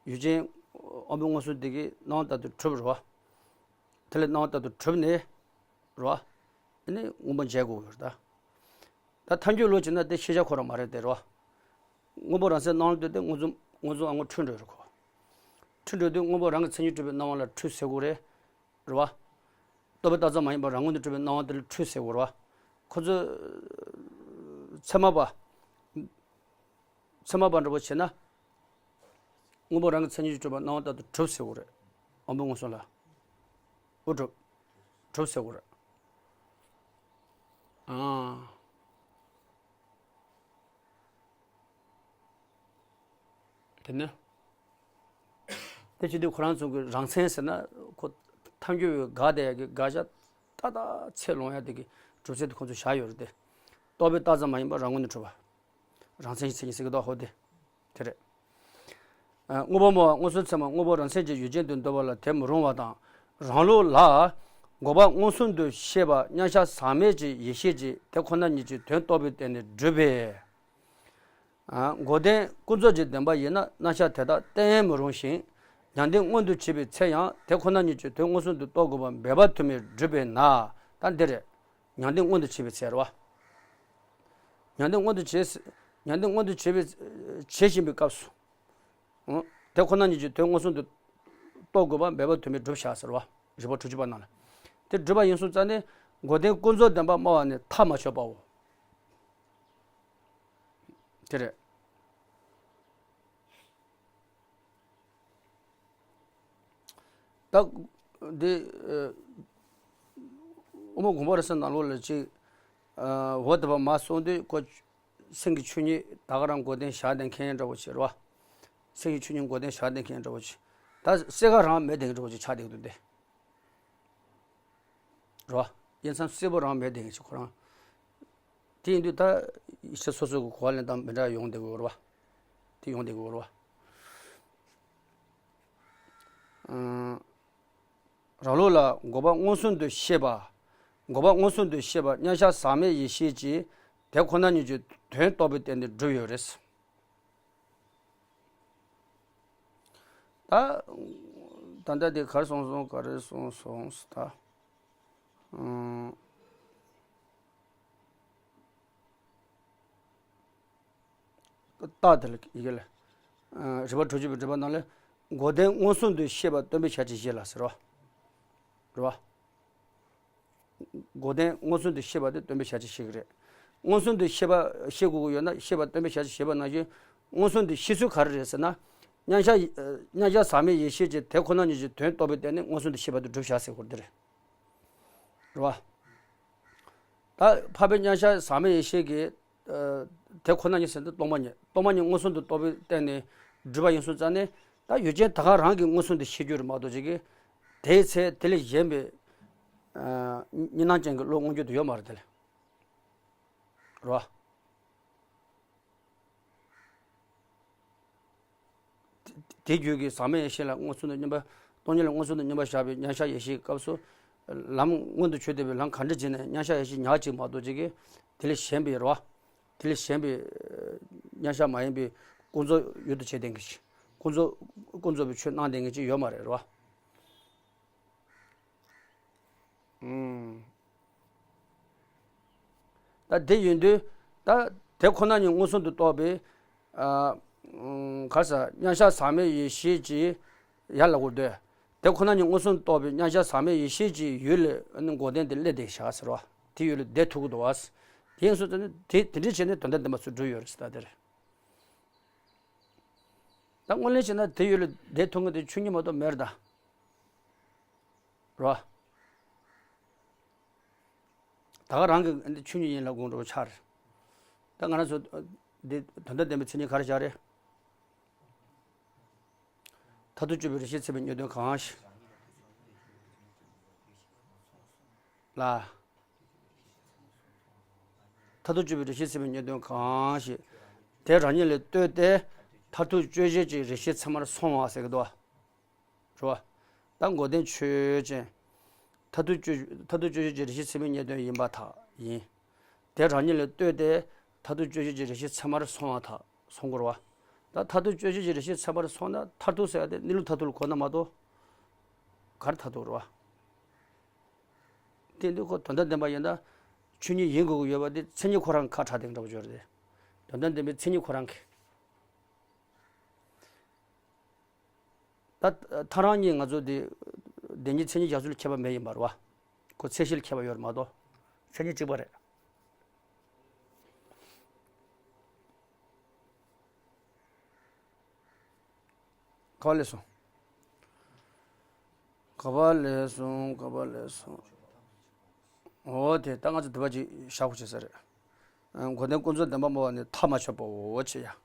ཡུལ་ཅན་དབང་པོ་མངོན་སུམ་དེ་གིས་སྣང་བ་ལྟར་དུ་གྲུབ་རེད་བ། དེ་ལས་སྣང་བ་ལྟར་དུ་གྲུབ་ནས། རེད་བ། ཨ་ནི་དངོས་པོ་མཇལ་དགོས་ཡོད་རེད་ད། ད་ཐལ་འགྱུར་ལུགས་བྱས་ན་དེ་ཤེས་བྱ་ཁོ་རང་མ་རེད་དེ་རེད་བ། དངོས་པོ་རང་མཚན་སྣང་ལ་ལྟོས་ཏེ་མངོན་སུམ་མངོན་སུམ་དབང་པོ་འཁྲུལ་འགྲོ་ཡོད་རེད་ཁོ། འཁྲུལ་འགྲོ་དུས་དངོས་པོ་རང་གི་མཚན་ཉིད་གྲུབ་པའི་སྣང་བ་ལ་འཁྲུལ་ཟེར་དགོས་རེད། རེད་བ། རྟོག་པས་བཏགས་ཙམ་མ་ཡིན་པར་རང་ངོས་ནས་གྲུབ་པའི་སྣང་བ་དེ་ལ་འཁྲུལ་ཟེར་དགོས་རེད་བ། ཁོ་ཚོས་ཚད་མ་པ། ཚད་མ་པ་འདྲ་པོ་བྱས་ན། དངོས་པོ་རང་གི་མཚན་ཉིད་ཀྱིས་གྲུབ་པ་སྣང་བ་ལྟར་དུ་གྲུབ་ཟེར་དགོས་རེད། དབང་པོ་མངོན་སུམ་ལ། འོ་གྲུབ། གྲུབ་ཟེར་དགོས་རེད། ཨང་། དེ་ནས། དེ་བྱེད་དུས་ཁོ་རང་ཚོ་གི་རང་མཚན་ཟེར་ན་ཁོ་ཐལ་འགྱུར་བའི་དགག་བསྡད་ཡ་གི་དགག་བྱ་ཏག་ཏག་ཚད་ལོངས་ཡ་དེ་གི་གྲུབ་ཚུལ་དེ་ཁོ་ཚོས་བཞག་ཡོད་རེད་དེ། རྟོག་པས་བཏགས་ཙམ་མ་ཡིན་པར་རང་ངོས་ནས་གྲུབ་པ། རང་མཚན་གྱི་མཚན་ཉིད་ཟེར་གི་འདུག་ཧོ་དེ། དེ་རེད། ཨ། དངོས་པོར་སྨྲ་བ་མངོན་སུམ་ཚད་མ་དངོས་པོ་རང་མཚན་གྱི་ཡུལ་ཅན་དུ་འདོད་པ་ལ་དེ་མི་རུང་བ་དང་། རང་ལུགས་ལ། འགོག་པ་མངོན་སུམ་དུ་ཤེས་པ་མཉམ་གཞག་ཟག་མེད་ཀྱི་ཡེ་ཤེས་ཀྱིས་དེ་ཁོ་ན་ཉིད་ཀྱི་དོན་རྟོགས་པའི་སྟེང་ནས་སྒྲུབ་པས། ཨ། འགོག་བདེན་ཀུན་རྫོབ་ཀྱི་བདེན་པ་ཡིན་ན་རྣམ་གཞག་དེ་དག་གཏན་མི་རུང་ཞིང་། མྱང་འདས་མངོན་དུ་བྱེད་པའི་ཚེ་ཡང་དེ་ཁོ་ན་ཉིད་ཀྱི་དོན་མངོན་སུམ་དུ་རྟོགས་དགོས་པ་འབད་པ་དུ་མས་སྒྲུབ་པས་ན། ད་འདི་རེད། མྱང་འདས་མངོན་དུ་བྱེད་པའི་ཚེ་རེད་བ། མྱང་འདས་མངོན་དུ་བྱེད། མྱང་འདས་མངོན་དུ་བྱེད་པའི། བྱེད་བཞིན་པའི་སྐབས་སུ། འོ། དེ་ཁོ་ན་ཉིད་ཀྱི་དོན་མངོན་སུམ་དུ་རྟོགས་དགོས་པ་འབད་པ་དུ་མས་སྒྲུབ་བྱ་ཟེར་བ། རིགས་པ་དྲུག་ཅུ་པ་ནང་ལ། དེ་སྒྲུབ་པ་ཡིན་སོང་ཙང་ནི་འགོག་བདེན་ཀུན་རྫོབ་བདེན་པ་སྨྲ་བ་ནི་ཐག་མ་ཆོད་པའོ། དེ་རེད། ད། འདི། ཨ། དབུ་མ་དགོངས་པ་རབ་གསལ་ནང་ལོགས་ལ་ཅིག་ཨ། འོ་དེ་བ་མ་སོང་དུས་ཁོ། སེམས་ཀྱི་ཆོས་ཉིད་ད་ག་རང་འགོག་བདེན་བཞག་བསྡད་མཁན་འདྲ་བོ་ཅིག་རེད་བ། སེམས་ཀྱི་ཆོས་ཉིད་འགོག་བདེན་བཞག་བསྡད་མཁན་འདྲ་བོ་ཅིག་ད་སེམས་ཀ་རང་མེད་བསྡད་མཁན་འདྲ་བོ་ཅིག་ཆགས་བསྡད་ཀྱི་འདུག་སྟེ། རེད་བ། དབྱེ་མཚམས་གསལ་པོ་རང་མེད་བསྡད་མཁན་ཅིག་ཁོ་རང་། དེ་ཡིན་དུས་ད་ཡིག་ཆ་སོ་སོ་གི་གོ་བ་ལེན་སྟངས་མི་འདྲ་ཡོང་བསྡད་ཀྱི་ཡོད་རེད་བ། དེ་ཡོང་བསྡད་ཀྱི་ཡོད་རེད་བ། ཨང་། རང་ལུགས་ལ་འགོག་པ་མངོན་སུམ་དུ་ཤེས་པ། འགོག་པ་མངོན་སུམ་དུ་ཤེས་པ་མཉམ་གཞག་ཟག་མེད་ཡེ་ཤེས་ཀྱིས་དེ་ཁོ་ན་ཉིད་ཀྱི་དོན་རྟོགས་པའི་སྟེང་ནས་སྒྲུབ་ཡོད་རེད། ད། ད་ལྟ་དེ་ག་རེ་སོང་སོང་ག་རེ་སོང་སོང་ད། ཨང་། རྟགས་དེ་ལ་ཡི་གེ་ལ། ཨ། རིགས་པ་དྲུག་ཅུ་པའི་འགྲེལ་པ་ནང་ལ། འགོག་བདེན་མངོན་སུམ་དུ་ཤེས་པ་སྟོན་པའི་ཞལ་གྱི་བཞེད་ལ་ཟེར་བ། རེད་བ། འགོག་བདེན་མངོན་སུམ་དུ་ཤེས་པ་དེ་སྟོན་པའི་ཞལ་གྱི་བཞེད་ཀྱི་རེད། མངོན་སུམ་དུ་ཤེས་པ་ཤེས་དགོས་ཀྱི་ཡོད་ན་ཤེས་པ་སྟོན་པའི་ཞལ་གྱི་བཞེད་པ་ནང་བཞིན་མངོན་སུམ་དུ་ཤེས་ཚུལ་ག་རེ་རེད་ཟེར་ན། མཉམ་གཞག་མཉམ་གཞག་ཟག་མེད་ཡེ་ཤེས་ཀྱིས་དེ་ཁོ་ན་ཉིད་ཀྱི་དོན་རྟོགས་པའི་སྟེང་ནས་མངོན་སུམ་དུ་ཤེས་པ་དེ་སྒྲུབ་བྱ་ཟེར་དགོས་དེ་རེད། རེད་བ། ད་འཕགས་པའི་མཉམ་གཞག་ཟག་མེད་ཡེ་ཤེས་ཀྱིས། ཨ། དེ་ཁོ་ན་ཉིད་ཟེར་དུས་སྟོང་པ་ཉིད་སྟོང་པ་ཉིད་མངོན་སུམ་དུ་རྟོགས་པའི་སྟེང་ནས་སྒྲུབ་པ་ཡིན་སོང་ཙང་ནས་ད་ཡུལ་ཅན་ད་ག་རང་གིས་མངོན་སུམ་དུ་ཤེས་རྒྱུ་རེད་མ་གཏོགས་ཅིག་གིས་དེའི་ཚེ་དེ་ལས་གཞན་པའི། ཨ། གཉིས་སྣང་ཅན་གྱི་བློ་མངོན་རྒྱུ་དེ་ཡོད་མ་རེད་དེ་ལས། རེད་བ། དེ་རྒྱུད་ཀྱི་ཟག་མེད་ཡེ་ཤེས་ལ་མངོན་སུམ་དུ་མཉམ་པ། སྟོང་ཉིད་ལ་མངོན་སུམ་དུ་མཉམ་པར་བཞག་པའི་མཉམ་གཞག་ཡེ་ཤེས་སྐབས་སུ། ལམ་མངོན་དུ་གྱུར་བསྡད་པའི་ལམ་ག་འདྲ་བྱས་ནས་མཉམ་གཞག་ཡེ་ཤེས་ཉག་གཅིག་མ་གཏོགས་ཅིག་གིས་དེ་ལས་གཞན་པའི་རེད་བ། དེ་ལས་གཞན་པའི་མཉམ་གཞག་མ་ཡིན་པའི་ཀུན་རྫོབ་ཡུལ་དུ་བྱས་བསྡད་མཁན་ཅིག་ཀུན་རྫོབ་ཀུན་རྫོབ་པའི་ཆོས་སྣང་བསྡད་མཁན་ཅིག་ཡོད་མ་རེད་རེད་བ། ཨུམ། ད། ད་དེ་ཡིན་དུས་ད་དེ་ཁོ་ན་ཉིད་མངོན་སུམ་དུ་རྟོགས་པའི་ཨ་ག་རེ་ཟེར། མཉམ་གཞག་ཟག་མེད་ཡེ་ཤེས་ཀྱི་ཡར་ལབ་དགོས་འདོད། དེ་ཁོ་ན་ཉིད་མངོན་སུམ་རྟོགས་པའི་མཉམ་གཞག་ཟག་མེད་ཡེ་ཤེས་ཀྱི་ཡུལ་ལ་ཨ་ནི་འགོག་བདེན་དེ་སླེབས་བསྡད་བཞག་ཟེར་བ། དེ་ཡུལ་ལ་བསྡད་ཐུབ་ཀྱི་འདུག་བ། དེ་ཡིན་ཙང་དེ་དེ་འདྲ་བྱས་ནས་དོན་དམ་བདེན་པ་ཚུར་འགྲུབ་ཡོད་རེད་ཟེར། ད་དེ་རེད། ད་དངོས་གནས་བྱས་ན་དེ་ཡུལ་ལ་བསྡད་ཐུབ་མཁན་དེ་ཆོས་ཉིད་མ་གཏོགས་མེད་རེད་ད། རེད་བ། ད་ག་རང་གི་འདི་ཆོས་ཉིད་ཡིན་ལབ་དགོས་འགྲོ་ཆགས་རེད། ད་ང་རང་ཚོ་འདི་དོན་དམ་བདེན་པའི་མཚན་ཉིད་ག་རེ་བཞག་རེད། མཐར་ཐུག་དཔྱོད་པའི་རེ་ཞིག་ཚད་མའི་རྙེད་དོན་གང་ཞིག་ལ། མཐར་ཐུག་དཔྱོད་པའི་རེ་ཞིག་ཚད་མའི་རྙེད་དོན་གང་ཞིག་དེ་རང་ཉིད་ལ་ལྟོས་ཏེ་མཐར་ཐུག་དཔྱོད་བྱེད་ཀྱི་རེ་ཞིག་ཚད་མར་སོང་བ་ཟེར་གྱི་འདུག་བ། རེད་བ། ད་འགོག་བདེན་ཆོས་ཅན། མཐར་ཐུག་དཔྱོད་མཐར་ཐུག་དཔྱོད་བྱེད་ཀྱི་རེ་ཞིག་ཚད་མའི་རྙེད་དོན་ཡིན་པར་ཐལ། ཡིན། དེ་རང་ཉིད་ལ་ལྟོས་ཏེ་མཐར་ཐུག་དཔྱོད་བྱེད་ཀྱི་རེ་ཞིག་ཚད་མར་སོང་བར་ཐལ། སོང་དགོས་རེད་བ། ད་མཐར་ཐུག་དཔྱོད་བྱེད་ཀྱི་རེ་ཞིག་ཚད་མར་སོང་ན་མཐར་ཐུག་ཟེར་ཡ་དེ་གནས་ལུགས་མཐར་ཐུག་ལ་གོ་ན་མ་གཏོགས། ག་རེ་མཐར་ཐུག་རེད་བ། དེ་འདི་ཁོ་དོན་དམ་བདེན་པ་ཡིན་ན། ཆོས་ཉིད་ཡིན་དགོས་ཀྱི་ཡོད་པ་དེ་མཚན་ཉིད་ཁོ་རང་ཁ་གྲགས་དེ་འདྲ་པོ་ཅིག་རེད། དོན་དམ་བདེན་པའི་མཚན་ཉིད་ཁོ་རང་གི་ད་ཐག་རང་གཉིས་ང་ཚོ་འདི་བདེན་གཉིས་མཚན་ཉིད་རྒྱ་མཚོ་ལ་ཁྱད་པར་མེད་ཡིན་པ་རེད་བ། ཁོ་ཚད་གཞི་ལ་ཁྱད་པར་ཡོད་རེད་མ་གཏོགས། མཚན་ཉིད་གཅིག་པ་རེད། ག་པར་སླེབས་སོང་། ག་པར་སླེབས་སོང་། ག་པར་སླེབས་སོང་། འོ་དེ་ད་ང་ཚོ་འདི་པ་ཅིག་བཞག་དགོས་བྱེད་ས་རེད། འགོག་བདེན་ཀུན་རྫོབ་བདེན་པ་སྨྲ་བ་ནི་མཐའ་མ་ཆོད་པའོ་ཅེས་ཡ།